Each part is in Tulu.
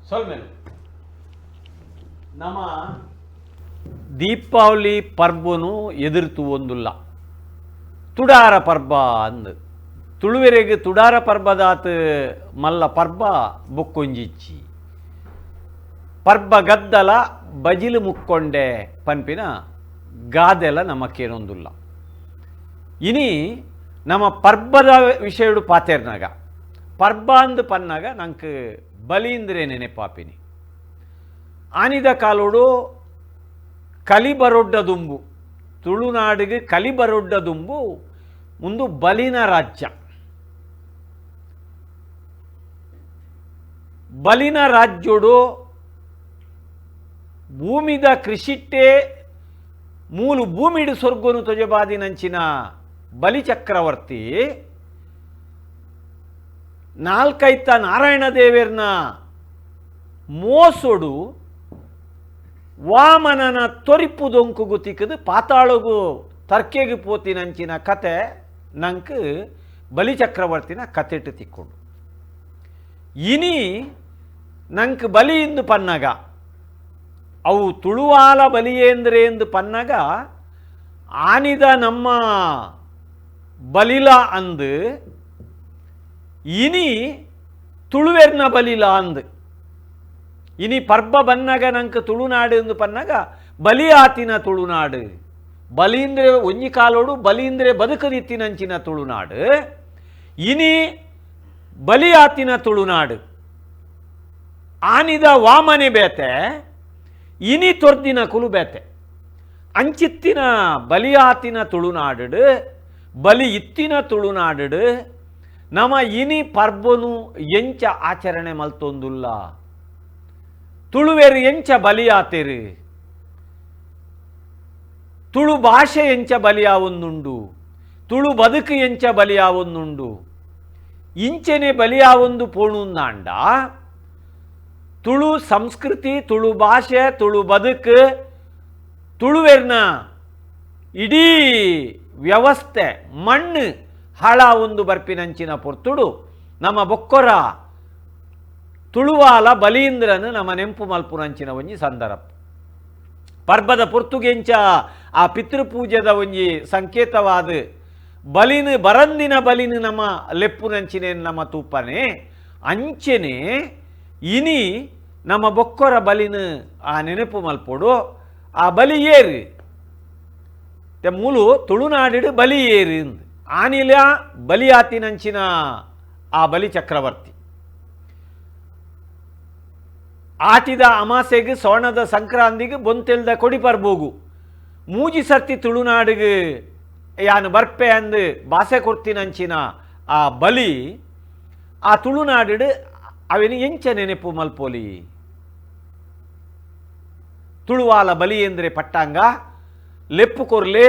ಸೊಲ್ಮೆಲು. ನಮ ದೀಪಾವಳಿ ಪರ್ಬನು ಎದುರು ತೂವೊಂದುಲ್ಲ, ತುಡಾರ ಪರ್ಬ ಅಂದ್. ತುಳುವೆರೆಗ್ ತುಡಾರ ಪರ್ಬದಾತ್ ಮಲ್ಲ ಪರ್ಬ ಬೊಕ್ಕೊಂಜಿಚ್ಚಿ. ಪರ್ಬ ಗದ್ದಲ ಬಜಿಲು ಮುಕ್ಕೊಂಡೆ ಪನ್ಪಿನ ಗಾದೆಲ ನಮಕೇನೊಂದುಲ್ಲ. ಇನಿ ನಮ್ಮ ಪರ್ಬದ ವಿಷಯಡು ಪಾತೆರ್ನಾಗ, ಪರ್ಬ ಅಂದ್ ಪನ್ನಾಗ ನಂಕ್ ಬಲೀಂದ್ರೆ ನೆನೆಪಾಪಿನಿ. ಆನಿದ ಕಾಲೋಡು ಕಲಿಬರೊಡ್ಡ ದುಂಬು, ತುಳುನಾಡಿಗೆ ಕಲಿಬರೊಡ್ಡ ದುಂಬು ಮುಂದು ಬಲಿನ ರಾಜ್ಯ. ಬಲಿನ ರಾಜ್ಯೋಡು ಭೂಮಿದ ಕೃಷಿಟ್ಟೆ ಮೂಲು ಭೂಮಿಡು ಸ್ವರ್ಗನು ತೊಜಬಾದಿನಂಚಿನ ಬಲಿಚಕ್ರವರ್ತಿ ನಾಲ್ಕೈತ ನಾರಾಯಣ ದೇವೆರ್ನ ಮೋಸೊಡು ವಾಮನನ ತೊರಿಪು ದೊಂಕುಗು ತಿಕ್ಕದು ಪಾತಾಳಗು ತರ್ಕೆಗೆ ಪೋತಿನಂಚಿನ ಕತೆ ನಂಕ್ ಬಲಿಚಕ್ರವರ್ತಿನ ಕತೆಟು ತಿಕ್ಕೊಂಡು. ಇನಿ ನಂಕ್ ಬಲಿ ಇಂದು ಪನ್ನಗ ಅವು ತುಳುವಾಲ ಬಲಿಯೇಂದ್ರೆ ಎಂದು ಪನ್ನಗ ಆನಿದ ನಮ್ಮ ಬಲಿಲ ಅಂದು, ಇನಿ ತುಳುವೆರ್ನ ಬಲಿಲ ಅಂದು. ಇನಿ ಪರ್ಬ ಬನ್ನಗ ನಂಕ್ ತುಳುನಾಡು ಎಂದು ಪನ್ನಗ ಬಲಿ ಆತಿನ ತುಳುನಾಡು, ಬಲೀಂದ್ರೆ ಒಂಜಿ ಕಾಲೋಡು ಬಲೀಂದ್ರೆ ಬದುಕದಿತ್ತಿನಂಚಿನ ತುಳುನಾಡು, ಇನಿ ಬಲಿ ಆತಿನ ತುಳುನಾಡು. ಆನಿದ ವಾಮನೆ ಬೇತೆ, ಇನಿ ತೊರ್ದಿನ ಕುಲು ಬೇತೆ. ಅಂಚಿತ್ತಿನ ಬಲಿಯಾತಿನ ತುಳುನಾಡು, ಬಲಿ ಇತ್ತಿನ ತುಳುನಾಡು ನಮ ಇನಿ ಪರ್ಬನು ಎಂಚ ಆಚರಣೆ ಮಲ್ತೊಂದುಲ್ಲ, ತುಳುವೆರು ಎಂಚ ಬಲಿಯಾತೆರು, ತುಳು ಭಾಷೆ ಎಂಚ ಬಲಿಯಾವೊಂದುಂಡು, ತುಳು ಬದುಕು ಎಂಚ ಬಲಿಯಾವೊಂದುಂಡು, ಇಂಚೆನೆ ಬಲಿಯಾವೊಂದು ಪೋಣುಂದಾಂಡ ತುಳು ಸಂಸ್ಕೃತಿ, ತುಳು ಭಾಷೆ, ತುಳು ಬದುಕು, ತುಳುವೆರ್ನ ಇಡೀ ವ್ಯವಸ್ಥೆ ಮಣ್ಣು ಹಾಳ ಒಂದು ಬರ್ಪಿನಂಚಿನ ಪೊರ್ತುಡು ನಮ್ಮ ಬೊಕ್ಕೊರ ತುಳುವಾಲ ಬಲೀಂದ್ರನು ನಮ್ಮ ನೆಂಪು ಮಲ್ಪುನಂಚಿನ ಒಂಜಿ ಸಂದರ್ಭ. ಪರ್ಬದ ಪೊರ್ತುಗೆಂಚ ಆ ಪಿತೃಪೂಜೆದ ಒಂಜಿ ಸಂಕೇತವಾದ ಬಲಿನ ಬರಂದಿನ ಬಲಿನ ನಮ್ಮ ಲೆಪ್ಪುನಂಚಿನ ನಮ್ಮ ತೂಪನೆ ಅಂಚೆನೆ ಇನಿ ನಮ್ಮ ಬೊಕ್ಕೊರ ಬಲಿನ ಆ ನೆನಪು ಮಲ್ಪೊಡು. ಆ ಬಲಿ ಏರು ಮೂಲು ತುಳುನಾಡಿಡು ಬಲಿ ಏರು ಆನಿಲ ಬಲಿಯಾತಿನಂಚಿನ ಆ ಬಲಿ ಚಕ್ರವರ್ತಿ ಆಟಿದ ಅಮಾಸೆಗೆ ಸೋಣದ ಸಂಕ್ರಾಂತಿಗೆ ಬೊಂತೆಲ್ದ ಕೊಡಿ ಪರ್ಬೋಗು ಮೂಜಿ ಸರ್ತಿ ತುಳುನಾಡಿಗೆ ಯಾನು ಬರ್ಪೆ ಅಂದು ಬಾಸೆ ಕೊರ್ತಿನಂಚಿನ ಆ ಬಲಿ ಆ ತುಳುನಾಡು ಅವೆನ ಎಂಚ ನೆನಪು ಮಲ್ಪೋಲಿ. ತುಳುವಾಲ ಬಲಿ ಎಂದ್ರೆ ಪಟ್ಟಾಂಗ ಲೆಪ್ಪು ಕೊರ್ಲೆ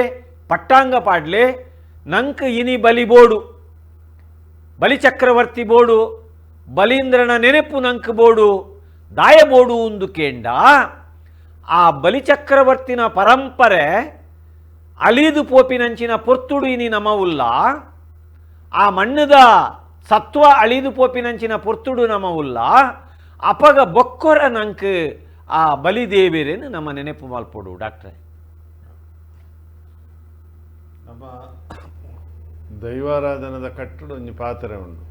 ಪಟ್ಟಾಂಗ ಪಾಡ್ಲೆ ನಂಕ್ ಇನಿ ಬಲಿ ಬೋಡು, ಬಲಿಚಕ್ರವರ್ತಿ ಬೋಡು, ಬಲೀಂದ್ರನ ನೆನಪು ನಂಕ್ ಬೋಡು, ದಾಯ ಬೋಡು ಒಂದು ಕೇಂಡ ಆ ಬಲಿಚಕ್ರವರ್ತಿನ ಪರಂಪರೆ ಅಲಿದು ಪೋಪಿನಂಚಿನ ಪೊರ್ತುಡು ಇನಿ ನಮವುಲ್ಲ, ಆ ಮಣ್ಣದ ಸತ್ವ ಅಳಿದು ಪೋಪಿನಂಚಿನ ಪೊರ್ತುಡು ನಮವುಲ್ಲ. ಅಪಗ ಬೊಕ್ಕೊರ ನಂಕ್ ಆ ಬಲಿದೇವಿರೇನು ನಮ್ಮ ನೆನಪು ಮಲ್ಪೊಡು. ಡಾಕ್ಟ್ರೆ, ನಮ್ಮ ದೈವಾರಾಧನದ ಕಟ್ಟಡ ಒಂಜಿ ಪಾತ್ರೆ ಉಂಡು,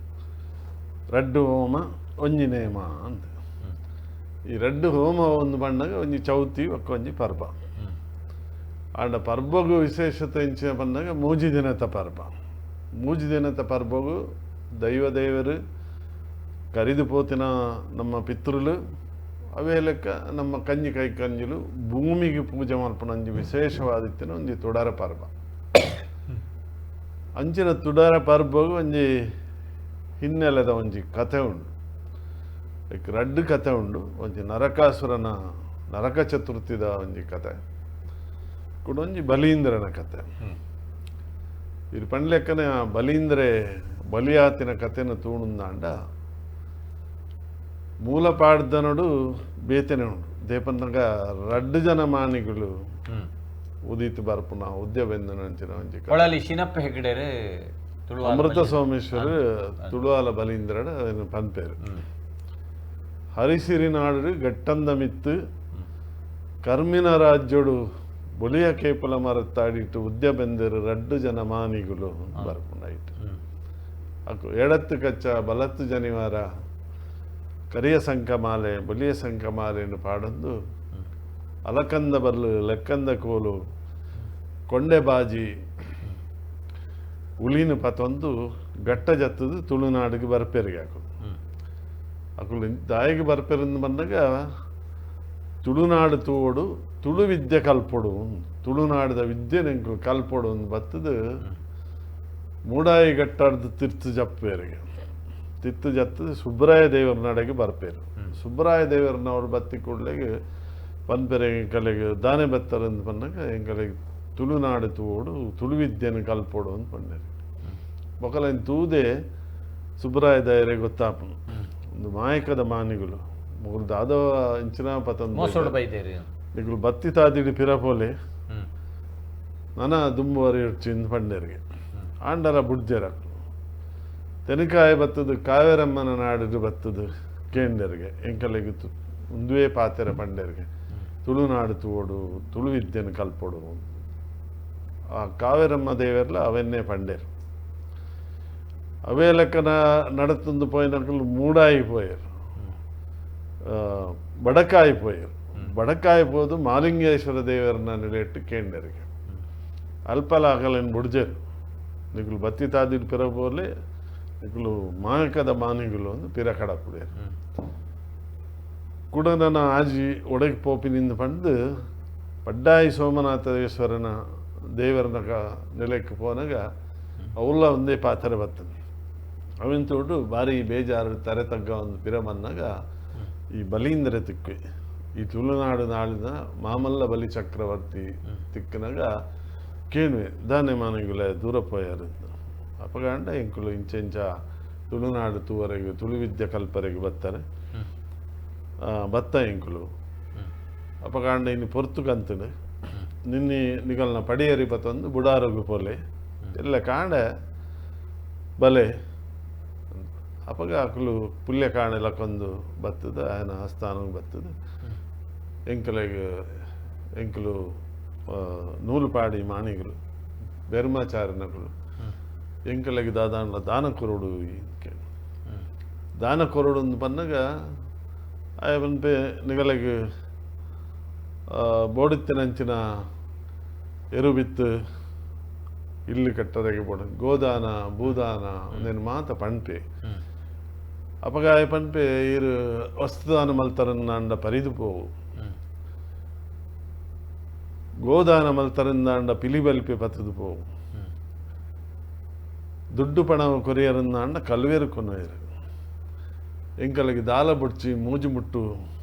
ರಡ್ಡು ಹೋಮ ಒಂಜಿ ನೇಮ ಅಂತ. ಈ ರಡ್ಡು ಹೋಮ ಒಂದು ಬಣ್ಣಗ ಒಂಜಿ ಚೌತಿ ಒಂಜಿ ಪರ್ಬ. ಆಂಡ ಪರ್ಬಗು ವಿಶೇಷತೆ ಇಂಚಿನ ಪನ್ನಗ ಮೂಜಿ ದಿನದ ಪರ್ಬ. ಮೂಜಿ ದಿನದ ಪರ್ಬಗು ದೈವ ದೇವರು ಕರಿದು ಪೋತಿನ ನಮ್ಮ ಪಿತೃಲು ಅವೇ ಲೆಕ್ಕ ನಮ್ಮ ಕಂಜಿ ಕೈ ಕಂಜಿಲು ಭೂಮಿಗೆ ಪೂಜೆ ಮಲ್ಪುನ ಒಂಜಿ ವಿಶೇಷವಾದಿತ್ತಿನ ಒಂಜಿ ತುಡಾರ ಪರ್ಬ. ಅಂಚಿನ ತುಡಾರ ಪರ್ಬಗು ಒಂಜಿ ಹಿನ್ನೆಲೆದ ಒಂಜಿ ಕಥೆ ಉಂಡು, ರಡ್ಡು ಕಥೆ ಉಂಡು. ಒಂಜಿ ನರಕಾಸುರನ ನರಕ ಚತುರ್ಥಿದ ಒಂಜಿ ಕಥೆ, ಕೂಡ ಒಂಜಿ ಬಲೀಂದ್ರನ ಕಥೆ. ಇದು ಪಂಡ್ಲೆಕ್ಕನೆ ಆ ಬಲೀಂದ್ರೆ ಬಲಿಯಾತಿನ ಕಥೆನ ತೂಣುಂದಾಂಡ ಮೂಲ ಪಾಡ್ದನಡು ಬೇತನೆ ಉಂಡು. ದೇಪನ್ನಗ ರಡ್ಡು ಜನ ಮಾನಿಗಳು ಉದಿತು ಬರ್ಪುನ ಉದ್ಯ ಬೆಂದನಂಚಿನ ಒಂಜಿ ಕೊಳಲಿ ಶಿನಪ್ಪ ಹೆಗ್ಡೆರು ಅಮೃತ ಸೋಮೇಶ್ವರ ತುಳುವಾಲ ಬಲೀಂದ್ರಡ ಪನ್ಪೇರು. ಹರಿಸಿರಿನಾಡು ಗಟ್ಟಂದ ಮಿತ್ತು ಕರ್ಮಿನ ರಾಜ್ಯೋಡು ಬೊಲಿಯ ಕೇಪಲ ಮರತ್ತಾಡಿಟ್ಟು ಉದ್ಯ ಬೆಂದರು ರಡ್ಡು ಜನ ಮಾನಿಗಳು ಬರ್ಪುಂಡಾಯಿತು. ಅಕ್ಕು ಎಡತ್ತು ಕಚ್ಚ ಬಲತ್ತು ಜನಿವಾರ ಕರಿಯ ಸಂಕಮಾಲೆ ಬೊಲಿಯ ಸಂಕಮಾಲೆಯನ್ನು ಪಾಡೊಂದು ಅಲಕಂದ ಬರ್ಲು ಲೆಕ್ಕಂದ ಕೋಲು ಕೊಂಡೆ ಬಾಜಿ ಉಳಿನ ಪತೊಂದು ಗಟ್ಟ ಜತ್ತದು ತುಳುನಾಡಿಗೆ ಬರ್ಪೆರಿಗೆ ಅಕುಲು. ಅಕುಲು ದಾಯಿಗೆ ಬರ್ಪೆರಂದು ಬಂದಾಗ ತುಳುನಾಡು ತೂವೊಡು ತುಳು ವಿದ್ಯೆ ಕಲ್ಪೊಡು ತುಳುನಾಡದ ವಿದ್ಯೆ ನೆಂಕು ಕಲ್ಪೊಡು ಅಂದ್ ಬತ್ತದು ಮೂಡಾಯಿ ಗಟ್ಟಾರ್ದು ತಿರ್ತು ಜಪ್ಪೇರಿಗೆ ತಿರ್ತು ಜತ್ತದು ಸುಬ್ರಾಯ ದೇವರ ನಡೆಗೆ ಬರ್ಪೇರು. ಸುಬ್ರಾಯ ದೇವರನವರು ಬತ್ತಿ ಕೂಡಲೆಗೆ ಪನ್ಪೆರೆ ಎಂಕಲೆಗೆ ದಾನೆ ಬತ್ತರಂದು ಬಂದಾಗ ಎಂಕಲೆಗೆ ತುಳುನಾಡು ತೂವೊಡು ತುಳು ವಿದ್ಯೆನ ಕಲ್ಪೊಡು ಅಂತ ಪಂಡೇರು. ಬೊಕಲೈನ್ ತೂದೆ ಸುಬ್ರಾಯ ದಯರೆ ಗೊತ್ತಾಪುನು ಒಂದು ಮಾಯಕದ ಮಾನಿಗಳು ಮೊಗಲು ದಾದವ ಇಂಚಿನ ಪತಂದು ಮೋಸೋಡು ಬೈದೇರಿ ನಿಗುಲು ಬತ್ತಿ ತಾದಿಡಿ ಪಿರಪೋಲೆ ನನ ದುಂಬುವರಿ ಚಿಂದ್ ಪಂಡೇರಿಗೆ ಆಂಡಲ ಬುಡ್ಜೆರಕ್ಲು ತೆನಕಾಯಿ ಬತ್ತದು ಕಾವೇರಮ್ಮನ ನಾಡಿದು ಬತ್ತದು ಕೇಂಡರಿಗೆ ಎಂಕಲೆಗೆ ಒಂದುವೇ ಪಾತೆರ ಪಂಡೇರಿಗೆ ತುಳುನಾಡು ತೂವೊಡು ತುಳು ವಿದ್ಯೆನ ಕಲ್ಪೊಡು. ಆ ಕಾವೇರಮ್ಮ ದೇವರ್ಲ ಅವನ್ನೇ ಪಂಡೇರು. ಅವೇ ಲೆಕ್ಕನ ನಡತಂದು ಪೋಯಿನಕಲು ಮೂಡಾಯಿ ಪೋಯರು ಬಡಕಾಯಿ ಪೋಯರು. ಬಡಕಾಯಿ ಪೋದು ಮಾಲಿಂಗೇಶ್ವರ ದೇವರನ್ನ ನಿಲೆಟ್ಟು ಕೇಂಡರಿಗೆ ಅಲ್ಪಲ ಅಗಲನ್ ಬುಡ್ಜೆರು ನಿಗುಲು ಬತ್ತಿ ತಾದಿಡ್ ಪಿರಬೋಲೆ ನಿಗುಲು ಮಾಯಕದ ಮಾನಿಗುಲು ಒಂದು ಪಿರ ಕಡಪುಡೇರು. ಕೂಡ ನನ್ನ ಆಜಿ ಒಡಗೆ ಪೋಪಿನಿಂದ ಪಂದು ಪಡ್ಡಾಯಿ ಸೋಮನಾಥೇಶ್ವರನ ದೇವರನ ನೆಲೆಕ್ಕೆ ಪೋನಾಗ ಅವುಲ್ಲ ಒಂದೇ ಪಾತ್ರೆ ಬರ್ತದೆ. ಅವಿನ ತೋಟು ಭಾರಿ ಬೇಜಾರು ತರೆ ತಗ್ಗ ಒಂದು ಪಿರ ಬಂದಾಗ ಈ ಬಲೀಂದ್ರ ತಿಕ್ಕು ಈ ತುಳುನಾಡು ನಾಡಿನ ಮಾಮಲ್ಲ ಬಲಿ ಚಕ್ರವರ್ತಿ ತಿಕ್ಕನಾಗ ಕೇಣುವೆ ದಾನೆ ಮಾನಗುಲ ದೂರ ಪೋಯಾರು ಅಪಗಾಂಡ ಎಂಕುಲು ಇಂಚೆಂಚ ತುಳುನಾಡು ತೂವರೆಗೆ ತುಳು ವಿದ್ಯೆ ಕಲ್ಪರೆಗೆ ಬತ್ತಾರೆ ಬತ್ತ ಎಂಕುಲು ಅಪಗಾಂಡ ಇನ್ನು ಪೊರ್ತು ಕಂತನು ನಿನ್ನೆ ನಿಗಲ್ನ ಪಡಿಯರಿ ಬತ್ತೊಂದು ಬುಡಾರಗು ಪೋಲೆ ಎಲ್ಲ ಕಾಂಡ ಬಲೆ ಅಪಗ ಅಕುಲು ಪುಲ್ಯ ಕಾಣೆ ಲಕ್ಕೊಂದು ಬತ್ತದ ಆಯನ ಆಸ್ಥಾನಕ್ಕೆ ಬತ್ತದ ಎಂಕಲೆಗ್ ಎಂಕುಲು ನೂಲುಪಾಡಿ ಮಾಣಿಗಳು ಬೆರ್ಮಾಚಾರನಕುಲು ಎಂಕಲೆಗ್ ದಾದಾಂಡ್ಲ ದಾನ ಕೊರೊಡು ದಾನ ಕೊರೊಡು ಅಂದ್ ಪನ್ನಗ ಆಯ ಪನ್ಪೆ ನಿಗಲೆಗ್ ಬೋಡಿತ್ತಿನಂಚಿನ ಎರು ಬಿತ್ತು ಇಲ್ಲು ಕಟ್ಟರೆಗೆ ಬೋಡ ಗೋದಾನ ಭೂದಾನ ಒಂದೇನು ಮಾತ ಪಣ್ಪೆ ಅಪಗ ಆಯ ಪನ್ಪೆ ಈರು ವಸ್ತುದಾನ ಮಲ್ತರನ್ನಾಂಡ ಪರಿದು ಪೋವು ಗೋದಾನ ಮಲ್ತರಂದಾಂಡ ಪಿಲಿ ಬಲ್ಪೆ ಪತ್ತದು ಪೋವು ದುಡ್ಡು ಪಣ ಕೊರಿಯರನ್ನಾಂಡ ಕಲ್ವೇರು ಕೊನೊಯರು ಎಂಕಲೆಗ್ ದಾಲ ಬುಡ್ಚಿ ಮೂಜು ಮುಟ್ಟು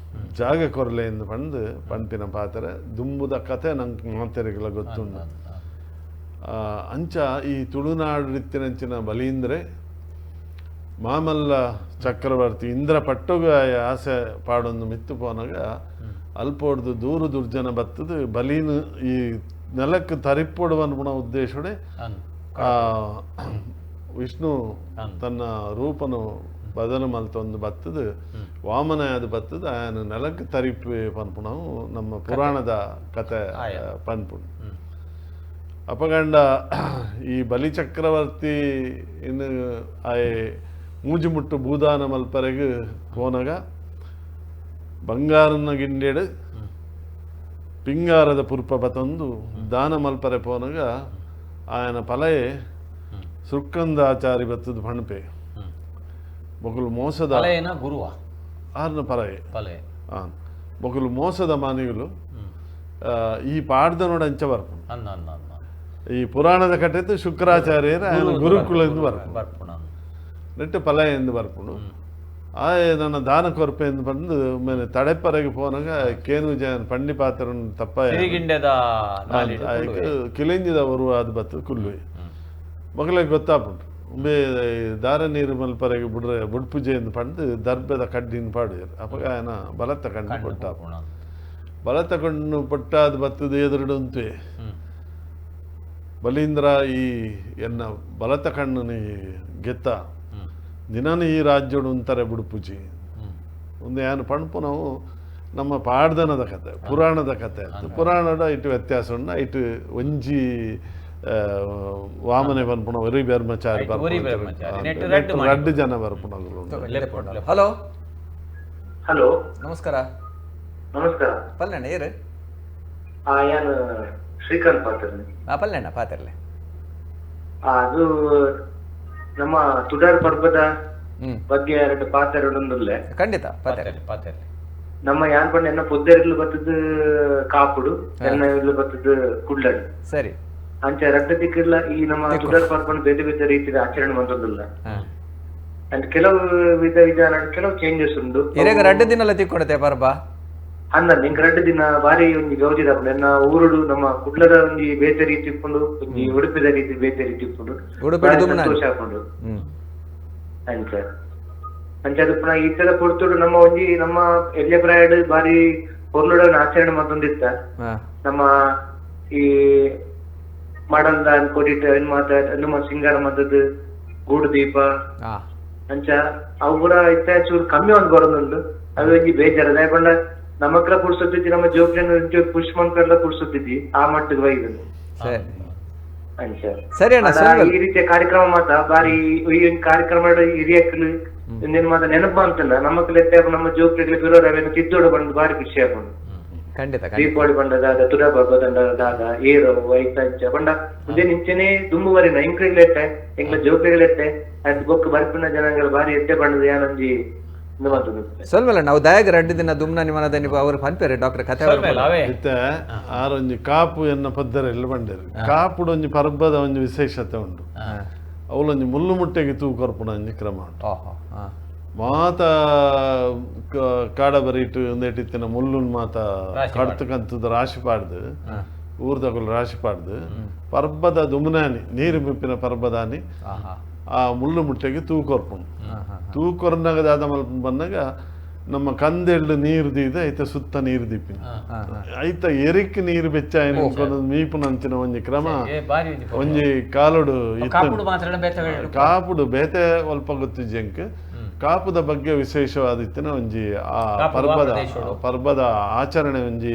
ಜಾಗ ಕೊರಲೆ ಎಂದು ಪಂದು ಪನ್ಪಿನ ಪಾತ್ರ ದುಂಬುದ ಕತೆ ನಂಗೆ ಮಾತೆರೆಗೆಲ್ಲ ಗೊತ್ತುಂಡು. ಅಂಚ ಈ ತುಳುನಾಡಿತ್ತಿನಂಚಿನ ಬಲೀಂದ್ರೆ ಮಾಮಲ್ಲ ಚಕ್ರವರ್ತಿ ಇಂದ್ರ ಪಟ್ಟೊಗ ಆಸೆ ಪಾಡೊಂದು ಮಿತ್ತು ಪೋನಾಗ ಅಲ್ಪೋಡ್ದು ದೂರು ದುರ್ಜನ ಬತ್ತದು ಬಲೀನ ಈ ನೆಲಕ್ಕೆ ತರಿಪೊಡು ಅನ್ಪುಣ ಉದ್ದೇಶಡೆ ವಿಷ್ಣು ತನ್ನ ರೂಪನು ಬದಲು ಮಲ್ತೊಂದು ಬತ್ತದು ವಾಮನ ಅದು ಬತ್ತದು ಆಯನ ನೆಲಕ್ಕೆ ತರಿಪು ಪನ್ಪುಣವು ನಮ್ಮ ಪುರಾಣದ ಕತೆ ಪನ್ಪುಣು. ಅಪಗಂಡ ಈ ಬಲಿಚಕ್ರವರ್ತಿ ಇನ್ನು ಆಯೆ ಮೂಜುಮುಟ್ಟು ಭೂದಾನ ಮಲ್ಪರೆಗ್ ಪೋನಗ ಬಂಗಾರನ ಗಿಂಡೆಡು ಪಿಂಗಾರದ ಪುರ್ಪ ಬತ್ತೊಂದು ದಾನ ಮಲ್ಪರೆ ಪೋನಗ ಆಯನ ಪಲಯೆ ಸುಕ್ಕಂದಾಚಾರಿ ಬತ್ತದು ಪಣಪೆ ಬೊಕುಲು ಮೋಸದ ಗುರುವ ಆರ್ನ ಪಲಯೆ ಬೊಕುಲು ಮೋಸದ ಮಾನಿಗಳು ಈ ಪಾಡ್ದ ನೋಡ ಅಂಚ ಬರ್ಪುಂಡು. ಈ ಪುರಾಣದ ಕಟೆತ್ತು ಶುಕ್ರಾಚಾರ್ಯರ ಗುರುಕುಲ ಎಂದು ಬರ್ಪುಂಡು ನೆಟ್ಟು ಪಲಯ ಎಂದು ಬರ್ಪುಂಡು. ಆಯೆ ನನ್ನ ದಾನ ಕೊರ್ಪೆ ಎಂದು ಬಂದು ಮೇಲೆ ತಡೆಪರೆಗೆ ಪೋನಾಗ ಕೇನು ಜನ ಪಂಡಿ ಪಾತ್ರ ತಪ್ಪ ಕಿಲಿಂಜಿದ ಒರುವ ಅದು ಬತ್ತು ಕುಲ್ಲುವೆ ಮಗಳಿಗೆ ಗೊತ್ತಾಪುಂಟು ಉಂಬೆ ದಾರ ನೀರು ಮಲ್ಪರೆಗೆ ಬುಡ್ರೆ ಬುಡ್ಪೂಜೆ ಎಂದು ಪಂಡು ದರ್ಬೆದ ಕಡ್ಡಿನ ಪಾಡುವರು. ಅಪಗ ಆಯನ ಬಲತ್ತ ಕಣ್ಣು ಪೊಟ್ಟಾಪ ಬಲತ್ತ ಕಣ್ಣು ಪೊಟ್ಟಾದ ಬತ್ತದ ಎದುರುಡು ಉಂತುವೆ ಬಲೀಂದ್ರ ಈ ಎನ್ನ ಬಲತ ಕಣ್ಣು ಗೆತ್ತ ದಿನಾನು ಈ ರಾಜ್ಯೋಡು ಉಂತಾರೆ ಬುಡ್ಪೂಜಿ ಒಂದು ಯಾನು ಪಣಪು ನಾವು ನಮ್ಮ ಪಾಡ್ದನದ ಕತೆ ಪುರಾಣದ ಕತೆ ಪುರಾಣದ ಇಟ್ಟು ವ್ಯತ್ಯಾಸ ಉಂಡು ಇಟ್ಟು ಒಂಜಿ ವಾಮನೆ ಪನ್ಪುಣ ಒರಿ ಬ್ರಹ್ಮಚಾರಿ ರಡ್ಡು ಜನ ಬರ್ಪುನಗಳು. ಹಲೋ ಹಲೋ ನಮಸ್ಕಾರ. ನಮಸ್ಕಾರ ಪಲ್ಲೆಣ್ಣ ಏರು ಯಾನು ಶ್ರೀಕಾಂತ್ ಪಾತ್ರನೆ. ಪಲ್ಲೆಣ್ಣ ಪಾತ್ರಲೆ. ಅದು ನಮ್ಮ ತುಡಾರ್ ಪರ್ಬದ ಬಗ್ಗೆ ಎರಡು ಪಾತ್ರ. ಖಂಡಿತ ಪಾತ್ರ. ನಮ್ಮ ಯಾನ್ ಪಂಡ ಎನ್ನ ಪೊದ್ದೆರ್ಲು ಬತ್ತದ ಕಾಪುಡು, ಎನ್ನ ಇರ್ಲು ಬತ್ತದ ಕುಡ್ಲಡು. ಸರಿ. ಅಂಚ ರಡ್ಡ ದಿಕ್ಕಿಲ್ಲ ಈ ನಮ್ಮ ತುಡಾರ್ ಪರ್ಬನ ಬೇರೆ ಬೇರೆ ರೀತಿಯ ಆಚರಣೆ ಮಂತೊಂದಿಲ್ಲ. ಅಂಡ್ ಕೆಲವು ವಿಧ ವಿಧಾನ ಕೆಲವು ಚೇಂಜಸ್ ಉಂಡು. ಇರೆಗ ರಡ್ಡು ದಿನ ಎಲ್ಲ ತಿಕ್ಕೊಡತೆ ಪರ್ಬ ಅಂದ ನಿಂಗೆ ರಡ್ಡು ದಿನ ಬಾರಿ ಒಂಜಿ ಗೌಜಿದ ನನ್ನ ಊರುಡು ನಮ್ಮ ಕುಡ್ಲದ ಒಂಜಿ ಬೇತೆ ರೀತಿ ಇಪ್ಪುಂಡು, ಒಂಜಿ ಉಡುಪಿದ ರೀತಿ ಬೇತೆ ರೀತಿ ಇಪ್ಪುಂಡು, ಸಂತೋಷ ಹಾಕೊಂಡು. ಅಂಚ ಅಂಚ ಅದು ಪುನಃ ಈ ತರ ಪೊರ್ತುಡು ನಮ್ಮ ಒಂಜಿ ನಮ್ಮ ಎಲ್ಯ ಪ್ರಾಯಡ್ ಬಾರಿ ಪೊರ್ಲುಡನ ಆಚರಣೆ ಮತ್ತೊಂದಿತ್ತ. ನಮ್ಮ ಈ ಮಾಡಲ್ದ ಕೊಡಿಟ್ ಮಾತ ನಮ್ಮ ಸಿಂಗಾರ ಮದ್ದದ್ದು ಗೂಡು ದೀಪ ಅಂಚ ಅವು ಪೂರ ಇತ್ತ ಚೂರು ಕಮ್ಮಿ ಒಂದು ಬರೋದುಂಡು. ಅದು ಒಂಜಿ ಬೇಜಾರ ಯಾಕಂದ್ರೆ ನಮ್ಮಕ್ರ ಪುರ್ಸೊತ್ತಿದ್ದಿ, ನಮ್ಮ ಜೋಕ್ಲಿನ ಪುಷ್ ಮಂಕ್ರೆಲ್ಲ ಪುರ್ಸೊತ್ತಿದ್ದಿ ಆ ಮಟ್ಟದ ವೈದು. ಅಂಚ ಸರಿ ಅಣ್ಣ, ಈ ರೀತಿಯ ಕಾರ್ಯಕ್ರಮ ಮಾತ ಬಾರಿ ಈ ಕಾರ್ಯಕ್ರಮ ಹಿರಿಯಕ್ಲು ಇಂದಿನ ಮಾತ ನೆನಪು ಅಂತಲ್ಲ ನಮ್ಮಕ್ಲ ನಮ್ಮ ಜೋಕ್ಲಿಗೆ ಬಿರೋರು ಅವೇನು ತಿದ್ದೋಡು ಬಂದು ಬಾರಿ ಖುಷಿ ಆಕೊಂಡು. ಖಂಡಿತ ದೀಪಾವಳಿ ಬಂಡದಾದ ತುಡ ದಂಡದಾದ ಏರೋ ಐತಂಚ ಬಂಡ ಮುಂದೆ ನಿಂಚೆನೆ ದುಂಬುವರಿನ ಇಂಕ್ರಿಗ್ಲೆಟ್ಟೆ ಎಂಗ್ಲ ಜೋಕ್ಲಿಗ್ಲೆಟ್ಟೆ ಅದ್ ಬೊಕ್ಕ ಬರ್ಪಿನ ಜನಾಂಗ ಬಾರಿ ಎಟ್ಟೆ ಬಣ್ಣದ ಯಾನೊಂಜಿ ಸ್ವಲ್ಪ ನಾವು ದಯಾಗ ರಡ್ಡು ದಿನ ದುಮ್ನ ನಿಮ್ಮನದ ನೀವು ಅವರು ಪನ್ಪೇರೆ ಡಾಕ್ಟರ್ ಕಥೆ ಇತ್ತೆ ಆರೊಂಜಿ ಕಾಪು ಎನ್ನ ಪದ್ದರ ಎಲ್ಲ ಬಂಡೇರು. ಕಾಪುಡು ಒಂಜಿ ಪರ್ಬದ ಒಂಜಿ ವಿಶೇಷತೆ ಉಂಟು. ಅವಳೊಂಜಿ ಮುಳ್ಳು ಮುಟ್ಟೆಗೆ ತೂ ಕೊರ್ಪುಣ ಒಂಜಿ ಕ್ರಮ ಉಂಟು. ಮಾತ ಕಾಡ ಬರೀಟು ಒಂದೇಟಿತ್ತಿನ ಮುಳ್ಳುನ್ ಮಾತ ಕಡ್ತಕ್ಕಂಥದ್ದು ರಾಶಿ ಪಾಡ್ದು ಊರ್ದಗುಲು ರಾಶಿ ಪಾಡ್ದು ಪರ್ಬದ ದುಮ್ನಾನಿ ನೀರು ಬಿಪ್ಪಿನ ಪರ್ಬದಾನಿ ಆ ಮುಳ್ಳು ಮುಟ್ಟೆಗೆ ತೂ ಕೊರ್ಪುಂಡು. ತೂ ಕೊರ್ನಾಗ ದಾದ ಮಲ್ಪ ಬಂದಾಗ ನಮ್ಮ ಕಂದೆಳ್ಳು ನೀರು ದೀದ ಐತ ಸುತ್ತ ನೀರು ದೀಪಿನ ಐತ ಎರಿಕ್ ನೀರು ಬೆಚ್ಚ ಮೀಪುನಂಚಿನ ಒಂಜಿ ಕ್ರಮ ಒಂಜಿ ಕಾಲುಡು ಕಾಪುಡು ಬೇತೆ ಒಲ್ಪ ಗೊತ್ತಿಜ್ಜಂಕ್ ಕಾಪುದ ಬಗ್ಗೆ ವಿಶೇಷವಾದಿತ್ತಿನ ಒಂಜಿ ಆ ಪರ್ಬದ ಪರ್ಬದ ಆಚರಣೆ ಒಂಜಿ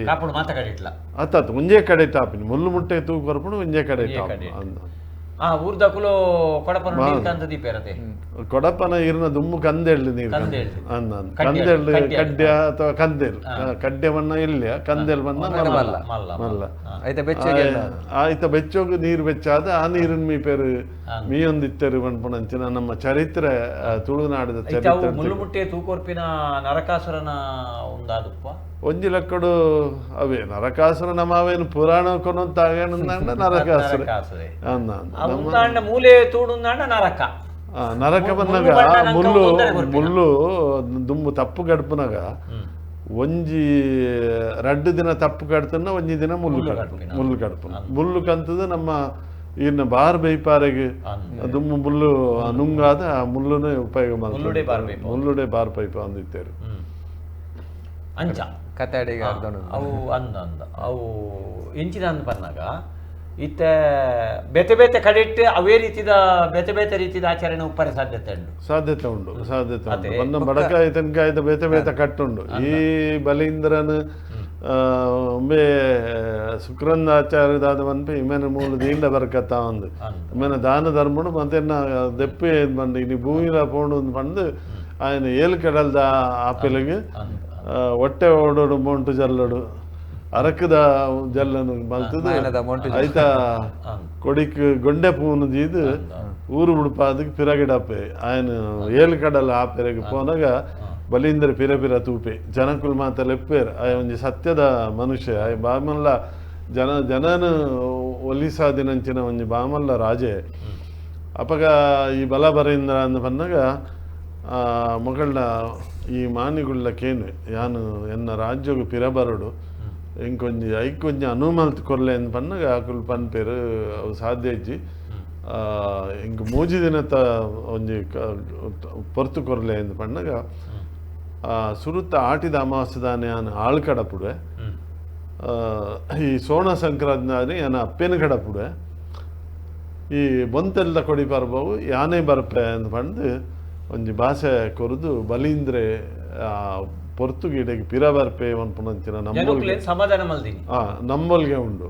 ಅತ್ತ ಒಂಜೇ ಕಡೆ ಟಾಪಿನ ಮುಳ್ಳು ಮುಟ್ಟೆ ತೂ ಕೊರ್ಪುಂಡು ಒಂಜೇ ಕಡೆ ಟಾಪ್. ಊರ್ದಕುಲು ಕೊಡಪನ ನೀರು ಕಂದ ದೀಪೇರತೆ ಕೊಡಪನ ಇರ್ನ ದುಮ್ಮು ಕಂದೆಳ್ಳು ನೀರು ಕಂದೆಳ್ಳು ಕಡ್ಯ ಅಥವಾ ಕಂದೆಲ್ ಕಡ್ಯ ಬಣ್ಣ ಇಲ್ಲ ಕಂದೆಲ್ ಬಣ್ಣ ಮಲ್ಲ ಮಲ್ಲ ಆಯ್ತ ಬೆಚ್ಚೋಗು ನೀರು ಬೆಚ್ಚಾದ ಆ ನೀರಿನ ಮೀ ಪೇರು ಮೀಯೊಂದಿತ್ತರು ಪನ್ಪುನಂಚಿನ ನಮ್ಮ ಚರಿತ್ರೆ ತುಳುನಾಡಿದ ಚರಿತ್ರೆ. ಮುಳ್ಳುಮುಟ್ಟೆ ತೂಕೊರ್ಪಿನ ನರಕಾಸುರನ ಒಂದಾದುಪ್ಪ ಒಂಜಿ ಲಕ್ಕಡು ಅವೇ ನರಕಾಸುರ ನಮ್ಮ ಅವೇನು ಪುರಾಣ ಕೊನೊಂತಾಗೇನಂದ ನರಕಾಸುರ ಮೂಲೆ ತೂಡುಂದಾಂಡ ನರಕ ನರಕ ಬಂದಾಗ ಮುಳ್ಳು ಮುಳ್ಳು ದುಂಬು ತಪ್ಪು ಗಡ್ಪುನಾಗ ಒಂಜಿ ರಡ್ಡು ದಿನ ತಪ್ಪು ಕಡ್ತನ ಒಂಜಿ ದಿನ ಮುಳ್ಳು ಕಡ್ಪು ಮುಳ್ಳು ಕಡ್ಪುನ ಮುಳ್ಳು ಕಂತದ ನಮ್ಮ ಇನ್ನು ಬಾರ್ ಬೈಪಾರೆಗೆ ದುಮ್ಮು ಮುಳ್ಳು ನುಂಗಾದ ಆ ಮುಳ್ಳುನೇ ಉಪಯೋಗ ಮಾಡ್ತಾರೆ ಮುಳ್ಳುಡೆ ಬಾರ್ ಪೈಪ ಅಂದಿತ್ತೇರು ಅಂಚ ಕತೆ ಅವು ಅಂದ ಅಂದ ಅವು ಇಂಚಿನ ಅಂದ ಬಂದಾಗ ಇತ್ತೆ ಬೇತೆ ಬೇತೆ ಕಡೆಟ್ಟು ಅವೇ ರೀತಿದ ಬೇತೆ ಬೇತೆ ರೀತಿದ ಆಚರಣೆ ಉಪ್ಪರೆ ಸಾಧ್ಯತೆ ಉಂಟು ಸಾಧ್ಯತೆ ಉಂಟು ಸಾಧ್ಯತೆ ಉಂಟು. ಬಂದ ಬಡಕಾಯಿ ತೆನ್ಕಾಯ್ದ ಬೇತೆ ಬೇತೆ ಕಟ್ಟುಂಡು. ಈ ಬಲೀಂದ್ರನ ಒಮ್ಮೆ ಶುಕ್ರಂದಾಚಾರ್ಯದಾದ ಮನ್ಪೆ ಇಮೇನ ಮೂಲ ದೀಂಡ ಬರ್ಕತ್ತ ಒಂದು ಇಮೇನ ದಾನ ಧರ್ಮಡು ಮತ್ತೆ ದೆಪ್ಪೆ ಬಂದು ಇನಿ ಭೂಮಿಲ ಪೋಂಡು ಬಂದು ఆయన ಏಳು ಕಡಲ್ದ ಆಪೆಲಿಗೆ ಹೊಟ್ಟೆ ಓಡೋಡು ಮೊಂಟು ಜಲ್ಲಡು ಅರಕದ ಜಲ್ಲನು ಮಲ್ತದು ಆಯ್ತಾ ಕೊಡಿಕ್ ಗೊಂಡೆ ಪೂನು ದೀದು ಊರು ಉಡುಪಾದಕ್ಕೆ ಪಿರಗಿಡಪ್ಪೆ ఆయన ಏಳು ಕಡಲ ಆಪೆರೆಗೆ ಪೋನಾಗ ಬಲೀಂದ್ರ ಪಿರ ಪಿರ ತೂಪೆ ಜನಕುಲ್ ಮಾತ ಲೆಪ್ಪೇರ್ ಆಯ ಒಂಜಿ ಸತ್ಯದ ಮನುಷ್ಯ ಆಯ ಬಾಮಲ್ಲ ಜನ ಜನನ ಒಲಿಸಾದಿನಂಚಿನ ಒಂಜಿ ಬಾಮಲ್ಲ ರಾಜೆ. ಅಪಗ ಈ ಬಲ ಬರೀಂದ್ರ ಅಂದ ಬಂದಾಗ ಮಗಳನ್ನ ಈ ಮಾನಿಗುಳ್ಳ ಕೇನು ಯಾನು ಎನ್ನ ರಾಜ್ಯಗು ಪಿರಬರಡು ಇಂಕೊಂಜಿ ಐಕೊಂಜಿ ಅನುಮಲ್ತ್ ಕೊರ್ಲೆ ಅಂದ್ ಪನ್ನಾಗ ಅಕುಲು ಪನ್ಪೇರು ಅವು ಸಾಧ್ಯ ಇಜ್ಜಿ ಇಂಕ್ ಮೂಜಿ ದಿನತ ಒಂಜಿ ಪೊರ್ತು ಕೊರ್ಲೆ ಅಂದ್ ಪನ್ನಾಗ ಸುರುತ್ತ ಆಟಿದ ಅಮಾವಾಸ್ಯದಾನೆ ಯಾನು ಆಳ್ ಕಡಪುಡೆ ಈ ಸೋಣ ಸಂಕ್ರಾಂತಿ ಯಾನ ಅಪ್ಪೇನು ಕಡಪುಡೆ ಈ ಬೊಂತೆಲ್ಲ ಕೊಡಿ ಪರ್ಬವು ಯಾನೇ ಬರ್ಪೆ ಅಂದ್ ಪಂದು ಒಂಜಿ ಭಾಷೆ ಕೊರದು ಬಲೀಂದ್ರೆ ಪೊರ್ತುಗೀಡೆಗೆ ಪಿರ ಬರ್ಪೆ ಪನ್ಪುನಂಚಿನ ನಂಬೊಲ್ಗೆ ಸಮಾಧಾನ ಮಲ್ದಿನಿ ನಂಬೊಲ್ಗೆ ಉಂಡು.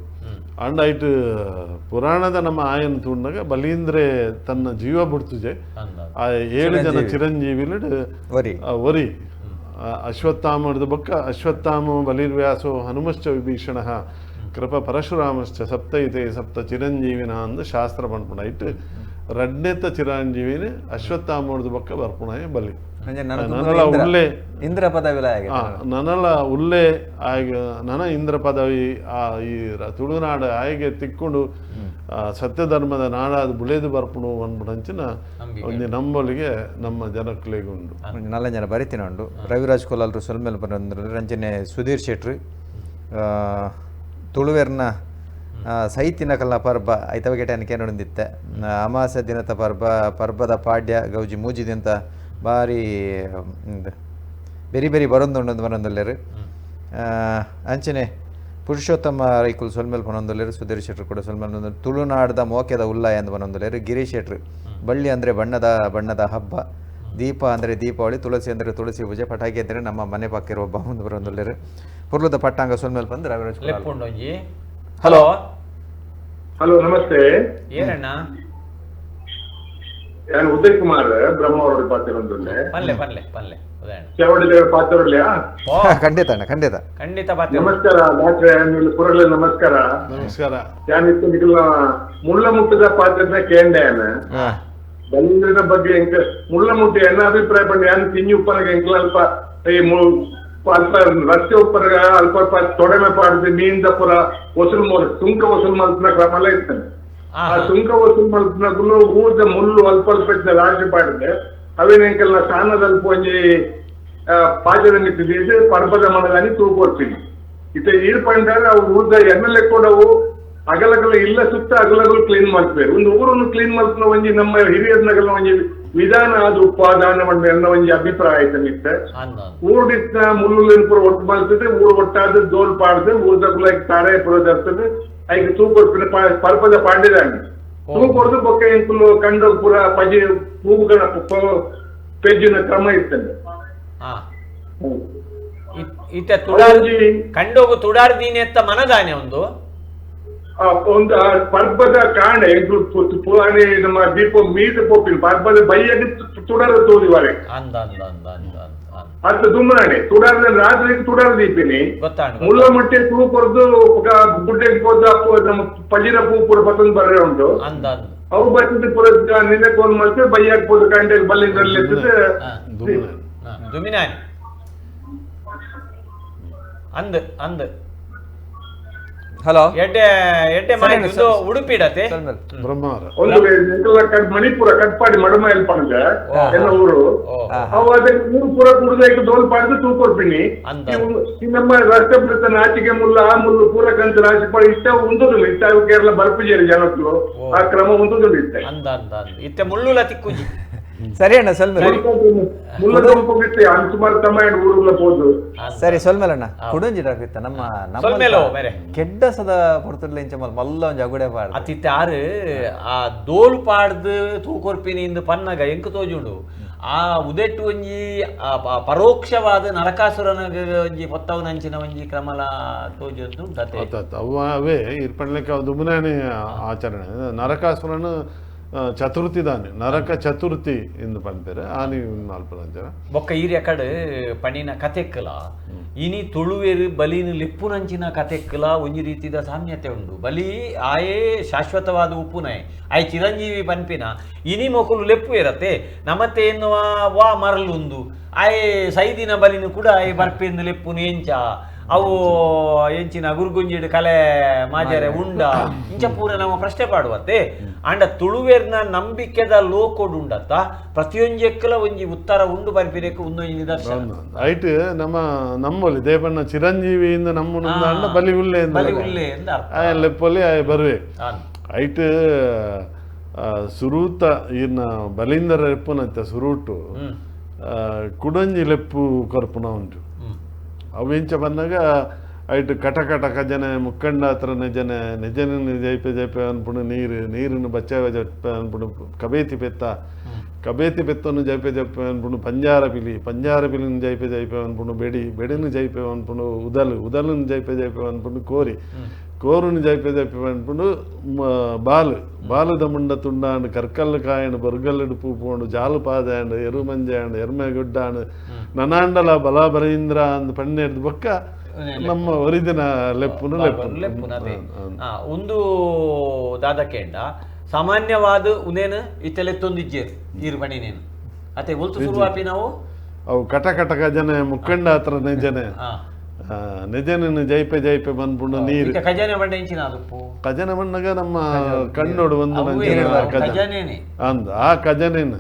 ಅಂಡ್ ಐಟ್ ಪುರಾಣದ ನಮ್ಮ ಆಯನ್ ತೂಂಡಾಗ ಬಲೀಂದ್ರೆ ತನ್ನ ಜೀವ ಬಿಡ್ತುಜೆ ಆ 7 ಜನ ಚಿರಂಜೀವಿಲು ಒರಿ ಅಶ್ವತ್ಥಾಮದ ಬೊಕ್ಕ ಅಶ್ವತ್ಥಾಮ ಬಲಿರ್ವ್ಯಾಸೋ ಹನುಮಶ್ಚ ವಿಭೀಷಣ ಕೃಪ ಪರಶುರಾಮಶ್ಚ ಸಪ್ತೈತೆ ಸಪ್ತ ಚಿರಂಜೀವಿನ ಅಂದು ಶಾಸ್ತ್ರ ಪನ್ಪುಂಡು. ಐಟ್ ರಡ್ನೆತ್ತ ಚಿರಂಜೀವಿನ ಅಶ್ವತ್ಥಾಮದ ಬೊಕ್ಕ ಬರ್ಪುಣಾಯ ಬಲಿ. ನನಲ ಉಲ್ಲೆ ಇಂದ್ರ ಪದವಿ ನನಲ ಉಲ್ಲೆ ಆಗ ನನ ಇಂದ್ರ ಪದವಿ ಆ ಈ ತುಳುನಾಡು ಆಯ್ಗೆ ತಿಕ್ಕೊಂಡು ಸತ್ಯಧರ್ಮದ ನಾಡಾದ ಬುಳೇದು ಬರ್ಪುಣು ಅಂದ್ಬಿಡಂಚಿನ ಒಂದು ನಂಬೊಲಿಗೆ ನಮ್ಮ ಜನಕ್ಕಲಿಗೆ ಉಂಡು. ನಾಲ್ಕು ಜನ ಬರಿತೀನಿ ಉಂಡು. ರವಿರಾಜ್ ಕೊಲಾಲ್ರು ಸೊಲ್ಮೇಲೆ ಬಂದ್ರು, ರಂಜನೆ ಸುಧೀರ್ ಶೆಟ್ರು ತುಳುವೆರ್ನ ಸೈತಿನ ಕಲ್ಲ ಪರ್ಬ ಐತವಗೆಟನಕ್ಕೆ ನೋಡಿದ್ದೆ ಅಮಾಸೆ ದಿನದ ಪರ್ಬ ಪರ್ಬದ ಪಾಡ್ಯ ಗೌಜಿ ಮೂಜಿದಿಂತ ಬಾರಿ ಬೆರಿ ಬೆರಿ ಬರೊಂದುಂಡು ಬರೊಂದುಲ್ಲೆರ್. ಅಂಚನೆ ಪುರುಷೋತ್ತಮ ರೈಕುಲು ಸೊಲ್ಮೇಲ್ ಪನೊಂದುಲ್ಲೆರ್, ಸುಧೀರ್ ಶೆಟ್ರು ಕೂಡ ಸೊಲ್ಮೇಲ್. ತುಳುನಾಡ್ದ ಮೋಕೆದ ಉಲ್ಲಾಯ ಅಂದ್ ಬನೊಂದುಲ್ಲೆರ್. ಗಿರೀಶ್ ಶೆಟ್ರು ಬಳ್ಳಿ ಅಂದರೆ ಬಣ್ಣದ ಬಣ್ಣದ ಹಬ್ಬ, ದೀಪ ಅಂದರೆ ದೀಪಾವಳಿ, ತುಳಸಿ ಅಂದರೆ ತುಳಸಿ ಪೂಜೆ, ಪಟಾಕಿ ಅಂದರೆ ನಮ್ಮ ಮನೆ ಪಕ್ಕಿರುವ ಒಬ್ಬ ಮುಂದೆ ಬರೊಂದುಲ್ಲೆರ್. ಪುರ್ಲದ ಪಟ್ಟಾಂಗ ಸೊಲ್ಮೇಲ್ ಬಂದು ರವಿರಾಜ್. Hello hello namaste. ಏನಣ್ಣ? ನಾನು ಉದಯ್ ಕುಮಾರ್ ಬ್ರಹ್ಮಾವರ ಪಾತ್ರ. ಪಲ್ಲೆ ಪಲ್ಲೆ ಪಲ್ಲೆ ಪಾತ್ರರ್ಲ್ಯಾ? ಖಂಡಿತ ಅಣ್ಣ, ಖಂಡಿತ ಖಂಡಿತ. ನಮಸ್ಕಾರ ಡಾಕ್ಟ್ರೆ, ಪುರಲ್ಲ ನಮಸ್ಕಾರ. ನಮಸ್ಕಾರ. ಮುಳ್ಳ ಮುಟ್ಟದ ಪಾತ್ರನ ಕೇಂಡೆ ಬಲೀಂದ್ರನ ಬಗ್ಗೆ ಎಂಕ ಮುಳ್ಳ ಮುಟ್ಟಿ ಎನ್ನ ಅಭಿಪ್ರಾಯ ಪಂಡ ಯಾನ್ ತಿಂಜಿ ಉಪ್ಪನಗ ಎಂಕಲ ಅಲ್ಪ ಈ ಅಲ್ಪ ರಸ್ತೆ ಉಪ್ಪನಗ ಅಲ್ಪ ಅಲ್ಪ ತೊಡಮೆ ಪಾಡ್ದು ಮೀನ್ದ ಪುರ ವಸೂಲ್ ಸುಂಕ ವಸೂಲ್ ಮಲ್ಪನ ಕ್ರಮ ಎಲ್ಲ ಇರ್ತಾನೆ. ಆ ಸುಂಕ ವಸೂಲ್ ಮಲ್ಪನಗುಲು ಊರ್ದ ಮುಳ್ಳು ಅಲ್ಪ ಅಲ್ಪ ಇತ್ತಿನ ರಾಶಿ ಪಾಡಿದೆ ಅವೇನ ಎಂಕಲ್ನ ಸ್ಥಾನದಲ್ಪ ಒಂಜಿ ಪಾಚದ ಮಿತ್ತಿದ್ದು ಪರ್ಬದ ಮನದಾನಿ ತೂಕೊಡ್ತೀನಿ. ಇತ್ತ ಈರ್ ಪಂಡಾಗ ಅವು ಊರ್ದ ಎಣ್ಣೆ ಕೊಡವು ಅಗಲಗಲ ಇಲ್ಲ ಸುತ್ತ ಅಗಲಗಲು ಕ್ಲೀನ್ ಮಾಡ್ತಾರೆ. ಒಂದು ಊರನ್ನು ಕ್ಲೀನ್ ಮಾಡ್ತಾನ ಒಂಜಿ ನಮ್ಮ ಹಿರಿಯರ್ನಗಲ ಒಂಜಿ ವಿಧಾನ ಅದು ಉಪಾದಾನ ಎನ್ನ ಒಂಜಿ ಅಭಿಪ್ರಾಯ ಆಯ್ತು ಮಿತ್ತ. ಊರ್ಡಿತ್ತ ಮುಳ್ಳು ಪೂರ ಒಟ್ಟು ಮಾಡ್ತದೆ, ಊರು ಒಟ್ಟಾದ ದೋಲ್ ಪಾಡ್ದು ಊರ್ದ ತಾರೆ ಪೂರ ತರ್ತದೆ. ಐಕ್ ತೂಕೊಡ್ತೀನಿ ಪರ್ಪದ ಪಾಂಡಿದಾಂಡಿ ತೂಕೊಡ್ದು ಬೊಕ್ಕ ಎಂಕುಲು ಕಂಡ ಪೂರ ಪಜಿ ಹೂವುಗಳ ಪೆಜ್ಜಿನ ಕ್ರಮ ಇರ್ತದೆ. ಕಂಡೋಗು ತುಡಾರ್ದೀನಿ ಅಂತ ಮನದಾನೆ ಒಂದು ಒಂದು ಪರ್ಬದ ಕಾಂಡೆ ಪುರಾಣಿ ನಮ್ಮ ದೀಪ ಮೀದ ಪೋಪಿನ ಪರ್ಬದ ಬೈಯಾಗಿ ತುಡಾರ ತೋದಿವಾರೆ ಅತ್ತ ದುಮ್ಮನಾಣೆ ತುಡಾರ ರಾತ್ರಿ ತುಡಾರ ದೀಪಿನಿ ಮುಳ್ಳ ಮಟ್ಟೆ ತೂ ಕೊರ್ದು ಗುಡ್ಡೆಗೆ ಹೋದ ನಮ್ಮ ಪಜಿರ ಪೂ ಪೂರ ಪತ್ತೊಂದು ಬರ್ರೆ ಉಂಟು. ಅವು ಬರ್ತದೆ ಪೂರ ನಿನ್ನೆ ಕೋಲ್ ಮಾಡ್ತೇವೆ ಬೈಯಾಗ ಪೋದು ಕಾಂಡೆ ಬಲ್ಲಿಂದ್ರಲ್ಲಿ ದುಮಿನಾನಿ ಅಂದ್ ಅಂದ್. ಹಲೋ ಎಡ್ಡೆ ಎಡ್ಡೆ ಮಾಹಿತಿ ಉಡುಪಿ ಇಡತೆ ಒಂದು ಮಣಿಪುರ ಕಟ್ಪಾಡಿ ಮಡಮೈಲ್ ಪಂಡ ಎಲ್ಲ ಊರು ಅವು ಅದಕ್ಕೆ ಊರು ಪೂರ ಕುಡಿದಕ್ಕೆ ದೋಲ್ ಪಾಡ್ದು ತೂಕೊಡ್ತೀನಿ. ನಮ್ಮ ರಸ್ತೆ ಬಿಡುತ್ತ ನಾಚಿಕೆ ಮುಳ್ಳು ಆ ಮುಳ್ಳು ಪೂರ ಕಂತು ರಾಶಿ ಪಾಡಿ ಇಷ್ಟ ಉಂಟುದಿಲ್ಲ. ಇಷ್ಟ ಕೇರಳ ಬರ್ಪುಜೇರಿ ಜನಕ್ಕೂ ಆ ಕ್ರಮ ಉಂಟುದಿಲ್ಲ. ಇತ್ತೆ ಅಂದ ಅಂದ ಇತ್ತೆ ಮುಳ್ಳುಲ ತಿಕ್ಕುಜಿ. ಸರಿ ಅಣ್ಣ ಸೊಲ್ಮೇಲೆ ಸುಮಾರು ತಮ್ಮ ಊರುಗಳ ಹೋದು. ಸರಿ ಸೊಲ್ಮೇಲೆ ಅಣ್ಣ ಕುಡಂಜಿ ಡಾಕ್ಟರ್ ನಮ್ಮ ನಮ್ಮ ಕೆಡ್ಡ ಸದ ಪೊರ್ತುಡ್ಲ ಇಂಚ ಮಲ್ಲ ಒಂಜಿ ಅಗುಡೆ ಪಾಡ್ದು ಅತಿತ್ತೆ ಆರು ಆ ದೋಲ್ ಪಾಡ್ದು ತೂಕೊರ್ಪಿನಿ ಇಂದು ಪನ್ನಗ ಎಂಕ್ ತೋಜುಂಡು ಆ ಉದೆಟ್ಟು ಒಂಜಿ ಪರೋಕ್ಷವಾದ ನರಕಾಸುರನ ಒಂಜಿ ಪೊತ್ತವನಂಚಿನ ಒಂಜಿ ಕ್ರಮಲ ತೋಜೊಂದು ಅವೇ ಇರ್ಪಣ್ಲಿಕ್ಕೆ ದುಮುನಾನೆ ಆಚರಣೆ ನರಕಾಸುರನ ಚತುರ್ಥಿ ದಾನೆ ನರಕ ಚತುರ್ಥಿ ಎಂದು ಪನ್ಪೆರ್ ಆನಿ ಮಲ್ಪುನಂಚನ ಬೊಕ್ಕ ಈರ್ಯ ಕಡೆ ಪಣಿನ ಕತೆಕ್ಕಲ ಇನಿ ತುಳುವೆರು ಬಲಿನ ಲೆಪ್ಪುನಂಚಿನ ಕತೆಕ್ಕಲ ಒಂಜಿ ರೀತಿದ ಸಾಮ್ಯತೆ ಉಂಡು. ಬಲಿ ಆಯೇ ಶಾಶ್ವತವಾದ ಉಪ್ಪುನಾಯೆ ಆಯ್ ಚಿರಂಜೀವಿ ಪನ್ಪಿನ ಇನಿ ಮೊಕುಲು ಲೆಪ್ಪು ಇರತ್ತೆ ನಮತ್ತೆ ಎನ್ನುವ ವಾ ಮರಲುಂದು ಆಯೇ ಸೈದಿನ ಬಲಿನ ಕೂಡ ಆಯೆ ಬರ್ಪೆಂದು ಲೆಪ್ಪುನು ಎಂಚ ಅವು ಎಂಚಿನ ಗುರುಗುಂಜಿಡು ಕಲೆ ಮಾಜರೆ ಉಂಡ ಇಂಚ ಪೂರ ನಮ್ಮ ಪ್ರಶ್ನೆ ಪಾಡುವತ್ತೆ. ಅಂಡ ತುಳುವೆರ್ನ ನಂಬಿಕೆದ ಲೋಕೊಡುಂಡತ್ತ ಪ್ರತಿಯೊಂಜೆಕ್ಕಲ ಒಂಜಿ ಉತ್ತರ ಉಂಡು ಬರ್ಪಿರೇಕು ಒಂದೊಂಜಿ ನಿದರ್ಶನ. ಐಟ್ ನಮ್ಮ ನಮ್ಮಲ್ಲಿ ದೇವಣ್ಣ ಚಿರಂಜೀವಿಯಿಂದ ನಮ್ಮ ಬಲಿ ಉಲ್ಲೆ ಬಲಿ ಉಲ್ಲೆ ಎಂದ ಆಯ ಲೆಪ್ಪಲ್ಲಿ ಆಯ ಬರುವೆ. ಐಟ್ ಸುರೂತ ಈರ್ನ ಬಲಿಂದರ ಲೆಪ್ಪುನಂತ ಸುರೂಟು ಕುಡಂಜಿ ಲೆಪ್ಪು ಕೊರ್ಪುನ ಉಂಟು. ಅವು ಇಂಚ ಬಂದಾಗ ಐಟ್ ಕಟ ಕಟ ಜನ ಮುಕ್ಕಂಡಾತ್ರ ನಿಜನ ನಿಜನ ಜೈಪೆ ಜೈಪೆ ಅನ್ಪುಡು ನೀರು ನೀರನ್ನು ಬಚ್ಚಾವ ಜೈಪೆ ಅನ್ಪುಡು ಕಬೇತಿ ಪೆತ್ತ ಕಬೇತಿ ಬೆತ್ತನ್ನು ಜೈಪೆ ಜೈಪೆ ಅನ್ಪುಂಡು ಪಂಜಾರ ಪಿಲಿ, ಪಂಜಾರ ಪಿಲಿನ ಜೈಪೆ ಜೈಪೆ ಅನ್ಪುಂಡು ಬೆಡಿ, ಬೆಡಿನ ಜೈಪೆ ಅನ್ಪುಂಡು ಉದಲು, ಉದಲನ್ನು ಜೈಪೆ ಜೈಪೆ ಅನ್ಪುಂಡು ಕೋರಿ, ಕೋರುನು ಜೈಪೆ ಜೈಪೆ ಅನ್ಪುಂಡು ಬಾಲು, ಬಾಲುದ ಮುಂಡ ತುಂಡಾಂಡ್ ಕರ್ಕಲ್ಲು ಕಾಯಂಡು ಬೊರ್ಗಲ್ಲುಡು ಪೂಪೋಂಡು ಜಾಲು ಪಾದಾಂಡು ಎರುಮಂಜಾಂಡು ಎರ್ಮೆ ಗುಡ್ಡಾಂಡು ನನಾಂಡಲ ಬಲ ಬರೀಂದ್ರ ಅಂದ್ ಪಣ್ಣೆರ್ದು ಬೊಕ್ಕ ನಮ್ಮ ಒರಿದಿನ ಲೆಪ್ಪುನು ಲೆಪ್ಪುನ. ಒಂದು ದಾದಕೇಂಡ ಸಾಮಾನ್ಯವಾದ ಉನೇನು ಇತ್ತೆಲೆತ್ತೊಂದಿಜ್ಜೇರು ಈರು ಬಣಿನೇನು ಅತೆ ಒಲ್ತು ಶುರುವಾಪಿ ನಾವು ಅವು ಕಟ ಕಟ ಖಜನೆ ಮುಕ್ಕಂಡ ಹತ್ರ ನಿಜನೆ ನಿಜನ ಜೈಪೆ ಜೈಪೆ ಬಂದ್ಪುಂಡು ನೀರು ಖಜಾನೆ ಬಂಡ ಇಂಚಿನ ಅದುಪ್ಪು ಖಜನೆ ಬಣ್ಣಗ ನಮ್ಮ ಕಣ್ಣೋಡು ಒಂದು ಖಜಾನೇನೆ ಅಂದ ಆ ಖಜನೇನು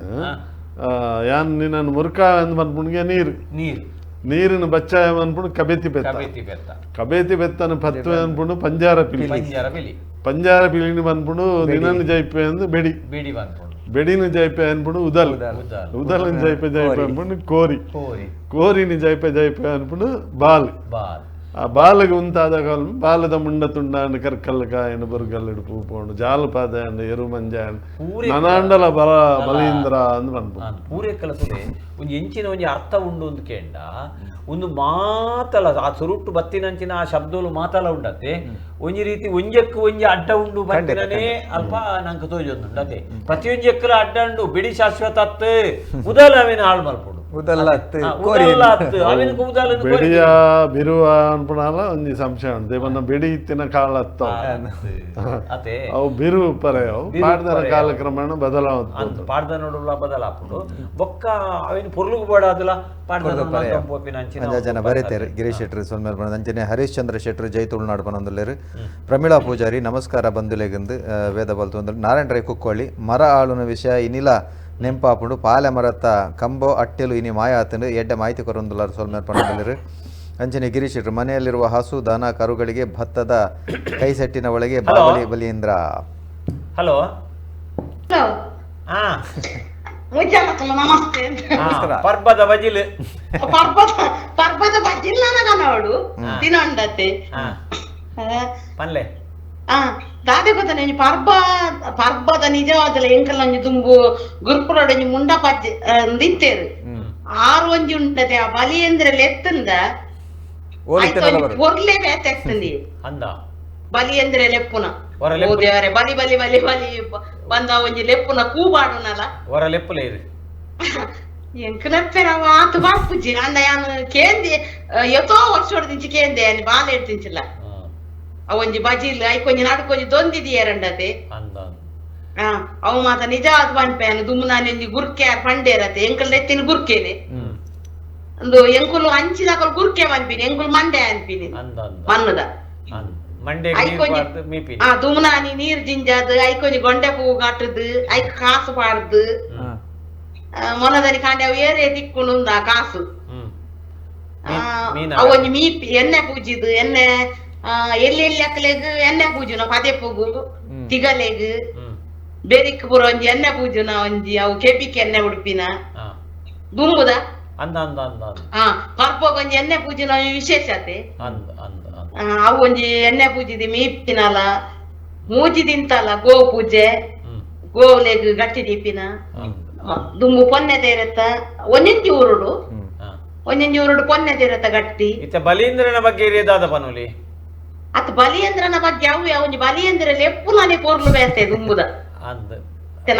ಯಾನ್ ನಿನ್ನ ಮುರುಕ ಅಂದ್ ಬಂದ್ಪುಂಡಿಗೆ ನೀರು ನೀರು ನೀರಿನ ಬಚ್ಚಾಯ ಅನ್ಪುಂಡು ಕಬೇತಿ ಬೆತ್ತ, ಕಬೇತಿ ಬೆತ್ತನ ಪತ್ತು ಅನ್ಪುಂಡು ಪಂಜಾರ ಪಿಲಿ, ಪಂಜಾರ ಪಿಲಿನ ಬಂದ್ಪುಂಡು ನಿನ್ನನ್ನು ಜೈಪೆ ಅಂದು ಬೆಡಿ, ಬೆಡಿ ಬಂದ್ಪುಂಡು ಬೆಡಿನ ಜೈಪೆ ಅನ್ಪುಂಡು ಉದಲ್, ಉದಲನ ಜೈಪೆ ಜೈಪೆ ಅನ್ಪುಂಡು ಕೋರಿ, ಕೋರಿನ ಜೈಪೆ ಜೈಪೆ ಅನ್ಪುಂಡು ಬಾಲ್, ಆ ಬಾಲಗೆ ಉಂತಾದ ಕಾಲ ಬಾಲದ ಮುಂಡ ತುಂಡಾಂಡು ಕರ್ಕಲ್ಲು ಕಾಯಂಡು ಬೊರ್ಗಲ್ಲುಡು ಪೂಪೋಂಡು ಜಾಲು ಪಾದಾಂಡು ಎರುಮಂಜಾಂಡು ನನಾಂಡಲ ಬಲ ಬಲೀಂದ್ರ ಅಂದ್ ಪನ್ಪುಂಡು. ಪೂರೆಕ್ಕಲ ಸುಲೆ ಒಂಜಿ ಎಂಚಿನ ಒಂಜಿ ಅರ್ಥ ಉಂಡು ಅಂದ್ ಕೇಂಡ ಒಂದು ಮಾತಲ ಆ ಸುರುಟ್ಟು ಬತ್ತಿನಂಚಿನ ಆ ಶಬ್ದಲು ಮಾತಲ ಉಂಡತ್ತೆ ಒಂಜಿ ರೀತಿ ಒಂಜಕ್ಕು ಒಂಜಿ ಅಡ್ಡ ಉಂಡು ಬತ್ತಿನೇ ಅಲ್ಪ ನಂಗೆ ತೋಜೊಂದುಂಡು ಅತ್ತೆ ಪ್ರತಿಯೊಂಜಕ್ಕಲ ಅಡ್ಡ ಉಂಡು ಬಿಡಿ ಶಾಶ್ವತ ಅತ್ತು ಉದಲ ಅವೇನ ಹಾಳು ಮಲ್ಪುಂಡು ಬೆಡಿಯ ಬಿರುವ ಅನ್ಪುಣಾಲ ಒಂಜಿ ಸಂಶಯ ಉಂಡು ದೇವನ್ನ ಬೆಡಿ ಇತ್ತಿನ ಕಾಲ ಅತ್ತ ಅವು ಬಿರು ಪರೆ ಅವು ಪಾಡ್ದನ ಕಾಲಕ್ರಮೇಣ ಬದಲಾವತ್ತು ಪಾಡ್ದ ನೋಡುವ ಬದಲಾಪುಂಡು ಬೊಕ್ಕ ಅವೇನು ಪೊರ್ಲುಗು ಬೋಡಾದಲ ಪಾಡ್ದ ಜನ ಬರೀತಾರೆ. ಗಿರೀಶ್ ಶೆಟ್ಟರು ಸೊಲ್ಮೇಲ್ ಬಣ್ಣ ಅಂಚನೆ ಹರೀಶ್ಚಂದ್ರ ಶೆಟ್ಟರು ಜೈ ತುಳುನಾಡು ಬನೊಂದುಲ್ಲೇರು. ಪ್ರಮೀಳಾ ಪೂಜಾರಿ ನಮಸ್ಕಾರ ಬಂಧುಲೆಗಂದು ವೇದ ಬಲ್ತು ನಾರಾಯಣ ರೈ ಕುಕ್ಕೋಳಿ ಮರ ಆಳುನ ವಿಷಯ ಇನಿಲ ನೆಂಪಾಪುಂಡು ಪಾಲೆ ಮರತ್ತ ಕಂಬೋ ಅಟ್ಟೆಲು ಇನಿ ಮಾಯ ಆತಂಡು ಎಡ್ಡೆ ಮಾಹಿತಿ ಕೊರೊಂದುಲ್ಲಾರು ಸೊಲ್ಮೇಲ್ ಪನೊಂದುಲ್ಲೆರ್. ಅಂಚನೆ ಗಿರೀಶ್ ಶೆಟ್ಟರು ಮನೆಯಲ್ಲಿರುವ ಹಸು ದನ ಕರುಗಳಿಗೆ ಭತ್ತದ ಕೈಸೆಟ್ಟಿನ ಒಳಗೆ ಬಾವಲಿ ಬಲಿಯೇಂದ್ರ. ಹಲೋ ನಮಸ್ತೆ. ಪರ್ಬದ ಬಜಿಲ್ ಪರ್ಬದ ಬಜಿಲ್ ನನಗ ನೋಡು ದಿನೊಂಡತೆ ಪನ್ಲೆ ದಾದೆ ಗೊತ್ತ ಒಂಜಿ ಪರ್ಬ ಪರ್ಬದ ನಿಜವಾದಲ ಎಂಕಲ್ ಒಂಜಿ ದುಂಬು ಗುರುಪುರೋಡು ಒಂಜಿ ಮುಂಡ ಪಜ್ಜೆ ನಿಂತೇರು ಆರು ಒಂಜಿ ಉಂಡತೆ ಆ ಬಲಿ ಅಂದ್ರೆ ಲೆತ್ತಂದ ಒರ್ಲೆ ಬೇತೆತ್ತಂದಿ ಅಂದ ಬಲಿ ಅಂದ್ರೆ ಲೆಪ್ಪುನ ದೇವರೇ ಬಲಿ ಬಲಿ ಬಲಿ ಬಲಿ ಬಂದ ಒಂಜಿ ಲೆಪ್ಪುನ ಕೂಬಾಡುನಲ ಹೊರ ಲೆಪ್ಪುಲ ಇರು ಎಂಕ್ ಲೆಪ್ಪೆರ ಆತು ಬಾಪುಜಿ ಅಂದ ಯಾನು ಕೇಂದಿ ಎತೋ ವರ್ಷ ಹೊಡ್ದಿಂಚಿ ಕೇಂದೆ ಬಾಲೆ ಇಡ್ತಿಂಚಿಲ್ಲ ಅವಂಜಿ ಬಜಿಲ್ ಐಕೊಂಜಿ ನಡುಕೊಂಜಿ ದೊಂದಿದಿಯರಂಡತೆ ಅವು ಮಾತ ನಿಜ ಅದು ಪನ್ಪೆ ದುಮ್ಮನಾನಿ ಗುರ್ಕೆ ಪಂಡೇರತೆ ಎಂಕಲ್ ಎತ್ತಿನ ಗುರ್ಕೇನೆ ಒಂದು ಎಂಕುಲು ಅಂಚಿದಾಕಲು ಗುರ್ಕೆ ಪನ್ಪಿನಿ ಎಂಕುಲು ಮಂಡೆ ಅನ್ಪಿನಿ ಮಣ್ಣದ ಆ ದುಮ್ನಾನಿ ನೀರ್ ಜಿಂಜಾದ್ ಐಕೊಂಜಿ ಗೊಂಡೆ ಪೂ ಕಟ್ಟದು ಐಕ್ ಕಾಸು ಪಾಡ್ದು ಮೊನದನಿ ಕಾಂಡೆ ಅವು ಏರೇ ತಿಕ್ಕುಂಡು ಆ ಕಾಸು ಅವೊಂಜಿ ಮೀಪಿ ಎಣ್ಣೆ ಪೂಜಿದು ಎಣ್ಣೆ ಎಲ್ಲಿ ಎಲ್ಲಿ ಅಕ್ಕಲೆಗ್ ಎಣ್ಣೆ ಪೂಜುನ ಪದೇ ಪೂಗು ತಿಗಲೆಗ್ ಬೆರಿಕ್ ಪೂರ ಒಂಜಿ ಎಣ್ಣೆ ಪೂಜುನ ಒಂಜಿ ಅವು ಕೆಬಿಕ್ ಎಣ್ಣೆ ಉಡುಪಿನ ದುಂಬುದ ಪರ್ಪಗ್ ಒಂಜಿ ಎಣ್ಣೆ ಪೂಜುನ ವಿಶೇಷತೆ ಅವು ಒಂಜಿ ಎಣ್ಣೆ ಪೂಜಿದಿ ಮೀಪಿನಲ ಮೂಜಿ ತಿಂತಲ್ಲ ಗೋ ಪೂಜೆ ಗೋವುಲೆಗ್ ಗಟ್ಟಿ ದೀಪಿನ ದುಂಬು ಪೊನ್ನೆ ತೇರತ್ತ ಒಂಜೊಂಜಿ ಊರುಡು ಒಂಜೊಂಜಿ ಊರುಡು ಪೊನ್ನೆ ತೇರತ್ತ ಗಟ್ಟಿ. ಇತ್ತ ಬಲೀಂದ್ರನ ಬಗ್ಗೆ ಇರಿಯದಾದ ಪನೋಲಿ ಅತ್ ಬಲಿಯಂದ್ರನ ಬಗ್ಗೆ ಅವು ಒಂಜಿ ಬಲಿಯಂದ್ರ ಲೆಪ್ಪುನಾನೆ ಪೊರ್ಲು ಬೇತೆ ದುಂಬುದ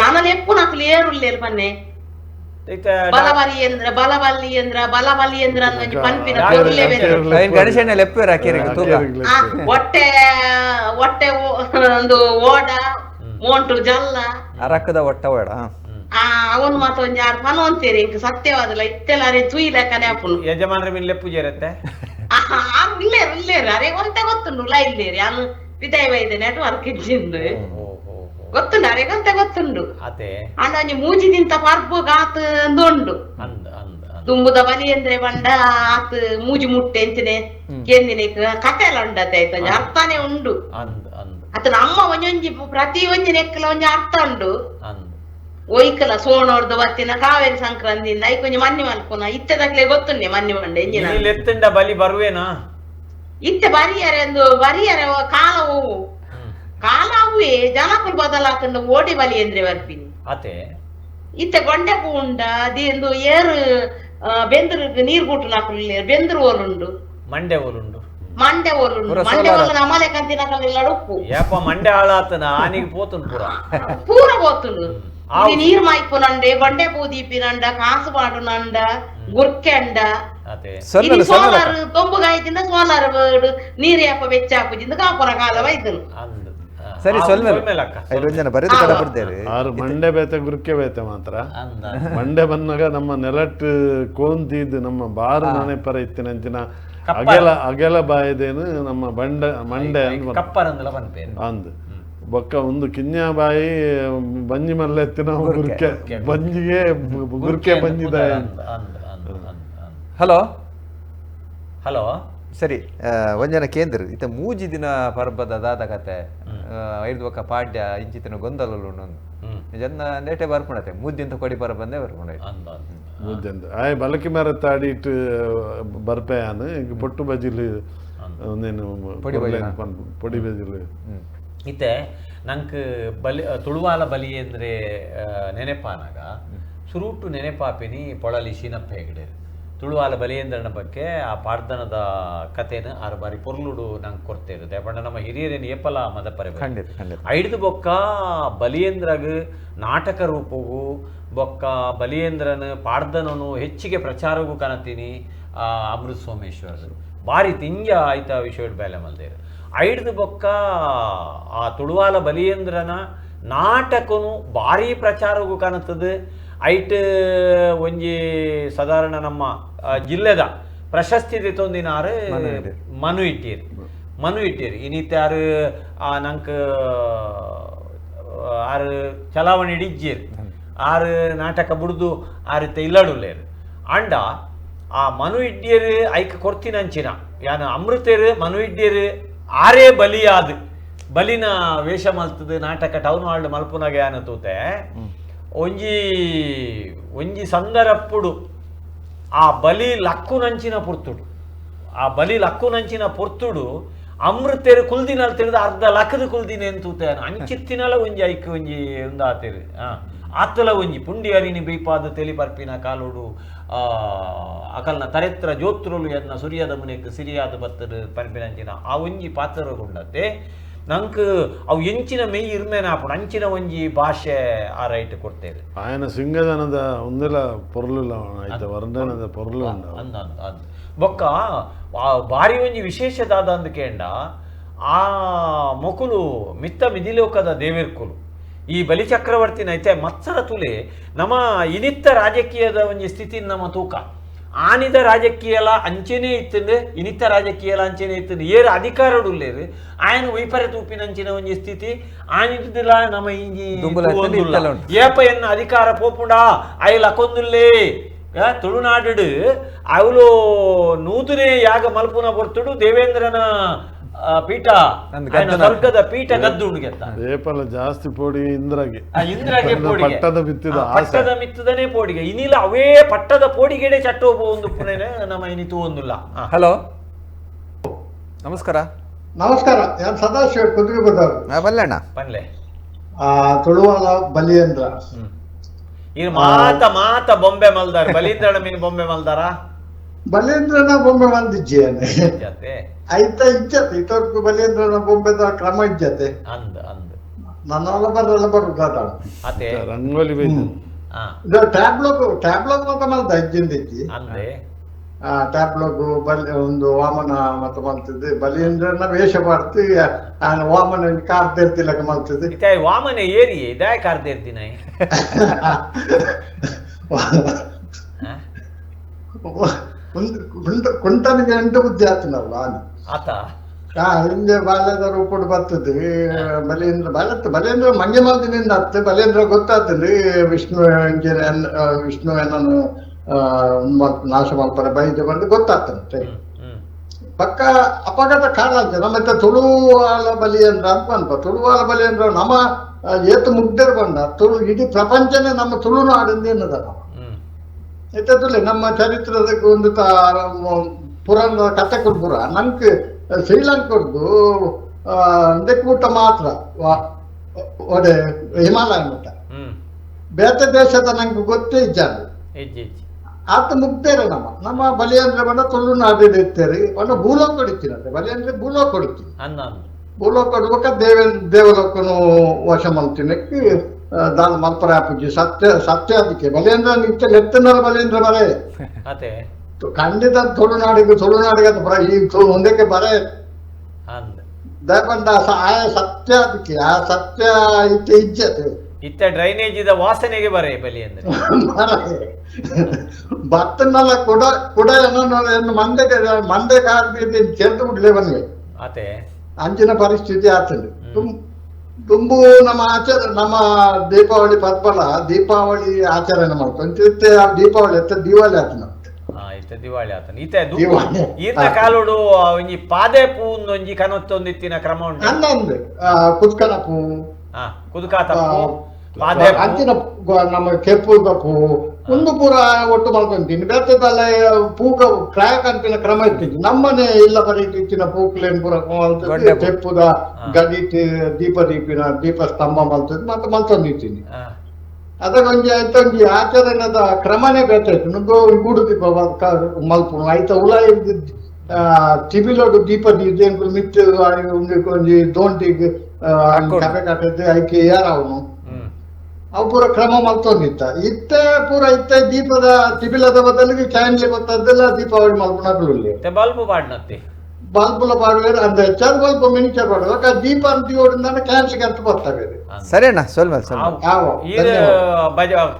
ನಾನ ಲೆಪ್ಪುನ ಅಕ್ಲು ಏರುಲ್ಲೇರು ಪನ್ನೆ ಬಲಬಲಿಯಂದ್ರ ಬಲಬಲಿಯಂದ್ರ ಬಲಬಲಿಯಂದ್ರ ಒಂಜಿ ಪನ್ಪಿನ ಪೊರ್ಲೆ ಬೇತೆ ಗಣೇಶನ ಲೆಪ್ಪುವೆರ್ ಅಕೇರಿಗೆ ತೂಕ ಹೊಟ್ಟೆ ಹೊಟ್ಟೆ ಒಂದು ಓಡ ಮೋಂಟು ಜಲ್ಲ ಅರಕದ ಒಟ್ಟ ಓಡ ಅವನು ಮಾತ ಒಂಜಿ ಆರ್ ಪನೊಂತೇರಿ ಇಂಕ್ ಸತ್ಯವಾದಲ ಇತ್ತೆಲಾರೆ ತೂಯಿಲೆಕ್ಕನೆ ಆಪುಂಡು ಯಜಮಾನ್ರ ಮಿನ್ ಲೆಪ್ಪು ಜೇರತ್ತೆ ಇಲ್ಲೇರು ಇಲ್ಲೇರು ಅರೆ ಒಂತೆ ಗೊತ್ತುಂಡು ಲಾ ಇಲ್ಲೇರು ಯಾನು ವಿದಾಯ ವೈದ್ಯ ನೆಟ್ವರ್ಕ್ ಇಜ್ಜಿಂದು ಗೊತ್ತುಂಡು ಅರೆ ಗೊಂತೆ ಗೊತ್ತುಂಡು ಅಂಡ ಒಂಜಿ ಮೂಜಿ ತಿಂತ ಪರ್ಬು ಗಾತ್ ಉಂಡು ದುಂಬುದ ಬಲಿ ಅಂದ್ರೆ ಬಂಡ ಆತ್ ಮೂಜಿ ಮುಟ್ಟೆ ಅಂಚನೆ ಕೇಂದಿನ ಕತೆ ಎಲ್ಲ ಉಂಡತೆ ಆಯ್ತು ಒಂಜಿ ಅರ್ಥನೇ ಉಂಡು ಅತ ನಮ್ಮ ಒಂಜೊಂಜಿ ಪ್ರತಿ ಒಂಜಿ ನೆಕ್ಕಲ ಒಂಜಿ ಅರ್ಥ ಉಂಡು ಒಯ್ಕಲ ಸೋಣೋರ್ದು ಬತ್ತಿನ ಕಾವೇರಿ ಸಂಕ್ರಾಂತಿಯಿಂದ ಐಕೊಂಜಿ ಮನ್ನಿ ಮಲ್ಪುನ ಇತ್ತೆದಾಗ್ಲೇ ಗೊತ್ತುಂಡೆ ಮನ್ನಿ ಮಂಡೆ ಎಂಜಿನ ಎತ್ತಂಡ ಬಲಿ ಬರುವೇನಾ ಇತ್ತೆ ಬರಿಯರೆ ಎಂದು ಬರಿಯರೆ ಕಾಲ ಹೋವು ಕಾಲ ಅವೇ ಜನಕುಲು ಬದಲಾತಂಡ ಓಡಿ ಬಲಿ ಅಂದ್ರೆ ಬರ್ಪಿನಿ ಅತೆ ಇತ್ತೆ ಗೊಂಡೆ ಪೂ ಉಂಡ ಅದೇಂದು ಏರು ಬೆಂದ್ರು ನೀರ್ ಗುಟ್ಟು ನಾಕುಲು ಬೆಂದ್ರು ಓಲುಂಡು ಮಂಡೆ ಓಲುಂಡು ಮಂಡೆ ಓಲುಂಡು ಮಂಡೆ ಓಲು ನಮಲೆ ಕಂತಿನ ಉಪ್ಪು ಏಪ ಮಂಡೆ ಹಾಳಾತನ ಆನಿಗೆ ಪೋತುಂಡು ಪೂರ ಪೂರ ಪೋತುಂಡು ನೀರ್ ಮಾಯ್ಪುನಂಡೆ ಗೊಂಡೆ ಪೂ ದೀಪಿನಂಡ ಕಾಸು ಪಾಡುನಂಡ ಗುರ್ಕೆಂಡ ಸೋಲಾರ್ ತೊಂಬುಗಾಯ್ತಿಂದ ಸೋಲಾರ್ ನೀರ್ ಯಾಪ ಬೆಚ್ಚ ಹಾಕುಜಿಂದ ಕಾಪುನ ಕಾಲ ವೈದ್ಯನು ಸರಿ ಆರು ಮಂಡೆ ಬೇತೆ ಗುರ್ಕೆ ಬೇತೆ ಮಾತ್ರ ಮಂಡೆ ಬಂದಾಗ ನಮ್ಮ ನೆಲಟ್ ಕೋಂತಿದ್ದು ನಮ್ಮ ಬಾರು ನೆನಪರ ಇತ್ತಿನಂಚಿನ ಅಗೆಲ ಅಗೆಲ ಬಾಯದೇನು ನಮ್ಮ ಬಂಡ ಮಂಡೆ ಅಂದ್ ಬೊಕ್ಕ ಒಂದು ಕಿನ್ಯಾ ಬಾಯಿ ಬಂಜಿ ಮಲ್ಲೆತ್ತಿನ ಗುರ್ಕೆ ಬಂಜಿಗೆ ಗುರ್ಕೆ ಬಂಜಿದ. ಹಲೋ ಹಲೋ ಸರಿ ಒಂಜನ ಕೇಂದ್ರ ಇತ್ತ ಮೂಜಿ ದಿನ ಪರ್ಬದ ದಾದ ಕತೆ ಐದು ಬೊಕ್ಕ ಪಾಡ್ಯ ಇಂಚಿತ್ತಿನ ಗೊಂದಲಲು ಜನ ನೇಟೆ ಬರ್ಪುಣತೆ ಮೂಜಿಂತ ಕೊಡಿ ಪರ್ಬಂದೇ ಬರ್ಪುಣ ಮೂಜಂದು ಆಯ್ ಬಲಕಿ ಮರ ತಾಡಿಟ್ಟು ಬರ್ಪೆಯಾನು ಈಗ ಪೊಟ್ಟು ಬಜಿಲು ಒಂದೇನು ಪೊಡಿ ಬಜಿಲು. ಇತ್ತೆ ನಂಗೆ ಬಲಿ ತುಳುವಾಲ ಬಲಿ ಅಂದರೆ ನೆನೆಪಾನಾಗ ಸುರುಟು ನೆನೆಪಾಪಿನಿ ಪೊಳಲಿ ಶೀನಪ್ಪ ಹೆಗಡೆ ತುಳುವಾಲ ಬಲಿಯೇಂದ್ರನ ಬಗ್ಗೆ ಆ ಪಾಡ್ದನದ ಕಥೆನ ಆರು ಬಾರಿ ಪೊರ್ಲುಡು ನಂಗೆ ಕೊಡ್ತೇವೆ. ಪಂಡ ನಮ್ಮ ಹಿರಿಯರೇನು ಏಪಲ ಮದಪರೆ ಐದು ಬೊಕ್ಕ ಬಲಿಯೇಂದ್ರಗ್ ನಾಟಕ ರೂಪವು ಬೊಕ್ಕ ಬಲಿಯೇಂದ್ರನ ಪಾಡ್ದನನು ಹೆಚ್ಚಿಗೆ ಪ್ರಚಾರಗೂ ಕಾಣತೀನಿ ಅಮೃತ ಸೋಮೇಶ್ವರರು ಬಾರಿ ತಿಂಜ ಆಯ್ತ ವಿಷಯ ಬೇಲೆ ಮಲ್ದೇರು. ಐಡ್ದು ಬೊಕ್ಕ ಆ ತುಳುವಾಲ ಬಲಿಯೇಂದ್ರನ ನಾಟಕನು ಭಾರಿ ಪ್ರಚಾರಗೂ ಕಾಣುತ್ತದೆ. ಐಟ್ ಒಂಜಿ ಸಾಧಾರಣ ನಮ್ಮ ಜಿಲ್ಲೆದ ಪ್ರಶಸ್ತಿ ತೊಂದಿನಾರು ಮನು ಇಟ್ಟೀರ್ ಮನು ಇಟ್ಟೀರ್ ಇನ್ನಿತ್ತೆ ಆರು ನಂಗೆ ಆರು ಚಲಾವಣೆ ಇಡಿಜ್ಜೀರ್ ಆರು ನಾಟಕ ಬುಡ್ದು ಆರಿತ್ತೆ ಇಲ್ಲಡುಲ್ಲೇರು. ಅಂಡ ಆ ಮನು ಇಡ್ಡಿಯರು ಐಕ್ ಕೊರ್ತಿನಂಚಿನ ಯಾನ ಅಮೃತೇರು ಮನು ಇಡ್ಡಿಯರು ಆರೇ ಬಲಿಯಾದ ಬಲಿನ ವೇಷ ಮಲ್ತದ ನಾಟಕ ಟೌನ್ ಹಾಲ್ ಮಲ್ಪುನಾಗ ಯಾನ ತೂತೆ ಒಂಜಿ ಒಂಜಿ ಸಂದರಪ್ಪುಡು ಆ ಬಲಿ ಲಕ್ಕುನಂಚಿನ ಪೊರ್ತುಡು ಆ ಬಲಿ ಲಕ್ಕುನಂಚಿನ ಪೊರ್ತುಡು ಅಮೃತೇರು ಕುಲ್ದಿನಲ್ಲಿ ತಿಳಿದು ಅರ್ಧ ಲಕ್ಕದ ಕುಲ್ದಿನ ಎಂತೂತೆ ಅಂಚಿತ್ತಿನಲ ಒಂಜಿ ಐಕ್ ಒಂಜಿ ಒಂದು ಆತೇರು ಆತಲ ಒಂಜಿ ಪುಂಡಿ ಅರಿನಿ ಬೀಪಾದ ತೆಲಿ ಪರ್ಪಿನ ಕಾಲೋಡು ಅಕಲ್ನ ತರೆತ್ರ ಜೋತ್ರುಲು ಎನ್ನ ಸುರಿಯದ ಮುನೆಕ್ ಸಿರಿಯಾದ ಬತ್ತದ ಪರ್ಪಿನಂಚಿನ ಆ ಒಂಜಿ ಪಾತ್ರಗೊಂಡತೆ ನಂಗೆ ಅವು ಎಂಚಿನ ಮೆಯ್ ಇರ್ಮೇನ ಆಪುಂಡು ಅಂಚಿನ ಒಂಜಿ ಭಾಷೆ ಆ ರೈಟ್ ಕೊಡ್ತೇವೆ. ఆయన ಸಿಂಗದನದ ಒಂದೆಲ್ಲ ಪೊರ್ಲುಲ್ಲ ಆಯ್ತು ವರ್ಣನದ ಪೊರ್ಲು ಅಂದ ಅಂದ ಬೊಕ್ಕ ಭಾರಿ ಒಂಜಿ ವಿಶೇಷದಾದ ಅಂದಕೇಂಡ ಆ ಮೊಕುಲು ಮಿತ್ತ ಮಿದಿಲೋಕದ ದೇವಿರ್ಕುಲು ಈ ಬಲಿಚಕ್ರವರ್ತಿನೈತೆ ಮತ್ಸರ ತುಲೆ ನಮ್ಮ ಇನಿತ್ತ ರಾಜಕೀಯದ ಒಂಜಿ ಸ್ಥಿತಿ ನಮ್ಮ ತೂಕ ಆನಿದ ರಾಜಕೀಯಲ ಅಂಚೆನೇ ಇತ್ತಂದು ಇನಿತ್ತ ರಾಜಕೀಯಲ ಅಂಚೆನೇ ಇತ್ತಂದು ಏರು ಅಧಿಕಾರಡುಲ್ಲೇರು ಆಯನ ವೈಪರ ತೂಪಿನಂಚಿನ ಒಂಜಿ ಸ್ಥಿತಿ ಆನಿದ್ದಿಲ್ಲ ನಮ್ಮ ಇಂಜಿ ಏಪ ಎನ್ನ ಅಧಿಕಾರ ಪೋಪುಂಡ ಆಯ್ ಲಕೊಂದುಲ್ಲೇ ತುಳುನಾಡು ಅವಳು ನೂತನೇ ಯಾಗ ಮಲ್ಪುನ ಬರ್ತುಡು ದೇವೇಂದ್ರನ ಪೀಠ ಸ್ವರ್ಗದ ಪೀಠ ಗದ್ದು ಉಂಡುಗೆತ್ತ ಏಪಲ ಜಾಸ್ತಿ ಪೋಡಿ ಇಂದ್ರಗೆ ಇಂದ್ರಗೆ ಪೋಡಿಗೆ ಪಟ್ಟದ ಬಿತ್ತಿದ ಪಟ್ಟದ ಮಿತ್ತದನೇ ಪೋಡಿಗೆ ಇನಿಲ ಅವೇ ಪಟ್ಟದ ಪೋಡಿಗೆಡೆ ಚಟ್ಟೋಬ ಒಂದು ಪುಣೆನೆ ನಮ್ಮ ಇನಿತು ಒಂದುಲ್ಲ. ಹಲೋ ನಮಸ್ಕಾರ. ನಮಸ್ಕಾರ, ನಾನು ಸದಾಶಿವ ಕುದುರೆ ಬದವರು. ಬಲ್ಲಣ್ಣ ಪನ್ಲೆ ತುಳುವಾಲ ಬಲಿಯೇಂದ್ರ ಇದು ಮಾತ ಮಾತ ಬೊಂಬೆ ಮಲ್ದಾರ ಬಲೀಂದ್ರನ ಮೀನು ಬೊಂಬೆ ಮಲ್ದಾರ ಬಲೇಂದ್ರನ ಬೊಂಬೆ ಮಂದಿಜ್ಜೆ ಐತ ಇಜ್ಜತೆ ಇತೋರ್ಕು ಬಲೇಂದ್ರನ ಬೊಂಬೆದ ಕ್ರಮ ಇಜ್ಜತೆ ಅಂದ ಅಂದ ನನ್ನೆಲ್ಲ ಬರಲ್ಲ ಬರುದು ಅತೆ ರಂಗೋಲಿ ಇದು ಟ್ಯಾಬ್ಲೋಗ್ ಟ್ಯಾಬ್ಲೋಗ್ ಮಾತ ಮಲ್ದ ಇಜ್ಜಿಂದಿಜ್ಜಿ ಅಂದೆ ಆ ಟ್ಯಾಬ್ಲೋಗ್ ಬಲಿ ಒಂದು ವಾಮನ ಮತ ಮಲ್ತದೆ ಬಲಿಯೇಂದ್ರನ ವೇಷ ಮಾಡ್ತಿ ವಾಮನ ಕಾರ್ ತೆರ್ತಿಲಕ ಮಲ್ತದೆ ಇತ್ತೆ ವಾಮನ ಏರಿ ಇದಾಯ ಕಾರ್ ತೆರ್ತಿನ ಕುಂಟನಿಗೆ ಎಂಟು ಬುದ್ಧಿ ಆತನಲ್ಲ ಆತ ಹಿಂದೆ ಬಾಲ್ಯದ ರೂಪಡು ಬರ್ತದೆ ಬಲೇಂದ್ರ ಬಲತ್ ಬಲೇಂದ್ರ ಮಂಗೆ ಮಲ್ದಿನಿಂದ ಅತ್ತೆ ಬಲೇಂದ್ರ ಗೊತ್ತಾಗ್ತದೆ ವಿಷ್ಣು ವಿಷ್ಣು ಏನನ್ನು ನಾಶ ಮಾಡ್ತಾರೆ ಬೈದು ಬಂದು ಗೊತ್ತಾಗ್ತಂತೆ ಪಕ್ಕ ಅಪಘಾತ ಕಾರಣ ಅಂತ ಮತ್ತೆ ತುಳುವಾಲ ಬಲಿಯೇಂದ್ರ ಅಂತ ಬಂತ. ತುಳುವಾಲ ಬಲಿಯೇಂದ್ರ ನಮ್ಮ ಏತು ಮುಗ್ಧರು ಬಂದ ತುಳು ಇಡೀ ಪ್ರಪಂಚನೇ ನಮ್ಮ ತುಳುನಾಡಿಂದ ಏನದ ಇತ್ತೇ ನಮ್ಮ ಚರಿತ್ರದ ಒಂದು ಪುರಾಣದ ಕಥೆಗಳು ಪುರ ನಂಗೆ ಶ್ರೀಲಂಕದ್ದು ಊಟ ಮಾತ್ರ ಒಡೆ ಹಿಮಾಲಯ ಊಟ ಬೇತೆ ದೇಶದ ನಂಗೆ ಗೊತ್ತೇ ಇಜ್ಜಾಂಡ್ ಆತ ಮುಗ್ದೇರೆ ನಮ್ಮ ನಮ್ಮ ಬಲಿಯಂದ್ರೆ ಬಣ್ಣ ತುಳುನಾಡು ಇತ್ತೇರಿ ಬಣ್ಣ ಭೂಲೋಕ ಹೊಡಿತೀನಂತೆ ಬಲಿಯಂದ್ರೆ ಭೂಲೋಕ ಹೊಡಿತೀನಿ ಭೂಲೋಕ ಹೊಡ್ಬೇಕ ದೇವಲೋಕನು ವಶ ಮಲ್ತಿನಕ್ಕೆ ದಾನ ಮಲ್ಪರ ಪೂಜೆ ಸತ್ಯ ಸತ್ಯ ಅದಕ್ಕೆ ಬಲಿಯಂದ್ರ ನಿತ್ಯ ಲೆತ್ತನಲ್ಲ ಬಲಿಯಂದ್ರ ಬರೇ ಖಂಡಿತ ತುಳುನಾಡಿಗೆ ತುಳುನಾಡಿಗೆ ಅಂತ ಬರ ಈ ಒಂದಕ್ಕೆ ಬರೇ ದಯಪಂಡ ಆ ಸತ್ಯ ಅದಕ್ಕೆ ಆ ಸತ್ಯ ಇತ್ತೆ ಇಜ್ಜತೆ ಇತ್ತ ಡ್ರೈನೇಜ್ ಇದ ವಾಸನೆಗೆ ಬರೇ ಬಲಿ ಅಂದ್ರೆ ಬತ್ತನ್ನೆಲ್ಲ ಕುಡ ಕುಡ ಮಂದೆ ಮಂದೆ ಕಾಡ್ತಿ ಚೆಲ್ದು ಬಿಡ್ಲೆ ಬಂದ್ವಿ ಅತೆ ಅಂಚಿನ ಪರಿಸ್ಥಿತಿ ಆತಂಡು ತುಂಬು ನಮ್ಮ ಆಚರಣೆ ನಮ್ಮ ದೀಪಾವಳಿ ಪರ್ಬಲ ದೀಪಾವಳಿ ಆಚರಣೆ ಮಾಡ್ತಾರೆ ದೀಪಾವಳಿ ಅತ್ತ ದಿವಾಳಿ ಆತನ ದಿವಾಳಿ ಆತನ ಇತ್ತೆ ಈರ್ನ ಕಾಲೋಡು ಒಂಜಿ ಪಾದೆ ಪೂ ಒಂಜಿ ಕನೊತ್ತೊಂದಿತ್ತಿನ ಕ್ರಮ ಉಂಟು ಅಂದಂದು ಕುದ್ಕನ ಪೂ ಕುದುಕಾತ ಅಂಚಿನ ನಮ್ಮ ಕೆಂಪುದ ಪೂ ಒಂದು ಪೂರ ಒಟ್ಟು ಮಾಡ್ಕೊಂತೀನಿ ಬೇತೆದಲ್ಲ ಪೂಕ ಕ್ರಾಯಕ್ ಅಂತಿನ ಕ್ರಮ ಇರ್ತಿತ್ತು ನಮ್ಮನೆ ಇಲ್ಲ ಬರೀ ಇತ್ತಿನ ಪೂಕ್ಲೇನ್ ಪೂರ ಕೆಂಪುದ ಗಡಿಟ್ ದೀಪ ದೀಪಿನ ದೀಪ ಸ್ತಂಭ ಮಲ್ತದ್ದು ಮತ್ತೆ ಮಲ್ತೊಂದಿತ್ತೀನಿ ಅದಕ್ಕೊಂಜಿ ಆಯ್ತೊಂಜಿ ಆಚರಣೆದ ಕ್ರಮನೇ ಬೇತಾಯ್ತು ನುಗ್ಗೋ ಗೂಡು ದೀಪ ಮಲ್ಪುನು ಆಯ್ತ ಉಲ ತಿಬಿಲೋಡು ದೀಪ ದೀಪ ಮಿತ್ತು ಒಂಜಿ ದೋಂಟಿಗ್ ಕಪೆ ಕಟ್ಟದ್ದು ಐಕೆ ಯಾರವನು ಅವು ಪೂರ ಕ್ರಮ ಮಲ್ತೊಂದಿತ್ತ ಇತ್ತೆ ಪೂರ ಇತ್ತೆ ದೀಪದ ತಿಬಿಲದ ಬದಲಿಗೆ ಕ್ಯಾಂಡ್ಲಿ ಗೊತ್ತದ್ದೆಲ್ಲ ದೀಪಾವಳಿ ಮಲ್ಪುನಕುಲು ಬಲ್ಬು ಪಾಡ್ನತ್ತೆ ಬಲ್ಬುಲ ಪಾಡುವೇರು ಅಂದ್ರೆ ಹೆಚ್ಚಾರು ಬಲ್ಬು ಮಿನಿಚರ್ ಪಾಡುವ ದೀಪ ಅಂತ ಕ್ಯಾನ್ಸಲ್ ಅಂತ ಬರ್ತವೆ. ಸರಿ ಅಣ್ಣ ಸೊಲ್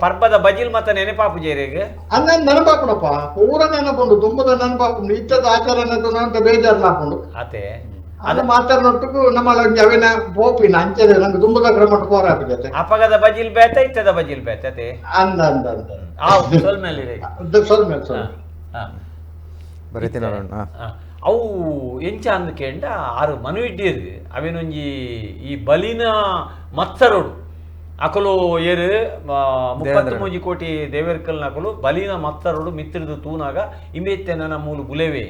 ಪರ್ಬದ ಬಜಿಲ್ ಮತ್ತ ನೆನಪಾಪು ಜೇರಿಗೆ ಅನ್ನ ನೆನಪಾಪುಣಪ್ಪ ಪೂರ ನೆನಪುಂಡು ತುಂಬದ ನೆನಪಾಪುಂಡು ಇತ್ತದ ಆಚರಣೆ ಅಂತ ಬೇಜಾರ್ಲ ಹಾಕೊಂಡು ಅತೆ ಅದು ಮಾತಾಡೋಟ್ಟಕ್ಕೂ ನಮ್ಮ ಅವೇನ ಪೋಪಿನ ಅಂಚೆ ನಂಗೆ ತುಂಬದ ಕ್ರಮ ಪೋರಾಪಿದೆ ಅಪಗದ ಬಜಿಲ್ ಬೇತ ಇತ್ತದ ಬಜಿಲ್ ಬೇತ ಅತೆ ಅಂದ ಅಂದ ಅಂದ ಸೊಲ್ ಮೇಲೆ ಸೊಲ್ ಮೇಲೆ ಸೊಲ್ ಬರೀತೀನಿ. ಅವು ಎಂಚ ಅಂದ್ ಕೇಂಡ ಆರು ಮನು ಇಡ್ಡೀರು ಅವೇನೊಂಜಿ ಈ ಬಲಿನ ಮತ್ಸರೋಡು ಅಕಲು ಏರು 33 ಕೋಟಿ ದೇವೇರ್ಕಲ್ನ ಅಕಲು ಬಲಿನ ಮತ್ಸರೋಡು ಮಿತ್ರದು ತೂನಾಗ ಇಂಬೆತ್ತೆನ ಮೂಲು ಬುಲೆವೆ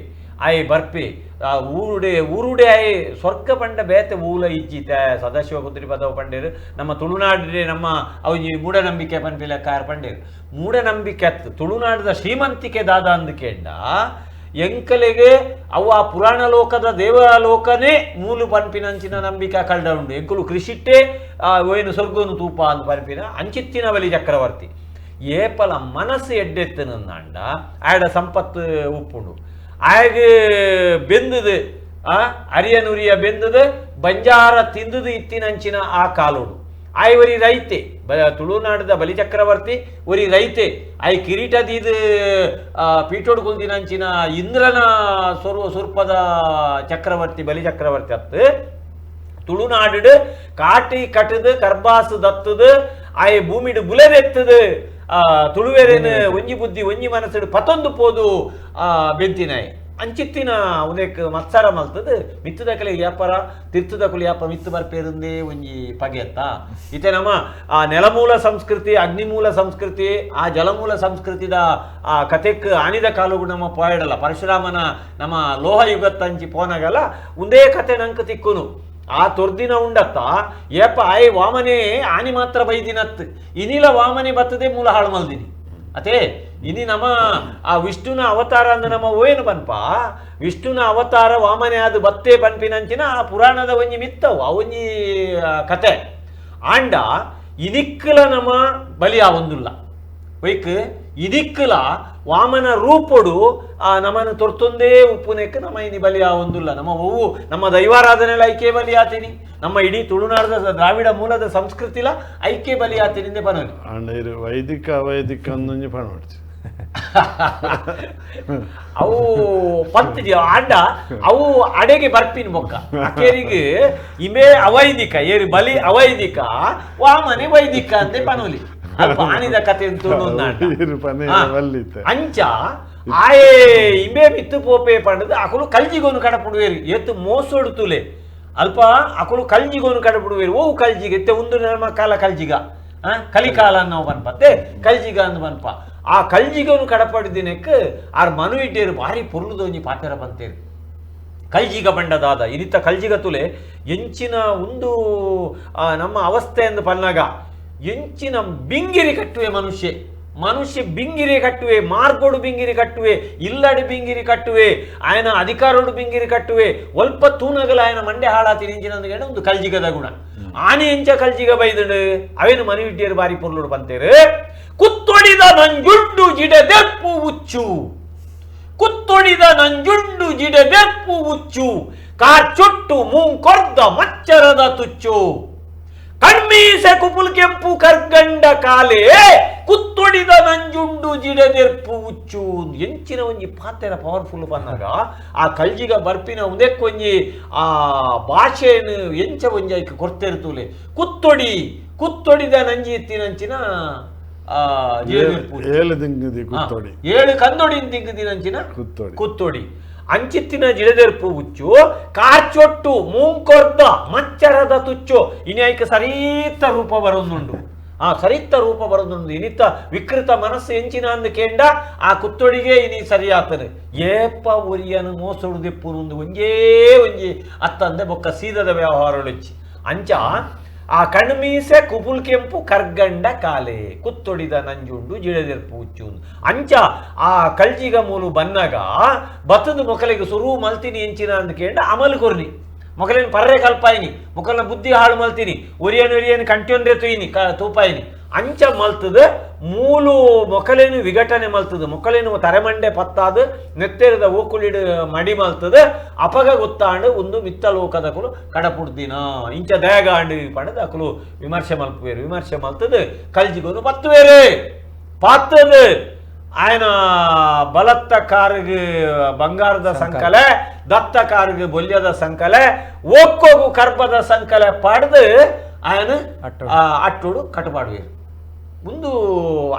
ಆಯ್ ಬರ್ಪೆ ಆ ಊರುಡೆ ಊರುಡೆ ಆಯ್ ಸ್ವರ್ಗ ಪಂಡ ಬೇತೆ ಊಲ ಇಜ್ಜಿತ ಸದಾಶಿವ ಕುದ್ರಿ ಪದವ ಪಂಡೇರು ನಮ್ಮ ತುಳುನಾಡಿದೆ ನಮ್ಮ ಅವು ಈ ಮೂಢನಂಬಿಕೆ ಪನ್ಪಿಲ ಕಾರ್ ಪಂಡೇರು ಮೂಢನಂಬಿಕೆ ಅತ್ತು ತುಳುನಾಡದ ಶ್ರೀಮಂತಿಕೆ ದಾದ ಅಂದ್ ಕೇಂಡ ಎಂಕಲೆಗೆ ಅವು ಆ ಪುರಾಣ ಲೋಕದ ದೇವಲೋಕನೇ ಮೂಲು ಪನ್ಪಿನಂಚಿನ ನಂಬಿಕೆ ಕಳ್ದ ಉಂಡು ಎಂಕುಲು ಕೃಷಿಟ್ಟೆ ಏನು ಸ್ವರ್ಗನು ತೂಪ ಅಂದ್ ಪನ್ಪಿನ ಅಂಚಿತ್ತಿನ ಬಲಿ ಚಕ್ರವರ್ತಿ ಏಪಲ ಮನಸ್ಸು ಎಡ್ಡೆತ್ತನಂದಾಂಡ ಆಡ ಸಂಪತ್ತು ಉಪ್ಪುಂಡು ಆಗ ಬೆಂದದು ಅರಿಯ ನುರಿಯ ಬೆಂದದು ಬಂಜಾರ ತಿಂದದು ಇತ್ತಿನಂಚಿನ ಆ ಕಾಲೋಡು ಆಯ್ ಒರಿ ರೈತೆ ತುಳುನಾಡದ ಬಲಿಚಕ್ರವರ್ತಿ ಒರಿ ರೈತೆ ಆಯ್ ಕಿರೀಟದೀದು ಪೀಠೋಡು ಕುಲ್ದಿನಂಚಿನ ಇಂದ್ರನ ಸ್ವರೂಪದ ಚಕ್ರವರ್ತಿ ಬಲಿಚಕ್ರವರ್ತಿ ಅತ್ತು ತುಳುನಾಡು ಕಾಟಿ ಕಟ್ಟದು ಕರ್ಬಾಸು ದತ್ತದು ಆಯ್ ಭೂಮಿಡು ಬುಲೆದೆತ್ತದು ತುಳುವೆರೇನು ಒಂಜಿ ಬುದ್ಧಿ ಒಂಜಿ ಮನಸ್ಸುಡು ಪತೊಂದು ಪೋದು ಬೆಂತಿನಾಯ್ ಅಂಚಿತ್ತಿನ ಉದೆಕ್ ಮತ್ಸರ ಮಲ್ತದು ಮಿತ್ತದಕಲೆ ವ್ಯಾಪಾರ ತಿರ್ತದಕಲೆ ಯಾಪ ಮಿತ್ತು ಬರ್ಪೇರುಂದೇ ಒಂಜಿ ಪಗೆತ್ತ ಇತ್ತೆ ನಮ್ಮ ಆ ನೆಲಮೂಲ ಸಂಸ್ಕೃತಿ ಅಗ್ನಿಮೂಲ ಸಂಸ್ಕೃತಿ ಆ ಜಲಮೂಲ ಸಂಸ್ಕೃತಿದ ಆ ಕತೆಕ್ ಆನಿದ ಕಾಲುಗು ನಮ್ಮ ಪೋಯಡಲ್ಲ ಪರಶುರಾಮನ ನಮ್ಮ ಲೋಹ ಯುಗತ್ತಂಚಿ ಪೋನಗಲ್ಲ ಒಂದೇ ಕತೆ ನಂಕ ತಿಕ್ಕುನು ಆ ತೊರ್ದಿನ ಉಂಡತ್ತ ಏಪ ಆಯ್ ವಾಮನೆ ಆನಿ ಮಾತ್ರ ಬೈದಿನತ್ ಇನಿಲ ವಾಮನೆ ಬತ್ತದೆ ಮೂಲ ಹಾಳು ಮಲ್ದಿನಿ ಅತೇ ಇನಿ ನಮ್ಮ ಆ ವಿಷ್ಣುನ ಅವತಾರ ಅಂದ್ರೆ ನಮ್ಮ ಓಯೇನು ಪನ್ಪ ವಿಷ್ಣುನ ಅವತಾರ ವಾಮನೆ ಅದು ಬತ್ತೆ ಪನ್ಪಿನಂಚಿನ ಆ ಪುರಾಣದ ಒಂಜಿ ಮಿತ್ತವು ಆ ಒಂಜಿ ಕತೆ ಆಂಡ ಇನಿಕ್ಕಲ ನಮ್ಮ ಬಲಿ ಆ ಒಂದುಲ್ಲ ಒಯ್ಕ್ ಇದಿಕ್ಕಲ ವಾಮನ ರೂಪೊಡು ಆ ನಮ್ಮನ್ನು ತೊರ್ತೊಂದೇ ಉಪ್ಪುನೆಕ್ ನಮ್ಮ ಇನಿ ಬಲಿ ಆ ಒಂದುಲ್ಲ ನಮ್ಮ ಹೂವು ನಮ್ಮ ದೈವಾರಾಧನೆಲ್ಲ ಐಕೆ ಬಲಿ ಆತೀನಿ ನಮ್ಮ ಇಡೀ ತುಳುನಾಡದ ದ್ರಾವಿಡ ಮೂಲದ ಸಂಸ್ಕೃತಿಲ ಐಕೆ ಬಲಿ ಆತಿನಿಂದ ಪನೋನಿ ಅಂಡ ವೈದಿಕ ಅವೈದಿಕ ಅಂದೊಂಜಿ ಪಣೋಡ್ಚಿ ಅವು ಪಂತಿಜಿ ಆಂಡ ಅವು ಅಡೆಗೆ ಬರ್ಪಿನ ಬೊಕ್ಕ ಅಕೇರಿಗೆ ಇಮೇ ಅವೈದಿಕ ಏರಿ ಬಲಿ ಅವೈದಿಕ ವಾಮನೆ ವೈದಿಕ ಅಂದೆ ಪನೋಲಿ ಆನಿದ ಕತೆ ಅಂಚ ಆಯೇ ಇಂಬೆ ಮಿತ್ತು ಪೋಪೆ ಪಂಡದು ಅಕಲು ಕಲ್ಜಿಗೋನು ಕಡಪುಡುವೇರು ಎತ್ತು ಮೋಸೋಡು ತುಲೆ ಅಲ್ಪ ಅಕಲು ಕಲ್ಜಿಗೋನು ಕಡಪುಡುವೇರು ಓ ಕಲ್ಜಿಗೆ ಎತ್ತೆ ಒಂದು ನಮ್ಮ ಕಾಲ ಕಲ್ಜಿಗ ಕಲಿಕಾಲ ಅನ್ನೋ ಪನ್ಪತ್ತೆ ಕಲ್ಜಿಗ ಅಂದ್ ಪನ್ಪ ಆ ಕಲ್ಜಿಗೋನು ಕಡಪಡಿದಿನಕ್ಕೆ ಆರ್ ಮನು ಇಟ್ಟೇರು ಭಾರಿ ಪೊರ್ಲುದೊಂಜಿ ಪಾತೆರ ಬಂತೇರು ಕಲ್ಜಿಗ ಬಂಡದಾದ ಇನಿತ ಕಲ್ಜಿಗ ತುಲೆ ಎಂಚಿನ ಒಂದು ನಮ್ಮ ಅವಸ್ಥೆ ಎಂದು ಪನ್ನಾಗ ಎಂಚಿನ ಬಿಂಗಿರಿ ಕಟ್ಟುವೆ ಮನುಷ್ಯ ಮನುಷ್ಯ ಬಿಂಗಿರಿ ಕಟ್ಟುವೆ, ಮಾರ್ಗೋಡು ಬಿಂಗಿರಿ ಕಟ್ಟುವೆ, ಇಲ್ಲಡು ಬಿಂಗಿರಿ ಕಟ್ಟುವೆ, ಆಯನ ಅಧಿಕಾರೋಡು ಬಿಂಗಿರಿ ಕಟ್ಟುವೆ, ಒಲ್ಪ ತೂನಗಲ ಆಯನ ಮಂಡೆ ಹಾಳಾತಿ ನಿಂಚಿನ ಒಂದು ಕಲ್ಜಿಗದ ಗುಣ. ಆನೆ ಎಂಚ ಕಲ್ಜಿಗ ಬೈದುಂಡು ಅವೇನು ಮನೆವಿಟ್ಟಿಯರು ಬಾರಿ ಪೊರ್ಲುಡು ಬಂತೇರು. ಕುತ್ತೊಡಿದ ನಂಜುಂಡು ಜಿಡದೆಪ್ಪು ಉಚ್ಚು, ಕುತ್ತೊಡಿದ ನಂಜುಂಡು ಜಿಡದೆಪ್ಪು ಉಚ್ಚು, ಕಾರ್ಚುಟ್ಟು ಮೂಂಕೊರ್ದ ಮಚ್ಚರದ ತುಚ್ಚು, ಕಣ್ಮೀಸೆ ಕುಪುಲ್ ಕೆಂಪು ಕರ್ಗಂಡ ಕಾಲೇ, ಕುತ್ತೊಡಿದ ನಂಜುಂಡು ಜಿಡದೆರ್ಪು ಉಚ್ಚು. ಎಂಚಿನ ಒಂಜಿ ಪಾತೆರ ಪವರ್ಫುಲ್ ಬಂದಾಗ ಆ ಕಲ್ಜಿಗ ಬರ್ಪಿನ ಒಂದಕ್ಕೊಂಜಿ ಆ ಭಾಷೆಯನ್ನು ಎಂಚ ಒಂಜಿ ಐಕ್ ಕೊರ್ತೆರ್ತೂಲೆ. ಕುತ್ತೊಡಿ ಕುತ್ತೊಡಿದ ನಂಜಿ ಇತ್ತಿನಂಚಿನ ಏಳು ಕಂದೊಡಿ ತಿಂಗುದಿನಂಚಿನ ಕುತ್ತೊಡಿ ಅಂಚಿತ್ತಿನ ಜಿಡದೆರ್ಪು ಉಚ್ಚು, ಕಾರ್ಚೊಟ್ಟು ಮೂಂಕೊರ್ದ ಮಚ್ಚರದ ತುಚ್ಚು. ಇನಿ ಐಕ ಸರೀತ ರೂಪ ಬರೋದುಂಡು, ಆ ಸರಿತ ರೂಪ ಬರೋದುಂಡು. ಇನಿತ ವಿಕೃತ ಮನಸ್ಸು ಎಂಚಿನ ಅಂದು ಕೇಂಡ ಆ ಕುತ್ತೊಡಿಗೆ ಇನಿ ಸರಿಯಾತನೆ. ಏಪ ಒರಿಯನು ಮೋಸೊಡುದೆಪ್ಪುನೊಂದು ಒಂಜೇ ಒಂಜಿ ಅತ್ತಂದೆ ಬೊಕ್ಕ ಸೀದದ ವ್ಯವಹಾರೊಳಿಚ್ಚಿ ಅಂಚ ಆ ಕಣ್ಮೀಸೆ ಕುಪುಲ್ ಕೆಂಪು ಕರ್ಗಂಡ ಕಾಲೆ, ಕುತ್ತೊಡಿದ ನಂಜುಂಡು ಜಿಡದೆರ್ಪು ಉಚ್ಚು. ಅಂಚ ಆ ಕಲ್ಜಿಗ ಮೂಲು ಬನ್ನಾಗ ಬತ್ತದ ಮೊಕಲಿಗೆ ಸುರು ಮಲ್ತೀನಿ ಎಂಚಿನ ಅಂದ ಕೇಂಡ ಅಮಲು ಕೊರ್ನಿ, ಮೊಕಲಿನ ಪರ್ರೆ ಕಲ್ಪಾಯಿನಿ, ಮೊಕಲ್ನ ಬುದ್ಧಿ ಹಾಳು ಮಲ್ತೀನಿ, ಒರಿಯನ್ ಒರಿಯನ್ ಕಂಟ್ಯೊಂದ್ರೆ ತುಯಿನಿ ತೂಪಾಯಿನಿ. ಅಂಚ ಮಲ್ತದ ಮೂಲು ಮೊಕಲೇನು ವಿಘಟನೆ ಮಲ್ತದ, ಮೊಕಲೇನು ತರೆಮಂಡೆ ಪತ್ತಾದ ನೆತ್ತೆರದ ಓಕುಳಿಡು ಮಡಿ ಮಲ್ತದ. ಅಪಗ ಗೊತ್ತಾಂಡು ಒಂದು ಮಿತ್ತ ಲೋಕದಕುಲು ಕಡಪುಡ್ದಿನ ಇಂಚ ದಯಗಾಂಡು ಪಂಡದ ಅಕುಲು ವಿಮರ್ಶೆ ಮಲ್ಪುವೇರು. ವಿಮರ್ಶೆ ಮಲ್ತದ ಕಲ್ಜಿಗೋನು ಪತ್ತುವೇರು ಪಾತದ ఆయన ಬಲತ್ತ ಕಾರಿಗೆ ಬಂಗಾರದ ಸಂಕಲೆ, ದತ್ತ ಕಾರಿಗೆ ಬೊಲ್ಯದ ಸಂಕಲೆ, ಒಕ್ಕೋಗು ಕರ್ಬದ ಸಂಕಲೆ ಪಡೆದು ఆయన ಅಟ್ಟುಡು ಕಟುಪಾಡುವೇರು. ಮುಂದು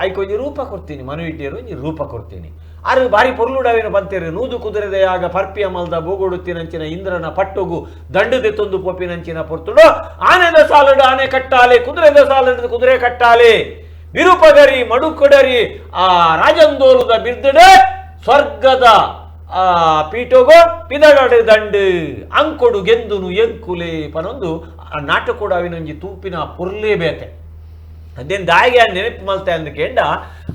ಐಕೊಂಜಿ ರೂಪ ಕೊಡ್ತೀನಿ, ಮನುವಿಟ್ಟಿಯರು ಒಂಜಿ ರೂಪ ಕೊಡ್ತೀನಿ. ಆರು ಬಾರಿ ಪೊರ್ಲುಡವೇನು ಬಂತೇರು. ನೂದು ಕುದುರೆದೆಯಾಗ ಪರ್ಪಿಯ ಮಲ್ದ ಬೋಗೊಡುತ್ತಿನಂಚಿನ ಇಂದ್ರನ ಪಟ್ಟೊಗು ದಂಡದೆ ತೊಂದು ಪೊಪ್ಪಿನಂಚಿನ ಪೊರ್ತುಡು, ಆನೆದ ಸಾಲಡು ಆನೆ ಕಟ್ಟಾಲೆ, ಕುದುರೆದ ಸಾಲಡು ಕುದುರೆ ಕಟ್ಟಾಲೆ, ವಿರೂಪಗರಿ ಮಡುಕೊಡರಿ ಆ ರಾಜಂದೋಲುದ ಬಿರ್ದಡೆ ಸ್ವರ್ಗದ ಆ ಪೀಠೋಗೋ ಪಿದಗಡೆ ದಂಡು ಅಂಕೊಡು ಗೆಂದುನು ಎಂಕುಲೆ ಪನೊಂದು ಆ ನಾಟಕೋಡು ಅವಿನೊಂಜಿ ತೂಪಿನ ಪೊರ್ಲೇ ಬೇತೆ. ಅದೇನು ದಾಯಿಗೆ ನೆನಪು ಮಲ್ತೆ ಅಂದಕೇಂಡ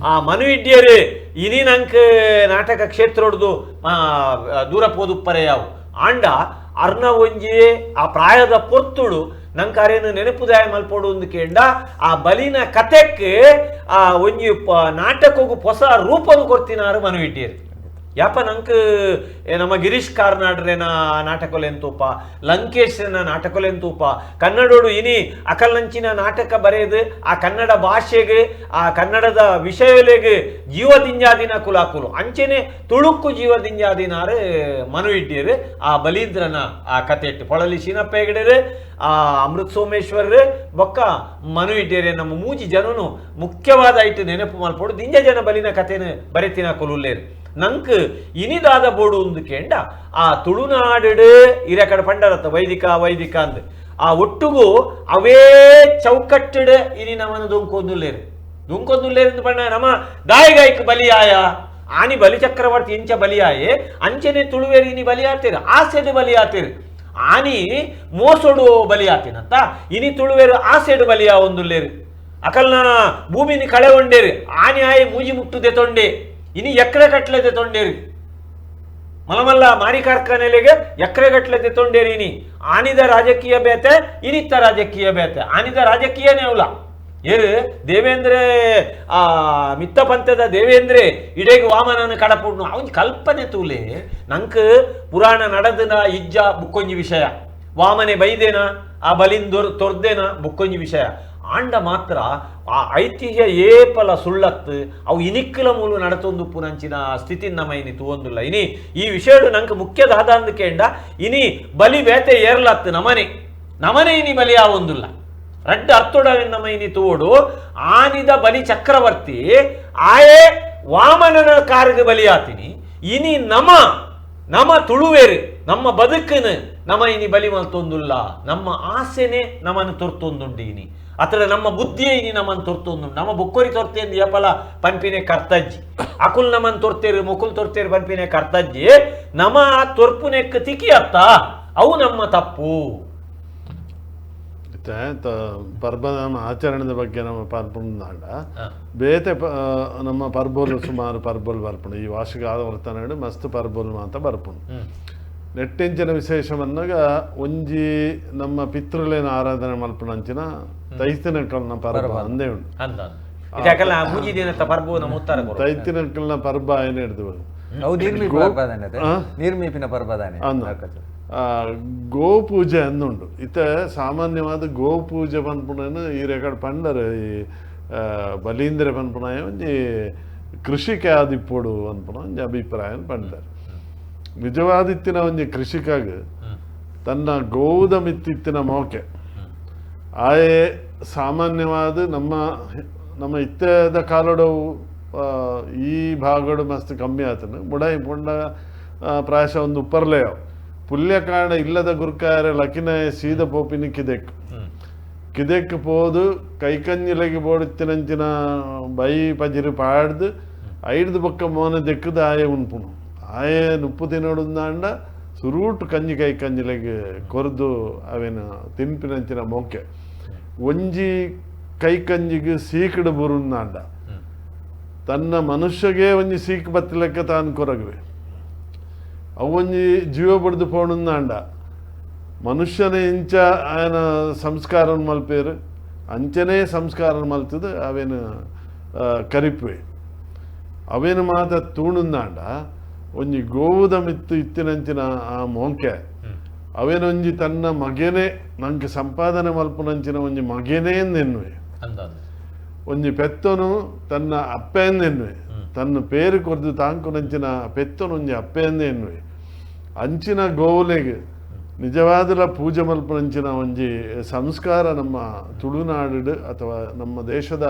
ಆ ಮನುವಿಡ್ಯರು ಇನಿ ನಂಕ್ ನಾಟಕ ಕ್ಷೇತ್ರೊಡ್ದು ದೂರ ಪೋದುಪ್ಪರೆ ಯಾವು ಆಂಡ ಅರ್ನ ಒಂಜಿ ಆ ಪ್ರಾಯದ ಪೊರ್ತುಡು ನಂಕಾರೇನು ನೆನಪುದಾಯ ಮಲ್ಪೋಡು ಅಂದಕೇಂಡ ಆ ಬಲಿನ ಕತೆಕ್ ಆ ಒಂಜಿ ನಾಟಕಗೂ ಹೊಸ ರೂಪನು ಕೊಡ್ತಿನಾರು ಮನುವಿಡ್ಯರು. ಯಾಪ ನಂಕ್ ನಮ್ಮ ಗಿರೀಶ್ ಕಾರ್ನಾಡ್ರೇನ ನಾಟಕೊಲೆಂತೂಪ, ಲಂಕೇಶ್ನ ನಾಟಕೊಲೆಂತೂಪ, ಕನ್ನಡೋಡು ಇನಿ ಅಕಲ್ನಂಚಿನ ನಾಟಕ ಬರೆಯದು ಆ ಕನ್ನಡ ಭಾಷೆಗೆ ಆ ಕನ್ನಡದ ವಿಷಯಲೆಗೆ ಜೀವದಿಂಜಾದಿನ ಕುಲಾಕುಲು ಅಂಚೆನೆ ತುಳುಕ್ಕು ಜೀವದಿಂಜಾದಿನಾರು ಮನು ಇಟ್ಟಿಯರು ಆ ಬಲೀಂದ್ರನ ಆ ಕತೆ ಇಟ್ಟು ಪೊಳಲಿ ಶೀನಪ್ಪ ಹೆಗಡೆರು, ಆ ಅಮೃತ್ ಸೋಮೇಶ್ವರರು ಬೊಕ್ಕ ಮನು ಇಟ್ಟಿಯರೆ ನಮ್ಮ ಮೂಜಿ ಜನನು ಮುಖ್ಯವಾದ ಇಟ್ಟು ನೆನಪು ಮಲ್ಪೋಡು ದಿಂಜ ಜನ ಬಲಿನ ಕಥೆನ ಬರೆತಿನ ಕುಲುಲ್ಲೇರು. ನಂಕ್ ಇನಿದಾದ ಬೋಡು ಒಂದು ಕೇಂಡ ಆ ತುಳುನಾಡು ಇರಕಡೆ ಪಂಡರತ್ತ ವೈದಿಕ ವೈದಿಕ ಅಂದ್ ಆ ಒಟ್ಟುಗು ಅವೇ ಚೌಕಟ್ಟಿಡು ಇನಿ ನಮ್ಮನ್ನು ದುಂಕೊಂದುಲ್ಲೇರು ದುಂಕೊಂದುಲ್ಲೇರು ಎಂದು ಪಂಡ ನಮ್ಮ ದಾಯಿಗಾಯ್ಕ ಬಲಿಯಾಯ ಆನಿ ಬಲಿ ಚಕ್ರವರ್ತಿ ಇಂಚ ಬಲಿಯಾಯೆ ಅಂಚನೆ ತುಳುವೇರು ಇನಿ ಬಲಿಯಾತೀರು ಆಸೆಡು ಬಲಿಯಾತೀರು ಆನಿ ಮೋಸೊಡು ಬಲಿಯಾತೀನಂತ ಇನಿ ತುಳುವೇರು ಆಸೆಡು ಬಲಿಯ ಒಂದುಲ್ಲೇರು ಅಕಲ್ನ ಭೂಮಿನಿ ಕಳೆ ಒಂಡೇರು ಆನಿ ಆಯಿ ಮೂಜಿ ಮುಟ್ಟುದೆ ತೊಂಡೆ ಇನಿ ಎಕರೆ ಕಟ್ಲದೆ ತೊಂಡೇರಿ ಮಲಮಲ್ಲ ಮಾರಿ ಕಾರ್ಖಾನೆಲೆಗೆ ಎಕರೆ ಗಟ್ಟಲೆ ತೊಂಡೇರಿ ಇನಿ ಆನಿದ ರಾಜಕೀಯ ಬೇತೆ ಇನಿತ್ತ ರಾಜಕೀಯ ಬೇತೆ ಆನಿದ ರಾಜಕೀಯನೇ ಅವಲ ಏರು ದೇವೇಂದ್ರೆ ಆ ಮಿತ್ತ ಪಂಥದ ದೇವೇಂದ್ರೆ ಇಡೇಗೆ ವಾಮನನ ಕಡಪುಡ್ನು ಅವನ್ ಕಲ್ಪನೆ ತೂಲೆ ನಂಕ್ ಪುರಾಣ ನಡೆದನ ಇಜ್ಜ ಬುಕ್ಕೊಂಜಿ ವಿಷಯ ವಾಮನೆ ಬೈದೇನ ಆ ಬಲಿನ್ ತೊರ್ದೇನ ಬುಕ್ಕೊಂಜಿ ವಿಷಯ ಆಂಡ ಮಾತ್ರ ಆ ಐತಿಹ್ಯ ಏಪಲ ಸುಳ್ಳತ್ತು ಅವು ಇನಿಕ್ಕಲ ಮೂಲು ನಡತೊಂದು ಪುನಂಚಿನ ಸ್ಥಿತಿ ನಮ್ಮ ಇನಿ ತೂವೊಂದುಲ್ಲ. ಇನಿ ಈ ವಿಷಯಡು ನಂಗೆ ಮುಖ್ಯ ದಾದ ಅಂದಕೇಂಡ ಇನಿ ಬಲಿ ಬೇತೆ ಏರ್ಲತ್ತು ನಮನೆ ನಮನೆ ಇನಿ ಬಲಿ ಆವೊಂದುಲ್ಲ ರಡ್ಡ ಅರ್ಥೋಡ ನಮ್ಮ ಇನಿ ತೂವೋಡು ಆನಿದ ಬಲಿ ಚಕ್ರವರ್ತಿ ಆಯೇ ವಾಮನನ ಕಾರಿಗೆ ಬಲಿಯಾತಿನಿ ಇನಿ ನಮ ನಮ ತುಳುವೇರು ನಮ್ಮ ಬದುಕನು ನಮ ಇನಿ ಬಲಿ ಮಲ್ತೊಂದುಲ್ಲ ನಮ್ಮ ಆಸೆನೆ ನಮನ್ನು ತೊರ್ತೊಂದುಂಡು ಇನಿ ಅತರ ನಮ್ಮ ಬುದ್ಧಿಯೇ ಇನಿ ನಮ್ಮನ್ನು ತೊರ್ತೊಂದು ನಮ್ಮ ಬೊಕ್ಕೊರಿ ತೊರ್ತೆಂದು ಯಪಲ ಪನ್ಪಿನೆ ಕರ್ತಜ್ಜಿ ಅಕುಲ್ ನಮ್ಮನ್ನು ತೊರ್ತೇರು ಮುಕುಲ್ ತೊರ್ತೇರು ಪನ್ಪಿನೆ ಕರ್ತಜ್ಜಿ ನಮ್ಮ ತೊರ್ಪುನೆಕ್ ತಿಕ್ಕಿ ಅತ್ತ ಅವು ನಮ್ಮ ತಪ್ಪು. ಇತ್ತೆ ಪರ್ಬದ ಆಚರಣೆದ ಬಗ್ಗೆ ನಮ್ಮ ಪರ್ಬಂದಾಂಡ ಬೇತೆ ನಮ್ಮ ಪರ್ಬೋಲು ಸುಮಾರು ಪರ್ಬೋಲು ಬರ್ಪುಂಡು. ಈ ವಾರ್ಷಿಕ ಆವರ್ತನಡು ಮಸ್ತ್ ಪರ್ಬೋಲು ಮಾತ ಬರ್ಪುಂಡು. ನೆಟ್ಟೆಂಚಿನ ವಿಶೇಷ ಬಂದಾಗ ಒಂಜಿ ನಮ್ಮ ಪಿತೃಲೇನ ಆರಾಧನೆ ಮಲ್ಪುನಂಚಿನ ತೈತಿನಕಲ್ನ ಪರ್ಬ ಅಂದೇ ಉಂಡು. ತೈತಿನಕಲ್ನ ಪರ್ಬ ಏನ ಹಿಡ್ದು ಗೋಪೂಜೆ ಅಂದುಂಡು. ಇತ್ತ ಸಾಮಾನ್ಯವಾದ ಗೋಪೂಜೆ ಪನ್ಪುನ ಈ ರೆಕಾರ್ಡ್ ಪಂಡರ್ ಈ ಬಲೀಂದ್ರ ಪನ್ಪುನ ಒಂಜಿ ಕೃಷಿಕೆ ಆದಿಪ್ಪೊಡು ಅನ್ಪುನ ಒಂಜಿ ಅಭಿಪ್ರಾಯ ಪಂಡರ್. ನಿಜವಾದಿತ್ತಿನ ಒಂಜಿ ಕೃಷಿಕಾಗ ತನ್ನ ಗೋವುದ ಮಿತ್ತಿತ್ತಿನ ಮೋಕೆ ಆಯೆ ಸಾಮಾನ್ಯವಾದ ನಮ್ಮ ನಮ್ಮ ಇತ್ತದ ಕಾಲಡವು ಈ ಭಾಗಡು ಮಸ್ತ್ ಕಮ್ಮಿ ಆತನು ಬುಡಾಯಿ ಪುಂಡ ಪ್ರಾಯಶಃ ಒಂದು ಉಪ್ಪರ್ಲೆಯೋ ಪುಲ್ಯಕಾಂಡ ಇಲ್ಲದ ಗುರ್ಕಾರೆ ಲಕಿನ ಸೀದ ಪೋಪಿನ ಕಿದೆಕ್ ಕಿದೆಕ್ ಪೋದು ಕೈಕಂಜಿಲಗಿ ಬೋಡುತ್ತಿನಂಚಿನ ಬೈ ಪಜಿರು ಪಾಡ್ದು ಐಡ್ದು ಬೊಕ್ಕ ಮೋನ ದೆಕ್ಕದ ಆಯೆ ಉನ್ಪುನು ಆಯೆ ನುಪ್ಪು ತಿನ್ನೋಡುಂದಾಂಡ ಸುರೂಟು ಕಂಜಿ ಕೈ ಕಂಜಿಲೆಗ್ ಕೊರ್ದು ಅವೇನ ತಿನ್ಪಿನಂಚಿನ ಮೋಕೆ ಒಂಜಿ ಕೈ ಕಂಜಿಗೆ ಸೀಕಡು ಬುರುಂದಾಂಡ ತನ್ನ ಮನುಷ್ಯಗೆ ಒಂಜಿ ಸೀಕ್ ಬತ್ತಿಲೆಕ್ಕ ತಾನು ಕೊರಗುವೆ ಅವೊಂಜಿ ಜೀವ ಬಡ್ದು ಪೋಣುಂದಾಂಡ ಮನುಷ್ಯನ ಇಂಚ ఆయన ಸಂಸ್ಕಾರ ಮಲ್ಪೇರು ಅಂಚನೇ ಸಂಸ್ಕಾರ ಮಲ್ತದ ಅವೇನು ಕರಿಪುವೆ ಅವೇನು ಮಾತ ತೂಣುಂದಾಂಡ ಒಂಜಿ ಗೋವುದ ಮಿತ್ತು ಇತ್ತಿನಂಚಿನ ಆ ಮೋಂಕೆ ಅವೇನೊಂಜಿ ತನ್ನ ಮಗೇನೆ ನಂಗೆ ಸಂಪಾದನೆ ಮಲ್ಪುನಂಚಿನ ಒಂಜಿ ಮಗೇನೇ ಎನ್ನುವೆ ಒಂಜಿ ಪೆತ್ತನು ತನ್ನ ಅಪ್ಪೆಂದೆನ್ನುವೆ ತನ್ನ ಪೇರು ಕೊರ್ದು ತಾಂಕುನಂಚಿನ ಪೆತ್ತನು ಒಂಜಿ ಅಪ್ಪೆಂದೆ ಎನ್ನುವೆ ಅಂಚಿನ ಗೋವುಲೆಗೆ ನಿಜವಾದಲ ಪೂಜೆ ಮಲ್ಪುನಂಚಿನ ಒಂಜಿ ಸಂಸ್ಕಾರ ನಮ್ಮ ತುಳುನಾಡು ಅಥವಾ ನಮ್ಮ ದೇಶದ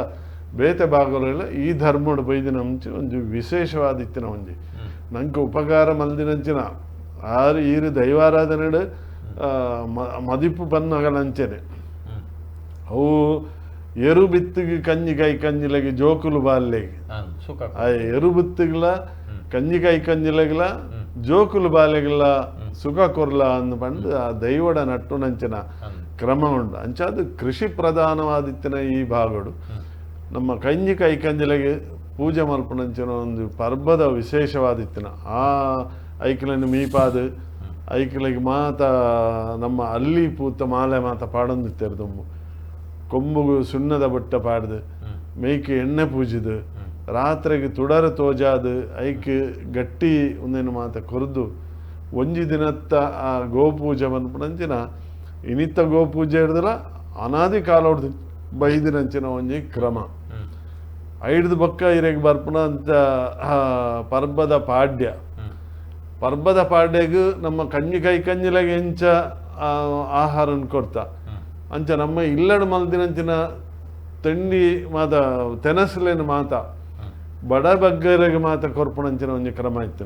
ಬೇತೆ ಭಾಗಗಳೆಲ್ಲ ಈ ಧರ್ಮಡು ಬೈದಿನ ಮುಂಚೆ ಒಂಜಿ ವಿಶೇಷವಾದ ಇತ್ತಿನ ಒಂಜಿ ನಂಗೆ ಉಪಕಾರ ಮಲ್ದಿನಂಚಿನ ಆರು ಈರು ದೈವಾರಾಧನೆಡು ಮದಿಪು ಬನ್ನಗಲಂಚನೆ ಅವು ಎರು ಬಿತ್ತಿಗೆ ಕಂಜಿ ಕೈ ಕಂಜಿಲಗೆ ಜೋಕುಲು ಬಾಲ್ಯಗೆ ಆ ಎರು ಬಿತ್ತಿಗಳ ಕಂಜಿ ಕೈ ಕಂಜಿಲಗಿಲ ಜೋಕುಲು ಬಾಲೆಗಿಲ್ಲ ಸುಖ ಕೊರ್ಲ ಅಂದು ಪಂಡು ಆ ದೈವಡ ನಟ್ಟುನಂಚಿನ ಕ್ರಮ ಉಂಡು. ಅಂಚಾದ ಕೃಷಿ ಪ್ರಧಾನವಾದಿತ್ತಿನ ಈ ಭಾಗಡು ನಮ್ಮ ಕಂಜಿ ಕೈ ಕಂಜಿಲಗೆ ಪೂಜೆ ಮಲ್ಪುನಂಚಿನ ಒಂದು ಪರ್ಬದ ವಿಶೇಷವಾದಿತ್ತಿನ ಆ ಐಕ್ಲನ್ನು ಮೀಪಾದು ಐಕ್ಲಿಗೆ ಮಾತ ನಮ್ಮ ಅಲ್ಲಿ ಪೂತ ಮಾಲೆ ಮಾತ ಪಾಡೊಂದಿತ್ತೇರು ದುಂಬು ಕೊಂಬುಗು ಸುಣ್ಣದ ಬಟ್ಟ ಪಾಡ್ದು ಮೇಯ್ಕ್ ಎಣ್ಣೆ ಪೂಜಿದು ರಾತ್ರಿಗೆ ತುಡರ ತೋಜಾದು ಐಕ್ ಗಟ್ಟಿ ಒಂದೇನು ಮಾತ ಕೊರ್ದು ಒಂಜಿ ದಿನತ್ತ ಆ ಗೋಪೂಜೆ ಮನ್ಪುನಂಚಿನ ಇನಿತ್ತ ಗೋಪೂಜೆ ಹಿಡ್ದಲ ಅನಾದಿ ಕಾಲೋಡ್ದು ಬೈದಿನಂಚಿನ ಒಂಜಿ ಕ್ರಮ ಐಡ್ದು ಬೊಕ್ಕ ಇರೆಗ್ ಬರ್ಪುನ ಅಂತ ಪರ್ಬದ ಪಾಡ್ಯ ಪರ್ಬದ ಪಾಡ್ಯಗ್ ನಮ್ಮ ಕಂಜಿ ಕೈ ಕಂಜಿಲಾಗ ಎಂಚ ಆಹಾರನ ಕೊಡ್ತಾ ಅಂಚ ನಮ್ಮ ಇಲ್ಲಡು ಮಲ್ದಿನಂಚಿನ ತಿಂಡಿ ಮಾತ ತೆನಸುಲೇನು ಮಾತ ಬಡ ಬಗ್ಗರಿಗೆ ಮಾತ ಕೊರ್ಪುನಂಚಿನ ಒಂಜಿ ಕ್ರಮ ಇತ್ತು.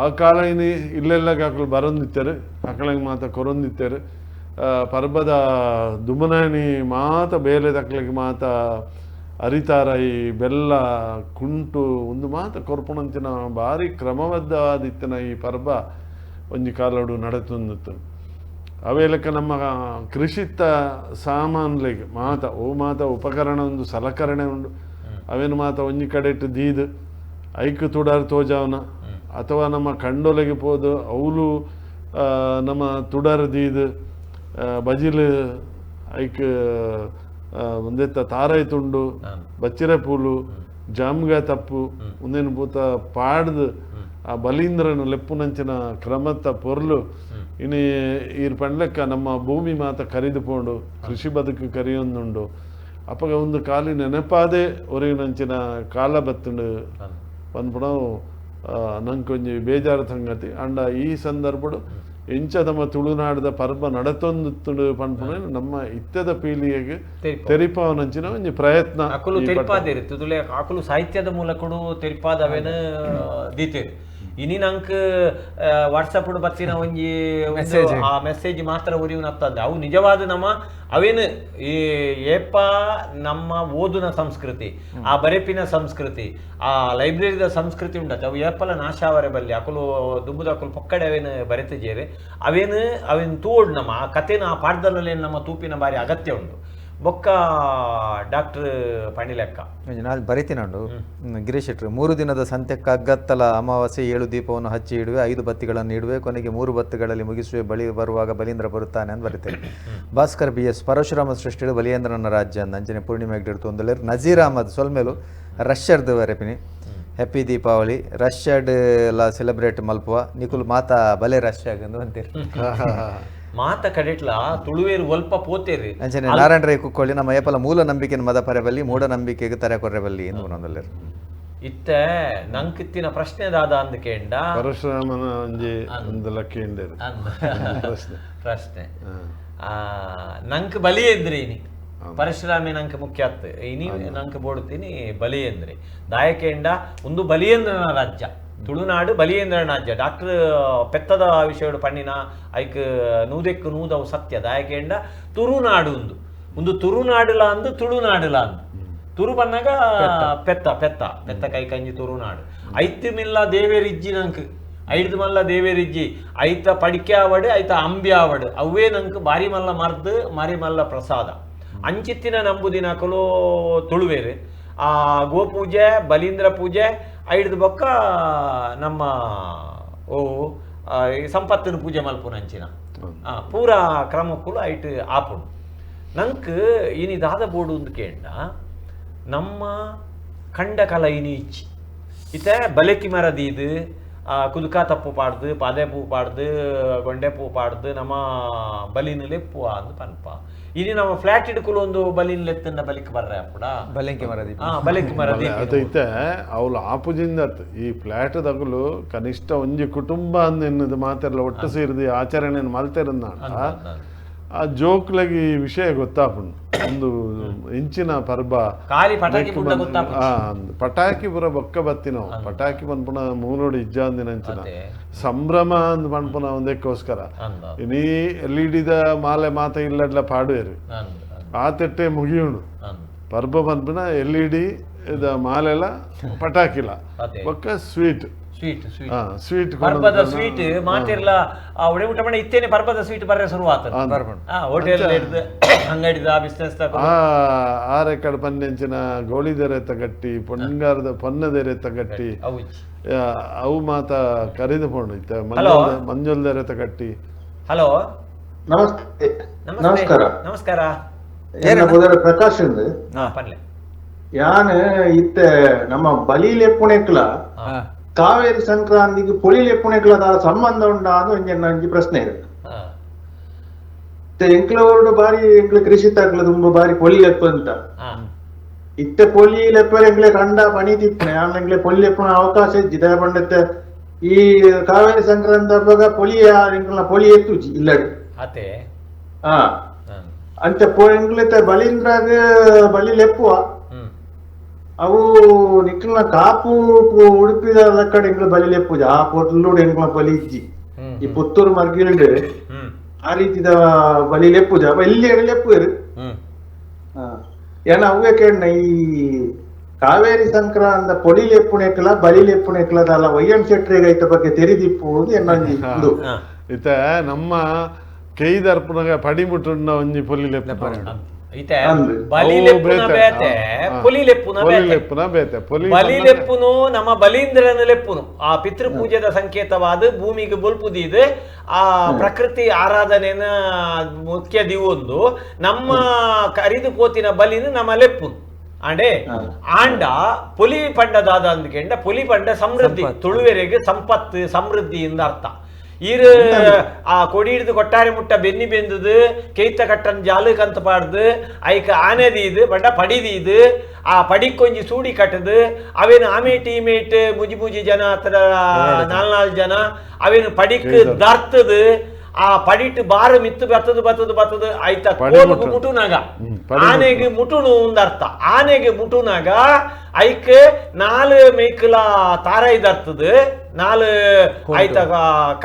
ಆ ಕಾಲ ಇನಿ ಇಲ್ಲೆಲ್ಲ ಅಕಲು ಬರೊಂದಿತ್ತಾರೆ ಅಕಲಿಗೆ ಮಾತ ಕೊರೊಂದಿತ್ತಾರೆ ಪರ್ಬದ ದುಮನಾಣಿ ಮಾತ ಬೇಲೆ ತಕ್ಲಿಗೆ ಮಾತ ಅರಿತಾರ ಈ ಬೆಲ್ಲ ಕುಂಟು ಒಂದು ಮಾತ ಕೊರ್ಪುನಂಚಿನ ಭಾರಿ ಕ್ರಮಬದ್ಧವಾದಿತ್ತಿನ ಈ ಪರ್ಬ ಒಂಜಿ ಕಾಲಡು ನಡತೊಂದಿತ್ತು. ಅವೇಲಕ್ಕ ನಮ್ಮ ಕೃಷಿತ್ತ ಸಾಮಾನ್ಲೆಗ್ ಮಾತ ಓ ಮಾತ ಉಪಕರಣ ಒಂದು ಸಲಕರಣೆ ಉಂಡು ಅವೇನು ಮಾತ ಒಂಜಿ ಕಡೆಟ್ ದೀದ್ ಐಕ್ ತುಡಾರ್ ತೋಜಾವನ ಅಥವಾ ನಮ್ಮ ಕಂಡೊಲೆಗೆ ಪೋದು ಅವಲು ನಮ್ಮ ತುಡಾರ್ ದೀದ್ ಬಜಿಲ್ ಐಕ್ ಒಂದೆತ್ತ ತಾರೈ ತುಂಡು ಬಚ್ಚಿರೆ ಪೂಲು ಜಾಮ್ಗ ತಪ್ಪು ಒಂದೇನು ಪೂತ ಪಾಡ್ದು ಆ ಬಲೀಂದ್ರನ ಲೆಪ್ಪುನಂಚಿನ ಕ್ರಮತ್ತ ಪೊರ್ಲು ಇನಿ ಈರ್ ಪಂಡ್ಲೆಕ್ಕ ನಮ್ಮ ಭೂಮಿ ಮಾತ ಕರಿದು ಪೋಂಡು ಕೃಷಿ ಬದುಕು ಕರಿಯೊಂದುಂಡು ಅಪಗ ಒಂದು ಖಾಲಿ ನೆನಪಾದೆ ಒರಿಗಿನಂಚಿನ ಕಾಲ ಬತ್ತುಂಡು ಪನ್ಪುನವು ನಂಕೊಂಜಿ ಬೇಜಾರು ಸಂಗತಿ. ಅಂಡ ಈ ಸಂದರ್ಭಡು ಎಂಚ ನಮ್ಮ ತುಳುನಾಡದ ಪರ್ಬ ನಡತೊಂದು ಪನ್ಪುನ ನಮ್ಮ ಇತ್ತದ ಪೀಳಿಗೆಗೆ ತೆರಿಪಾವನಂಚಿನ ಒಂಜಿ ಪ್ರಯತ್ನ ಅಕುಲು ತೆರಿಪಾದೇರು ತುದುಲೆ ಅಕುಲು ಸಾಹಿತ್ಯದ ಮೂಲಕಡು ತೆರಿಪಾದವೇನು ದೀತೇರು. ಇನಿ ನಂಕ್ ವಾಟ್ಸಪ್ ಬತ್ತಿನ ಒಂಜಿ ಆ ಮೆಸೇಜ್ ಮಾತ್ರ ಒರಿಯುನತ್ತಂದೆ ಅವು ನಿಜವಾದ ನಮ್ಮ ಅವೇನು ಈ ಏಪ ನಮ್ಮ ಓದುನ ಸಂಸ್ಕೃತಿ, ಆ ಬರೆಪಿನ ಸಂಸ್ಕೃತಿ, ಆ ಲೈಬ್ರರಿದ ಸಂಸ್ಕೃತಿ ಉಂಡತ್ತೆ ಅವು ಏಪಲ ನಾಶಾವರೆ ಬಲ್ಲಿ ಅಕುಲು ದುಂಬುದ ಅಕುಲು ಪೊಕ್ಕಡೆ ಅವೇನು ಬರೆತಜೇರೆ ಅವೇನು ಅವೇನು ತೋಡ್ ನಮ್ಮ ಆ ಕಥೆನ ಆ ಪಾಠದಲ್ಲಿ ನಮ್ಮ ತೂಪಿನ ಬಾರಿ ಅಗತ್ಯ ಉಂಟು. ಬೊಕ್ಕ ಡಾಕ್ಟರ್ ಪಣಿಲೆಕ್ಕ ನಾನು ಬರಿತೀನಂಡು ಗಿರೀಶ್ ಶೆಟ್ಟರು 3 ದಿನದ ಸಂತೆ ಕಗ್ಗತ್ತಲ ಅಮಾವಾಸ್ಯೆ 7 ದೀಪವನ್ನು ಹಚ್ಚಿ ಇಡುವೆ, 5 ಬತ್ತಿಗಳನ್ನು ಇಡುವೆ, ಕೊನೆಗೆ 3 ಬತ್ತಿಗಳಲ್ಲಿ ಮುಗಿಸುವೆ, ಬಳಿ ಬರುವಾಗ ಬಲೀಂದ್ರ ಬರುತ್ತಾನೆ ಅಂತ ಬರೀತೇನೆ. ಭಾಸ್ಕರ್ ಬಿ ಎಸ್ ಪರಶುರಾಮ ಸೃಷ್ಟಿಡು ಬಲಿಯೇಂದ್ರನ ರಾಜ್ಯ ಅಂದ ಅಂಚನೆ ಪೂರ್ಣಿಮೆ ತೊಂದರೆ. ನಜೀರ್ ಅಹಮದ್ ಸೊಲ್ಮೇಲು ರಷ್ಯರ್ದು ವರೆಪಿನಿ ಹ್ಯಾಪಿ ದೀಪಾವಳಿ ರಷ್ಯಾಡ್ ಎಲ್ಲ ಸೆಲೆಬ್ರೇಟ್ ಮಲ್ಪುವ ನಿಕುಲ್ ಮಾತಾ ಬಲೆ ರಷ್ಯಾಗಂದು ಅಂತೀರಿ. ಮಾತ ಕಡೆಟ್ಲ ತುಳುವೇರು ಒಲ್ಪ ಪೋತೇರಿ ಅಂಚನೆ ನಾರಾಯಣ ರೈ ಕುಕ್ಕೊಳ್ಳಿ ನಮ್ಮ ಏಪಲ ಮೂಲ ನಂಬಿಕೆ ಮದ ಪರೆಬಲ್ಲಿ ಮೂಢನಂಬಿಕೆಗೆ ತರೆ ಕೊರ್ರೆಬಲ್ಲಿ ಎಂದು ಒಂದೊಂದಲ್ಲೇರು. ಇತ್ತೆ ನಂಕಿತ್ತಿನ ಪ್ರಶ್ನೆ ದಾದ ಅಂದ ಕೇಂಡ ಪರಶುರಾಮನ ಒಂಜಿ ಒಂದು ಲಕ್ಕೇಂಡೇರು ಪ್ರಶ್ನೆ ಪ್ರಶ್ನೆ ನಂಕ್ ಬಲಿಯೇಂದ್ರಿ ಇನಿ ಪರಶುರಾಮೆ ನಂಕ್ ಮುಖ್ಯ ಅತ್ತು ಇನಿ ನಂಕ್ ಬೋಡ್ತೀನಿ ಬಲಿಯೇಂದ್ರಿ ದಾಯಕೇಂಡ ಒಂದು ಬಲಿಯೇಂದ್ರನ ರಾಜ್ಯ ತುಳುನಾಡು ಬಲಿಯೇಂದ್ರನ ರಾಜ್ಯ. ಡಾಕ್ಟರ್ ಪೆತ್ತದ ವಿಷಯಡು ಪಣ್ಣಿನ ಐಕ್ ನೂದೆಕ್ಕು ನೂದವು ಸತ್ಯ ದಾಯಕೇಂಡ ತುರುನಾಡು ಒಂದು ಒಂದು ತುರುನಾಡುಲ ಅಂದು ತುಳುನಾಡುಲ ಅಂದು ತುರು ಬನ್ನಾಗ ಪೆತ್ತ ಪೆತ್ತ ಪೆತ್ತ ಕೈ ಕಂಜಿ ತುರುನಾಡು ಐத்து ಮಿಲ್ಲ ದೇವೇರಿಜ್ಜಿ ನಂಕ್ ಐದು ಮಲ್ಲ ದೇವೇರಿಜ್ಜಿ ಐತ ಪಡಿಕೆ ಆವಡು ಐತ ಅಂಬಿ ಆವಡು ಅವೇ ನಂಕ್ ಬಾರಿ ಮಲ್ಲ ಮರ್ದು ಮಾರಿ ಮಲ್ಲ ಪ್ರಸಾದ ಅಂಚಿತ್ತಿನ ನಂಬುದಿನಕಲು ತುಳುವೇರು. ಆ ಗೋಪೂಜೆ ಬಲೀಂದ್ರ ಪೂಜೆ ಐಡ್ದು ಬೊಕ್ಕ ನಮ್ಮ ಓ ಸಂಪತ್ತಿನ ಪೂಜೆ ಮಲ್ಪುನಂಚಿನ ಪೂರಾ ಕ್ರಮಕ್ಕೂ ಐಟ್ ಆಪುಂಡು. ನಂಕ್ ಇನಿ ದಾದ ಬೋಡು ಅಂದ್ ಕೇಂಡ ನಮ್ಮ ಕಂಡ ಕಲ ಇನಿ ಇಚ್ಚಿ ಇತ್ತೆ ಬಲೆಕಿ ಮರದೀದು ಕುದುಕ ತಪ್ಪು ಪಾಡ್ದು ಪಾದೆ ಪೂ ಪಾಡ್ದು ಗೊಂಡೆ ಪೂ ಪಾಡ್ದು ನಮ್ಮ ಬಲಿನ ಲೆಪ್ಪುವ ಅಂದ್ ಪನ್ಪ. ಇನಿ ನಮ್ಮ ಫ್ಲಾಟ್ ಇಡ್ಕುಲು ಒಂದು ಬಲಿನ ಲೆತ್ತನ್ನ ಬಲಿಕ್ ಬರ್ರೆ ಅಪ್ಪಡ ಬಲೆಂಕಿ ಮರದಿ ಬಲೆಕಿ ಮರದಿ ಅದೈತೆ ಅವಳು ಆಪುಜಿಂದ ಈ ಫ್ಲಾಟ್ ತಗುಲು ಕನಿಷ್ಠ ಒಂಜಿ ಕುಟುಂಬ ಅಂದ್ ಮಾತೆಲ್ಲ ಒಟ್ಟು ಸೇರಿದು ಆಚರಣೆಯನ್ನು ಮಲ್ತಿರಂದ ಆ ಜೋಕ್ಲಗಿ ವಿಷಯ ಗೊತ್ತಾಪುಂಡು. ಒಂದು ಇಂಚಿನ ಪರ್ಬ ಪಟಾಕಿ ಪುರ ಬೊಕ್ಕ ಬತ್ತಿನವು ಪಟಾಕಿ ಪನ್ಪುನ ಮೂನೋಡು ಇಜ್ಜಾಂದಿನಂಚಿನ ಸಂಭ್ರಮ ಅಂದ್ ಪನ್ಪುನ ಒಂದಕ್ಕೋಸ್ಕರ ಇನಿ ಎಲ್ ಇ ಡಿದ ಮಾಲೆ ಮಾತ ಇಲ್ಲಡ್ಲ ಪಾಡುವೇರು ಆ ತೆಟ್ಟೆ ಮುಗಿಯುಂಡು ಪರ್ಬ ಪನ್ಪುನ L E D ಮಾಲೆಲ ಪಟಾಕಿಲ ಬೊಕ್ಕ sweet sweet sweet ಪರ್ಬದ sweet ಮಾತಿರ್ಲ ಒಡೆ ಊಟ ಮಾಡಿ ಇತ್ತೇನೆ ಪರ್ಬದ ಸ್ವೀಟ್ ಬರ್ರೆ ಶುರುವಾತ ಹೋಟೆಲ್ ಹಿಡ್ದು ಅಂಗಡಿದ ಬಿಸ್ನೆಸ್ ಆರೆ ಕಡೆ ಪನ್ನೆಂಚಿನ ಗೋಳಿದೆರೆ ತಗಟ್ಟಿ ಪೊಂಗಾರದ ಪೊನ್ನದೆರೆ ತಗಟ್ಟಿ ಅವು ಮಾತ ಕರಿದು ಪೋಂಡು ಇತ್ತ ಮಂಜೊಲ್ದೆರೆ ತಗಟ್ಟಿ. ಹಲೋ ನಮಸ್ತೆ ನಮಸ್ಕಾರ ನಮಸ್ಕಾರ ಪ್ರಕಾಶ್ ಯಾನ್ ಇತ್ತೆ ನಮ್ಮ ಬಲಿಲೆ ಪುಣೆಕ್ಲ ಕಾವೇರಿ ಸಂಕ್ರಾಂತಿಗೆ ಪೊಲಿಲೆ ಪುಣೆಕ್ಲ ಸಂಬಂಧ ಉಂಡಾ ಅಂತ ಒಂಜಿ ಪ್ರಶ್ನೆ ಇದೆ. ಎಂಕ್ಲವರುಡು ಬಾರಿ ಎಂಕ್ಲ ಕೃಷಿ ತಾಕ್ಲ ತುಂಬ ಬಾರಿ ಪೊಲಿ ಲೆಪ್ಪ ಅಂತ ಇತ್ತೆ ಪೊಲಿ ಲೆಪ್ಪರೆ ಎಂಕ್ಲೆ ಕಂಡ ಪಣಿ ತಿಪ್ಪನೆ ಆಮೇಲೆ ಎಂಕ್ಲೆ ಪೊಲಿ ಲೆಪ್ಪುನ ಅವಕಾಶ ಇಜ್ಜಿ ದಯ ಪಂಡತ್ತೆ ಈ ಕಾವೇರಿ ಸಂಕ್ರಾಂತಿ ಹಬ್ಬಗ ಪೊಲಿ ಎಂಕ್ಲ ಪೊಲಿ ಎತ್ತುಜಿ ಇಲ್ಲಡೆ ಹಾ ಅಂಚ ಎಂಕ್ಲೆತ್ತೆ ಬಲಿಂದ್ರಾಗ ಬಲಿ ಲೆಪ್ಪುವ ಅವು ನಿಕ್ಲ ಕಾಪು ಉಡುಪಿದ ಕಡೆ ಎಂಕ್ಲ ಬಲಿ ಲೆಪ್ಪುಜ ಆ ಪೊರ್ಲುಡು ಎಂಕ್ಲ ಬಲಿ ಇಜ್ಜಿ ಈ ಪುತ್ತೂರು ಮರ್ಗಿಲ್ಡ್ ಆ ರೀತಿದ ಬಲಿ ಲೆಪ್ಪುಜ ಎಲ್ಲಿ ಲೆಪ್ಪುವೆರು ಏನ ಅವೇ ಕೇಳ ಈ ಕಾವೇರಿ ಸಂಕ್ರಾಂತ ಪೊಲಿ ಲೆಪ್ಪುನೆಕ್ಲ ಬಲಿ ಲೆಪ್ಪುನೆಕ್ಲ ಅಲ್ಲ ವೈ ಎಂ ಶೆಟ್ರಿಗೆ ಐತ ಬಗ್ಗೆ ತೆರಿದಿಪ್ಪುವುದು ಎನ್ನೊಂಜಿ ಇದು ಇತ್ತ ನಮ್ಮ ಕೈದರ್ಪುನಗ ಪಡಿಮುಟ್ಟುಂಡ ಒಂಜಿ ಪೊಲಿ ಲೆಪ್ಪು ಬಲಿ ಲೆಪ್ಪುನು ನಮ್ಮ ಬಲೀಂದ್ರನ ಲೆಪ್ಪುನು ಆ ಪಿತೃಪೂಜೆದ ಸಂಕೇತವಾದ ಭೂಮಿಗೆ ಬೊಲ್ಪುದೀದು ಆ ಪ್ರಕೃತಿ ಆರಾಧನೆನ ಮುಖ್ಯ ದಿವೊಂದು ನಮ್ಮ ಕರಿದು ಪೋತಿನ ಬಲಿನ ನಮ್ಮ ಲೆಪ್ಪುನು ಆಂಡೆ ಆಂಡ ಪೊಲಿ ಪಂಡ ದಾದ ಅಂದ್ಕೆಂಡ ಪೊಲಿ ಪಂಡ ಸಮೃದ್ಧಿ ತುಳುವೆರೆಗೆ ಸಂಪತ್ತು ಸಮೃದ್ಧಿಯಿಂದ ಅರ್ಥ. ಈರು ಆ ಕೊಡಿ ಹಿಡಿದು ಕೊಟ್ಟಾರೆ ಮುಟ್ಟ ಬೆನ್ನಿ ಬೆಂದದು ಕೇಯ್ತ ಕಟ್ಟನ್ ಜಾಲಕ್ಕಂತ ಪಾಡ್ದು ಐಕ ಆನೆದೀದು ಬಡ್ಡ ಪಡಿದೀದು ಆ ಪಡಿಕೊಂಜಿ ಸೂಡಿ ಕಟ್ಟದು ಅವೇನು ಆಮೇಟ್ ಈಮೇಟ್ ಮುಜಿ ಮುಜಿ ಜನ ಹತ್ರ ನಾಲ್ ನಾಲ್ ಜನ ಅವೇನು ಪಡಿಕ್ ದರ್ತದು ಆ ಪಡಿಟ್ ಬಾರು ಮಿತ್ತು ಬತ್ತದು ಬತ್ತದು ಬತ್ತದು ಆಯ್ತ ಕೋಲುಗು ಮುಟುನಾಗ ಆನೆಗೆ ಮುಟುನು ಅರ್ಥ. ಆನೆಗೆ ಮುಟುನಾಗ ಐಕ್ ನಾಲ್ ಮೇಕಲ ತಾರೈ ದರ್ತದ, ನಾಲ್ ಆಯ್ತ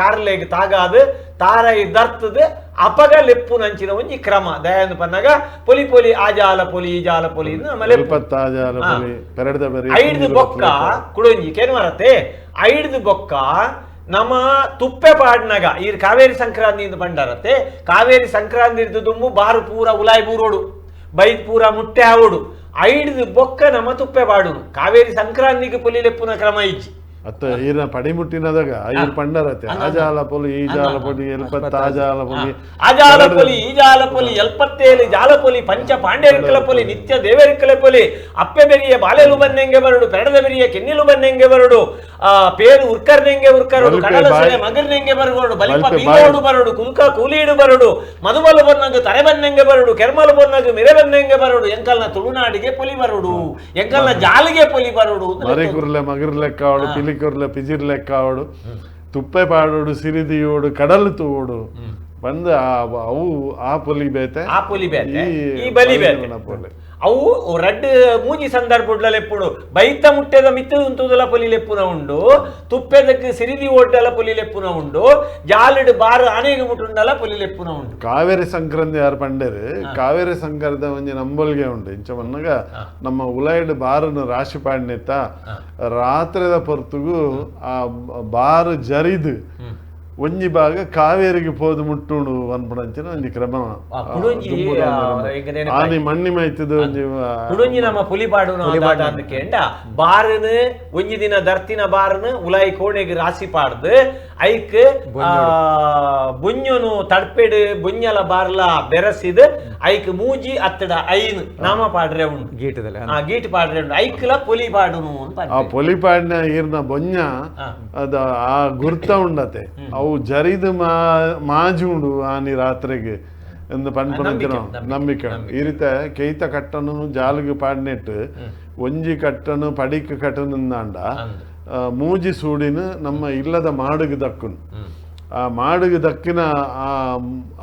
ಕಾರ್ಲೆಗ್ ತಾಗಾದು ತಾರೈ ದರ್ತದ ಅಪಗ ಲೆಪ್ಪು ನಂಚಿನ ಒಂಜಿ ಕ್ರಮ. ದಯಾನಂದ ಪನ್ನಾಗ ಪೊಲಿ ಪೊಲಿ ಆ ಜಾಲ ಪೊಲಿ ಈ ಜಾಲ ಪೊಲಿ ಐಡ್ದು ಬೊಕ್ಕ ಕುಡೊಂಜಿ ಕೇನು ಬರತ್ತೆ. ಐಡ್ದು ಬೊಕ್ಕ ನಮ್ಮ ತುಪ್ಪೆ ಪಾಡ್ನಾಗ ಈ ಕಾವೇರಿ ಸಂಕ್ರಾಂತಿ ಅಂತ ಬಂಡಾರತ್ತೆ. ಕಾವೇರಿ ಸಂಕ್ರಾಂತಿ ದುಂಬು ಬಾರು ಪೂರ ಉಲಾಯ್ ಬೂರೋಡು ಬೈದ್ ಪೂರ ಮುಟ್ಟೆ ಆವೋಡು ಐಡ್ದು ಬೊಕ್ಕ ನಮ್ಮ ತುಪ್ಪೆ ಪಾಡುನು. ಕಾವೇರಿ ಸಂಕ್ರಾಂತಿಗೆ ಪೊಲಿ ಲೆಪ್ಪುನ ಕ್ರಮ ಇಜ್ಜಿ. ಅತ್ತ ಈರ್ನ ಪಡಿಮುಟ್ಟಿನದಾಗ ಐರ್ ಪಂಡರತೆ ಆಜಾಲ ಪೊಲಿ ಈ ಜಾಲ ಪೊಲಿ ಎಲ್ಪತ್ತ ಆಜಾಲ ಪೊಲಿ ಆಜಾಲ ಪೊಲಿ ಈ ಜಾಲ ಪೊಲಿ ಎಲ್ಪತ್ತೇಳು ಜಾಲ ಪೊಲಿ ಪಂಚ ಪಾಂಡ್ಯರಿಕಲ ಪೊಲಿ ನಿತ್ಯ ದೇವರಿಕಲ ಪೊಲಿ ಅಪ್ಪೆ ಬೆರಿಯ ಬಾಲೆಲು ಬನ್ನೆಂಗೆ ಬರಡು ಪೆರಡದ ಬೆರಿಯ ಕೆನ್ನಿಲು ಬನ್ನೆಂಗೆ ಬರಡು ಆ ಪೇರು ಉರ್ಕರ್ನೆಂಗೆ ಉರ್ಕರಡು ಕಡಲಸೆ ಮಗರ್ನೆಂಗೆ ಬರಗೋಡು ಬಲಿಪ ಬೀಗೋಡು ಬರಡು ಕುಂಕ ಕೂಲೀಡು ಬರಡು ಮಧುಬಲು ಬನ್ನಗು ತರೆ ಬನ್ನೆಂಗೆ ಬರಡು ಕೆರ್ಮಲು ಬನ್ನಗು ಮಿರೆ ಬನ್ನೆಂಗೆ ಬರಡು ಎಂಕಲ್ನ ತುಳುನಾಡಿಗೆ ಪೊಲಿ ಬರಡು ಎಂಕಲ್ನ ಜಾಲಿಗೆ ಪೊಲಿ ಬರಡು ಮರಿಕುರ್ಲೆ ಮಗರ್ಲೆಕ್ಕಾವಡು ಪಿಲಿ ಪಿಜಿರ್ ಲೆಕ್ಕಾವಡು ತುಪ್ಪೆ ಪಾಡೋಡು ಸಿರಿದಿಯೋಡು ಕಡಲು ತೂವೋಡು ಬಂದು ಅವು ಆ ಪೊಲಿ ಬೇತೆ ಆ ಪೊಲಿ ಬೇತೆ ಈ ಬಲಿ ಬೇತೆ. ಅವು ರಡ್ಡ್ ಮೂಜಿ ಸಂದರ್ಭ ಲೆಪ್ಪುಡು ಬೈತ ಮುಟ್ಟೆದ ಮಿತ್ತು ಉಂತುದಲ ಪೊಲಿ ಲೆಪ್ಪುನ ಉಂಡು, ತುಪ್ಪೆದಕ್ಕೆ ಸಿರಿದಿ ಓಡ್ಡಲ ಪೊಲಿ ಲೆಪ್ಪುನ ಉಂಡು, ಜಾಲಿಡ್ ಬಾರು ಆನೆಗೆ ಮುಟ್ಟುಂಡಲ ಪೊಲಿ ಲೆಪ್ಪುನ ಉಂಡು. ಕಾವೇರಿ ಸಂಕ್ರಾಂತಿ ಯಾರು ಪಂಡೇರು ಕಾವೇರಿ ಸಂಕ್ರಾಂತಿ ಒಂಜಿ ನಂಬೊಲ್ಗೆ ಉಂಡು. ಇಂಚ ಬನ್ನಗ ನಮ್ಮ ಉಲೈಡ್ ಬಾರನ್ನು ರಾಶಿ ಪಾಡ್ನೆತ್ತ ರಾತ್ರಿದ ಪೊರ್ತುಗು ಆ ಬಾರು ಜರಿದು ಒಂಜಿ ಭಾಗ ಕಾವೇರಿಗೆ ಪೋದು ಮುಟ್ಟುಂಡು ಅನ್ಪುಣಂಚಿನ ಒಂಜಿ ಕ್ರಮ. ಆನಿ ಮಣ್ಣಿ ಮೈತದ ಒಂಜಿ ಕುಡೊಂಜಿ ನಮ್ಮ ಪುಲಿ ಪಾಡುನ ಕೇಂಡ ಬಾರನು ಒಂಜಿ ದಿನ ದರ್ತಿನ ಬಾರನು ಉಲಾಯಿ ಕೋಣೆಗೆ ರಾಶಿ ಪಾಡ್ದು ಐಕ್ ಬೊಂಜನು ತಡ್ಪೆಡು ಬೊಂಜಲ ಬಾರ್ಲ ಬೆರಸಿದ್ ಐಕ್ ಮೂಜಿ ಅತ್ತಡ ಐನ್ ನಾಮ ಪಾಡ್ರೆ ಉಂಡು ಗೀಟದಲ್ಲಿ ಗೀಟ್ ಪಾಡ್ರೆ ಉಂಡು ಐಕ್ಲ ಪೊಲಿ ಪಾಡುನು ಅಂತ. ಆ ಪೊಲಿ ಪಾಡಿನ ಈರ್ನ ಬೊಂಜ ಅದ ಆ ಗುರ್ತ ಉಂಡತೆ ಅವು ಜರಿದು ಮಾಜುಂಡು ಆನಿ ರಾತ್ರಿಗೆ ಎಂದು ಪನ್ಪುನಂಚಿನ ನಂಬಿಕೆ. ಈ ರೀತಿ ಕೈತ ಕಟ್ಟನು ಜಾಲಿಗೆ ಪಾಡ್ನೆಟ್ಟು ಒಂಜಿ ಕಟ್ಟನು ಪಡಿಕ್ ಕಟ್ಟನುಂದಾಂಡ ಮೂಜಿ ಸೂಡಿನ ನಮ್ಮ ಇಲ್ಲದ ಮಾಡುಗೆ ದಕ್ಕುನು. ಆ ಮಾಡುಗೆ ದಕ್ಕಿನ ಆ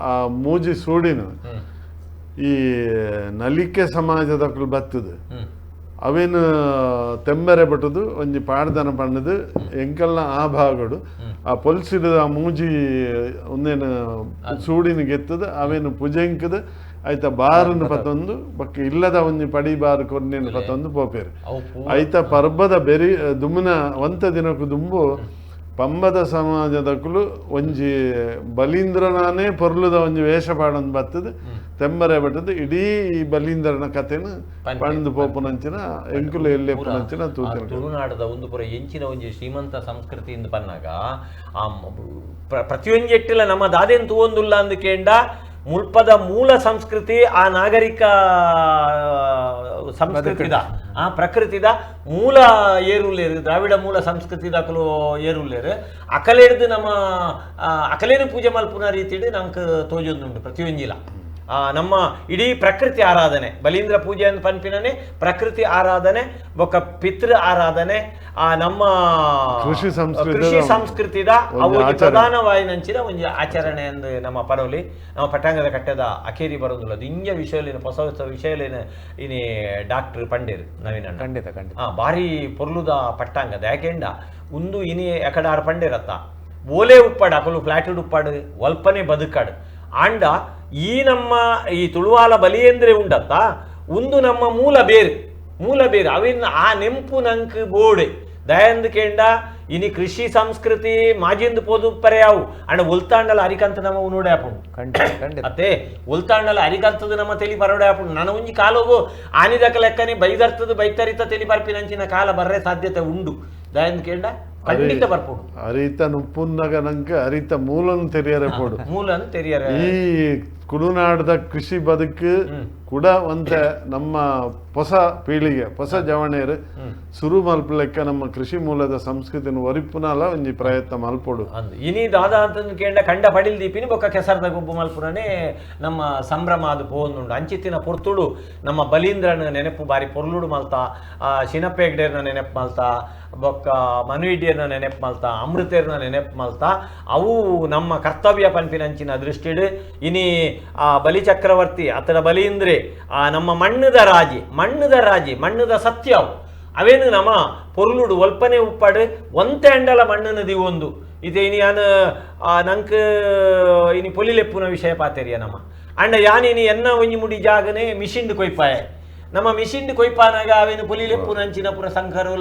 ಆ ಮೂಜಿ ಸೂಡಿನ ಈ ನಲಿಕೆ ಸಮಾಜದಕ್ಕಲು ಬತ್ತದು ಅವೇನು ತೆಂಬರೆ ಬಟ್ಟದು ಒಂಜಿ ಪಾಡ್ದನ ಪಣ್ಣದು ಎಂಕಲ್ನ ಆ ಭಾಗಡು ಆ ಪೊಲ್ಸಿದ ಆ ಮೂಜಿ ಒಂದೇನು ಸೂಡಿನ ಗೆತ್ತದ ಅವೇನು ಪುಜೆಂಕದ ಆಯ್ತ ಬಾರನ್ನು ಪತ್ತೊಂದು ಬಕ್ಕ ಇಲ್ಲದ ಒಂಜಿ ಪಡಿ ಬಾರು ಕೊರ್ನೇನು ಪತ್ತೊಂದು ಪೋಪೇರು. ಆಯ್ತ ಪರ್ಬದ ಬೆರಿ ದುಮ್ಮಿನ ಒಂತ ದಿನಕ್ಕೂ ದುಂಬು ಪಂಬದ ಸಮಾಜದಕ್ಕಲು ಒಂಜಿ ಬಲೀಂದ್ರನಾನೇ ಪೊರ್ಲುದ ಒಂಜಿ ವೇಷ ಪಾಡೊಂದು ಬತ್ತದ ತೆಂಬರೆ ಬಟ್ಟದು ಇಡೀ ಈ ಬಲೀಂದ್ರನ ಕಥೆನು ಪಂದು ಪೋಪುನಂಚಿನ ಎಂಕುಲು ಎಲ್ಲೆಪ್ಪುನಂಚಿನ ತೂತಿನ. ತುಳುನಾಡದ ಒಂದು ಪುರ ಎಂಚಿನ ಒಂಜಿ ಶ್ರೀಮಂತ ಸಂಸ್ಕೃತಿಯಿಂದ ಪನ್ನಾಗ ಆ ಪ್ರತಿಯೊಂಜಿ ಎಟ್ಟಿಲ ನಮ್ಮ ದಾದೇನು ತೂವೊಂದುಲ್ಲ ಅಂದು ಕೇಂಡ ಮುಲ್ಪದ ಮೂಲ ಸಂಸ್ಕೃತಿ ಆ ನಾಗರಿಕ ಸಂಸ್ಕೃತಿದ ಆ ಪ್ರಕೃತಿದ ಮೂಲ ಏರುಲ್ಲೇರು ದ್ರಾವಿಡ ಮೂಲ ಸಂಸ್ಕೃತಿದ ಅಕಲು ಏರುಲ್ಲೇರು ಅಕಲೆಡ್ದು ನಮ್ಮ ಅಕಲೇನು ಪೂಜೆ ಮಲ್ಪುನ ರೀತಿಡು ನಮ್ಗೆ ತೋಜೊಂದುಂಟು ಪ್ರತಿಯೊಂಜಿಲ. ನಮ್ಮ ಇಡೀ ಪ್ರಕೃತಿ ಆರಾಧನೆ ಬಲೀಂದ್ರ ಪೂಜೆ ಅಂತ ಪನ್ಪಿನೇ ಪ್ರಕೃತಿ ಆರಾಧನೆ ಬೊಕ್ಕ ಪಿತೃ ಆರಾಧನೆ ಆ ನಮ್ಮ ಕೃಷಿ ಸಂಸ್ಕೃತಿದ ಅವು ಪ್ರಧಾನವಾಯಿನಂಚಿನ ಒಂಜಿ ಆಚರಣೆ ಎಂದು ನಮ್ಮ ಪನೋಲಿ ನಮ್ಮ ಪಟಾಂಗದ ಕಟ್ಟದ ಅಖೇರಿ ಬರೋದಿಲ್ಲ. ಅದು ಇಂಜ ವಿಷಯಲೇನು ಹೊಸ ಹೊಸ ವಿಷಯಲೇನು ಇನಿ ಡಾಕ್ಟರ್ ಪಂಡೇರು ನವೀನ ಖಂಡಿತ ಖಂಡಿತ ಭಾರಿ ಪೊರ್ಲುದ ಪಟ್ಟಾಂಗದ ಯಾಕೆಂಡ ಉಂದು ಇನಿ ಎಕಡಾರ್ ಪಂಡೇರತ್ತ ಓಲೆ ಉಪ್ಪಾಡು ಅಕಲು ಫ್ಲಾಟೆಡ್ ಉಪ್ಪಾಡು ಒಲ್ಪನೆ ಬದುಕಾಡು ಆಂಡ ಈ ನಮ್ಮ ಈ ತುಳುವಾಲ ಬಲಿಯೇಂದ್ರೆ ಉಂಡತ್ತ ಒಂದು ನಮ್ಮ ಮೂಲ ಬೇರು ಮೂಲ ಬೇರು ಅವಿನ ಆ ನೆಂಪು ನಂಕ್ ಬೋಡೆ ದಯಂದು ಕೇಂಡ ಇನಿ ಕೃಷಿ ಸಂಸ್ಕೃತಿ ಮಾಜಿಂದು ಪೋದು ಪರ್ಯಾವು ಅಂಡ ಒಲ್ತಾಂಡಲ ಅರಿಕಂತ ನಮ್ಮ ನೋಡೆ ಆಪುಂಡು ಅತ್ತೆ ಒಲ್ತಾಂಡಲ ಅರಿಕಂತದ ನಮ್ಮ ತೆಲಿ ಬರೋಡೆ ಆಪುಂಡು. ನನ್ನ ಒಂಜಿ ಕಾಲೋಗು ಆನಿದಕ ಲೆಕ್ಕನೆ ಬೈದರ್ತದ ಬೈತರಿತ ತೆಲಿ ಬರ್ಪಿನಂಚಿನ ಕಾಲ ಬರ್ರೆ ಸಾಧ್ಯತೆ ಉಂಡು. ದಯಂದು ಕೇಂಡ ಖಂಡಿತ ಬರ್ಪೋಡು ಅರಿತ ನುಪ್ಪುನ್ನಗ ನಂಗೆ ಅರಿತ ಮೂಲನು ತೆರಿಯರೆ ಪೋಡು ಮೂಲನು ತೆರಿಯರೆ. ಈ ಕುಳುನಾಡದ ಕೃಷಿ ಬದುಕು ಕೂಡ ಒಂತೆ ನಮ್ಮ ಹೊಸ ಪೀಳಿಗೆ ಹೊಸ ಜವಣೇರು ಸುರು ಮಲ್ಪಲೆಕ್ಕ ನಮ್ಮ ಕೃಷಿ ಮೂಲದ ಸಂಸ್ಕೃತಿನ ಒರಿಪುನಲ ಒಂಜಿ ಪ್ರಯತ್ನ ಮಲ್ಪೊಡು. ಇನಿ ದಾದ ಅಂತಂದು ಕೇಂಡ ಕಂಡ ಪಡಿಲ್ ದೀಪಿನಿ ಬೊಕ್ಕ ಕೆಸರ್ದ ಗೊಬ್ಬು ಮಲ್ಪುನನೇ ನಮ್ಮ ಸಂಭ್ರಮ ಅದು ಪೋಂದುಂಡು. ಅಂಚಿತ್ತಿನ ಪೊರ್ತುಡು ನಮ್ಮ ಬಲೀಂದ್ರನ ನೆನಪು ಬಾರಿ ಪೊರ್ಲುಡು ಮಲ್ತ, ಶಿನಪ್ಪೆಗ್ಡೇರ್ನ ನೆನಪು ಮಲ್ತ, ಬೊಕ್ಕ ಮನುವಿಡ್ಯರ್ನ ನೆನಪು ಮಲ್ತ, ಅಮೃತೇರ್ನ ನೆನಪು ಮಲ್ತ, ಅವು ನಮ್ಮ ಕರ್ತವ್ಯ ಪನ್ಪಿನಂಚಿನ ದೃಷ್ಟಿಡು ಇನಿ ಆ ಬಲಿಚಕ್ರವರ್ತಿ ಅತನ ಬಲೀಂದ್ರೆ ಆ ನಮ್ಮ ಮಣ್ಣದ ರಾಜಿ, ಮಣ್ಣದ ರಾಜಿ, ಮಣ್ಣದ ಸತ್ಯ ಅವು ಅವೇನು ನಮ್ಮ ಪೊರ್ಲುಡು ಒಲ್ಪನೆ ಉಪ್ಪಾಡು ಒಂತೆ ಅಂಡಲ ಮಣ್ಣನ್ನು ದಿವೊಂದು ಇದೆ. ಇನಿ ಯಾನ್ ನಂಕ್ ಇನಿ ಪೊಲಿಲೆಪ್ಪುನ ವಿಷಯ ಪಾತೆರಿಯ ನಮ್ಮ ಅಂಡ ಯಾನ್ ಇನಿ ಎನ್ನ ಒಂಜಿ ಮುಡಿ ಜಾಗನೆ ಮಿಷಿನ್ಡ್ ಕೊಯ್ಪಾಯ, ನಮ್ಮ ಮಿಷಿನ್ ಕೊಯ್ಪಾನಾಗ ಅವೇನು ಪೊಲಿಲೆಪ್ಪುನಂಚಿನ ಪುರ ಸಂಕರು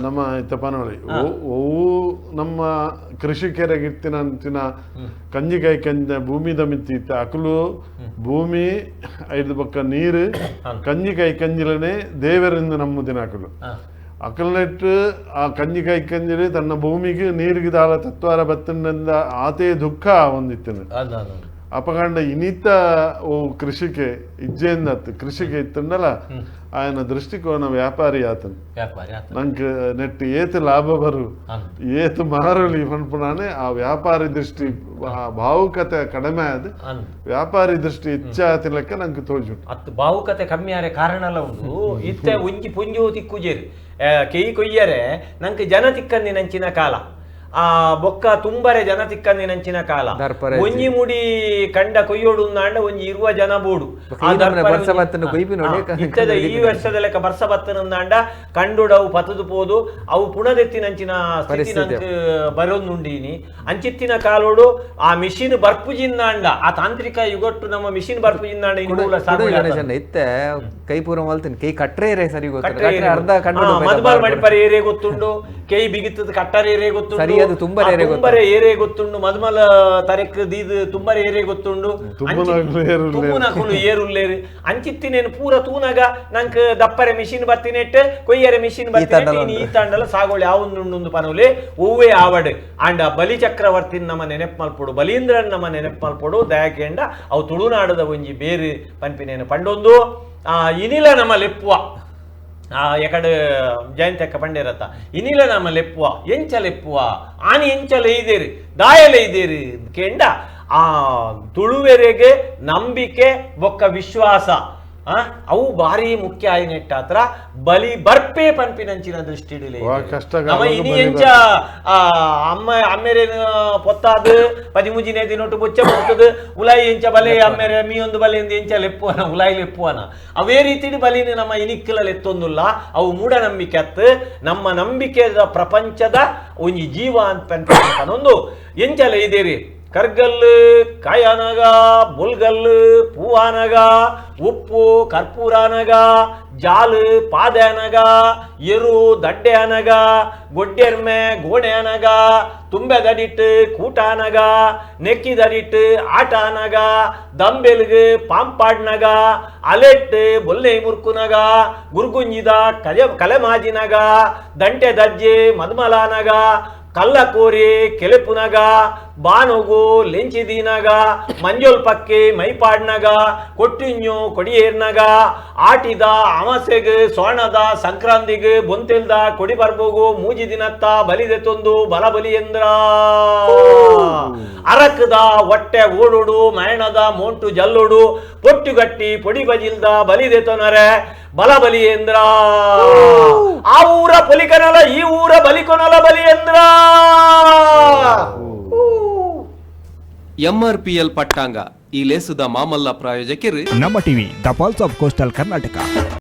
ನಮ್ಮ ಇತ್ತಪನೊಳಿ ಒವು ನಮ್ಮ ಕೃಷಿಕರಿಗೆ ಕಂಜಿಕಾಯಿ ಕಂಜ ಭೂಮಿದ ಮಿತ್ತಿ ಇತ್ತ ಅಕಲು ಭೂಮಿ ಐದು ಪಕ್ಕ ನೀರು ಕಂಜಿಕಾಯಿ ಕಂಜಿಲನೆ ದೇವರಿಂದ ನಮ್ಮದಿನ ಅಕಲು ಅಕಲ್ನೆಟ್ಟು ಆ ಕಂಜಿಕಾಯಿ ಕಂಜಿಲಿ ತನ್ನ ಭೂಮಿಗೆ ನೀರಿಗೆ ದಾಳ ತತ್ವಾರ ಬತ್ತಂದ ಆತೇ ದುಃಖ ಒಂದಿತ್ತನು. ಅಪಗಂಡ ಇನಿತ ಓ ಕೃಷಿಕೆ ಇಜ್ಜೆಯಿಂದ ಕೃಷಿಕೆ ಇತ್ತಂಡಲ ಆಯನ ದೃಷ್ಟಿಕೋನ ವ್ಯಾಪಾರಿ ಆತನು. ನಂಗೆ ನೆಟ್ ಏತು ಲಾಭ ಬರು ಏತು ಮಾರಲಿ ಪನ್ಪುನಾನೆ ಆ ವ್ಯಾಪಾರಿ ದೃಷ್ಟಿ ಭಾವುಕತೆ ಕಡಿಮೆ ಆದ ವ್ಯಾಪಾರಿ ದೃಷ್ಟಿ ಹೆಚ್ಚಾತಿ ಲೆಕ್ಕ ನಂಗೆ ತೋಜು. ಅತ್ತು ಭಾವುಕತೆ ಕಮ್ಮಿ ಆರೆ ಕಾರಣಲ ಉಂಡು. ಇತ್ತೆ ಒಂಜಿ ಪುಂಜು ತಿಕ್ಕುಜೇರು ಕೇಯಿ ಕೊಯ್ಯರೆ ನಂಗೆ ಜನ ತಿಕ್ಕಂದಿನಂಚಿನ ಕಾಲ, ಆ ಬೊಕ್ಕ ತುಂಬರೆ ಜನ ತಿಕ್ಕಂದಿನಂಚಿನ ಕಾಲ, ಒಂಜಿ ಮುಡಿ ಕಂಡ ಕೊಯ್ಯೋಡು ಅಂಡ ಒಂಜಿ ಇರುವ ಜನ ಬೋಡು. ಇತ್ತದ ಈ ವರ್ಷದ ಲೆಕ್ಕ ಬರ್ಸ ಬತ್ತನಂದಾಂಡ ಕಂಡುಡವು ಪತದು ಪೋದು ಅವು ಪುಣದೆತ್ತಿನಂಚಿನ ಸ್ಥಿತಿ ನಂಕ್ ಬರೋದುಂಡೀನಿ. ಅಂಚಿತ್ತಿನ ಕಾಲೋಡು ಆ ಮಿಷಿನ್ ಬರ್ಪುಜಿಂದಾಂಡ ಆ ತಾಂತ್ರಿಕ ಯುಗಟ್ಟು ನಮ್ಮ ಮಿಷಿನ್ ಬರ್ಪುಜಿಂದಾಂಡ ಇತ್ತೆ ಕೈ ಪೂರ ಮಲ್ತೀನಿ ಕೈ ಕಟ್ರೆ ಸರಿ ಅರ್ಧ ಮದ್ಬಾಲ್ ಮಡಿಪರೆ ಏರೇ ಗೊತ್ತುಂಡು, ಕೈ ಬಿಗಿತ್ತದ ಕಟ್ಟರೆ ಏರೇ ಗೊತ್ತುಂಡು, ತುಂಬರೆ ಏರೇ ಗೊತ್ತುಂಡು, ಮದ್ಮಲ ತರೆಕ್ ದೀದ್ ತುಂಬರೆ ಏರೇ ಗೊತ್ತುಂಡು, ತುಮ್ಮನಕುಲು ಏರುಲ್ಲೇರು. ಅಂಚಿತ್ತಿನೇನು ಪೂರ ತೂನಾಗ ನಂಕ್ ದಪ್ಪರೆ ಮಿಷಿನ್ ಬತ್ತಿನೆಟ್ ಕೊಯ್ಯರೆ ಮಿಷಿನ್ ಬತ್ತಿನೆಟ್ ಈ ತಾಂಡಲ ಸಾಗೋಳಿ ಯಾವೊಂದುಂಡು ಪನೋಲೆ ಒವ್ವೇ ಆವಡ್ ಅಂಡ ಬಲಿ ಚಕ್ರವರ್ತಿನ ನಮ್ಮ ನೆನಪು ಮಲ್ಪೊಡು, ಬಲೀಂದ್ರನ್ ನಮ್ಮ ನೆನಪು ಮಲ್ಪೊಡು. ದಯಾಕೇಂಡ ಅವು ತುಳುನಾಡದ ಒಂಜಿ ಬೇರು ಪನ್ಪಿನೇನು ಪಂಡೊಂದು ಇನಿಲ ನಮ್ಮ ಲೆಪ್ಪುವ ಎಕಡೆ ಜಯಂತಕ್ಕ ಪಂಡೇರತ್ತ ಇನಿಲ ನಮ್ಮ ಲೆಪ್ಪುವ ಎಂಚ ಲೆಪ್ಪುವ ಆನಿ ಎಂಚ ಲೈದೇರಿ ದಾಯ ಲೈದೇರಿ ಕೇಂಡ ಆ ತುಳುವೆರೆಗೆ ನಂಬಿಕೆ ಬೊಕ್ಕ ವಿಶ್ವಾಸ ಅವು ಭಾರಿ ಮುಖ್ಯ ಆಯ್ನೆಟ್ಟಾತ್ರ ಬಲಿ ಬರ್ಪೆ ಪನ್ಪಿನಂಚಿನ ದೃಷ್ಟಿಡಿಲೆ ನಮ್ಮ ಇನಿ ಎಂಚ ಅಮ್ಮ ಅಮ್ಮೆರೇನು ಪೊತ್ತಾದ ಪದಿಮೂಜಿನೇ ದಿನೊಟ್ಟು ಬೊಚ್ಚ ಬರ್ತದ ಉಲಾಯಿ ಎಂಚ ಬಲೆ ಅಮ್ಮೆರೆ ಮೀಯೊಂದು ಬಲೆ ಎಂಚ ಲೆಪ್ಪುವನ ಉಲಾಯಿ ಲೆಪ್ಪುವನ ಅವೇ ರೀತಿಡು ಬಲಿನ ನಮ್ಮ ಇನಿಕ್ಕಲ ಎತ್ತೊಂದುಲ್ಲ. ಅವು ಮೂಢನಂಬಿಕೆ ಅತ್ತು ನಮ್ಮ ನಂಬಿಕೆದ ಪ್ರಪಂಚದ ಒಂಜಿ ಜೀವ ಅಂತ ಪನ್ಪೊಂದು ಎಂಚಲ ಇದೇರಿ ಕರ್ಗಲ್ಲು ಕಾಯನಗ ಬುಲ್ಗಲ್ಲು ಪೂವಾನಗ ಉಪ್ಪು ಕರ್ಪೂರನಗ ಜಾಲು ಪಾದೆನಗ ಎರು ದಡ್ಡೆ ಅನಗ ಗೊಡ್ಡೆರ್ಮೆ ಗೋಣೆ ಅನಗ ತುಂಬೆದಡಿಟ್ಟು ಕೂಟಾನಗ ನೆಕ್ಕಿದಡಿಟ್ಟು ಆಟ ಅನಗ ದಂಬೆಲ್ಗು ಪಾಂಪಾಡ್ನಗ ಅಲೆಟ್ಟು ಬೊಲ್ಲೆ ಮುರ್ಕುನಗ ಗುರ್ಗುಂಜಿದ ಕಲೆ ಕಲೆಮಾಜಿನಗ ದಂಟೆ ದಜ್ಜೆ ಮದ್ಮಲಾನಗ ಕಲ್ಲಕೋರಿ ಕೆಲೆಪುನಗ ಬಾನೊಗು ಲೆಂಚಿದೀನಗ ಮಂಜೋಲ್ ಪಕ್ಕೆ ಮೈಪಾಡ್ನಗ ಕೊಟ್ಟಿಂಜು ಕೊಡಿಯೇರ್ನಗ ಆಟಿದ ಅಮಸೆಗ್ ಸೋಣದ ಸಂಕ್ರಾಂತಿಗ್ ಬೊಂತೆಲ್ದ ಕೊಡಿ ಬರ್ಬೋಗು ಮೂಜಿ ದಿನತ್ತ ಬಲಿದೆತ್ತೊಂದು ಬಲ ಬಲಿಯೇಂದ್ರ ಅರಕದ ಹೊಟ್ಟೆ ಓಡೋಡು ಮಯಣದ ಮೋಂಟು ಜಲ್ಲೋಡು ಪೊಟ್ಟುಗಟ್ಟಿ ಪೊಡಿ ಬಜಿಲ್ದ ಬಲಿದೆತೊನರೆ ಬಲ ಬಲಿಯೇಂದ್ರ ಆ ಊರ ಪೊಲಿಕನಲ ಈ ಊರ ಬಲಿಕೊನಲ ಬಲಿಯೇಂದ್ರ. ಎಂಆರ್ಪಿಎಲ್ ಪಟ್ಟಾಂಗ ಈ ಲೇಸುದ ಮಾಮಲ್ಲ ಪ್ರಾಯೋಜಕರು ನಮ್ಮ TV the pulse of coastal Karnataka.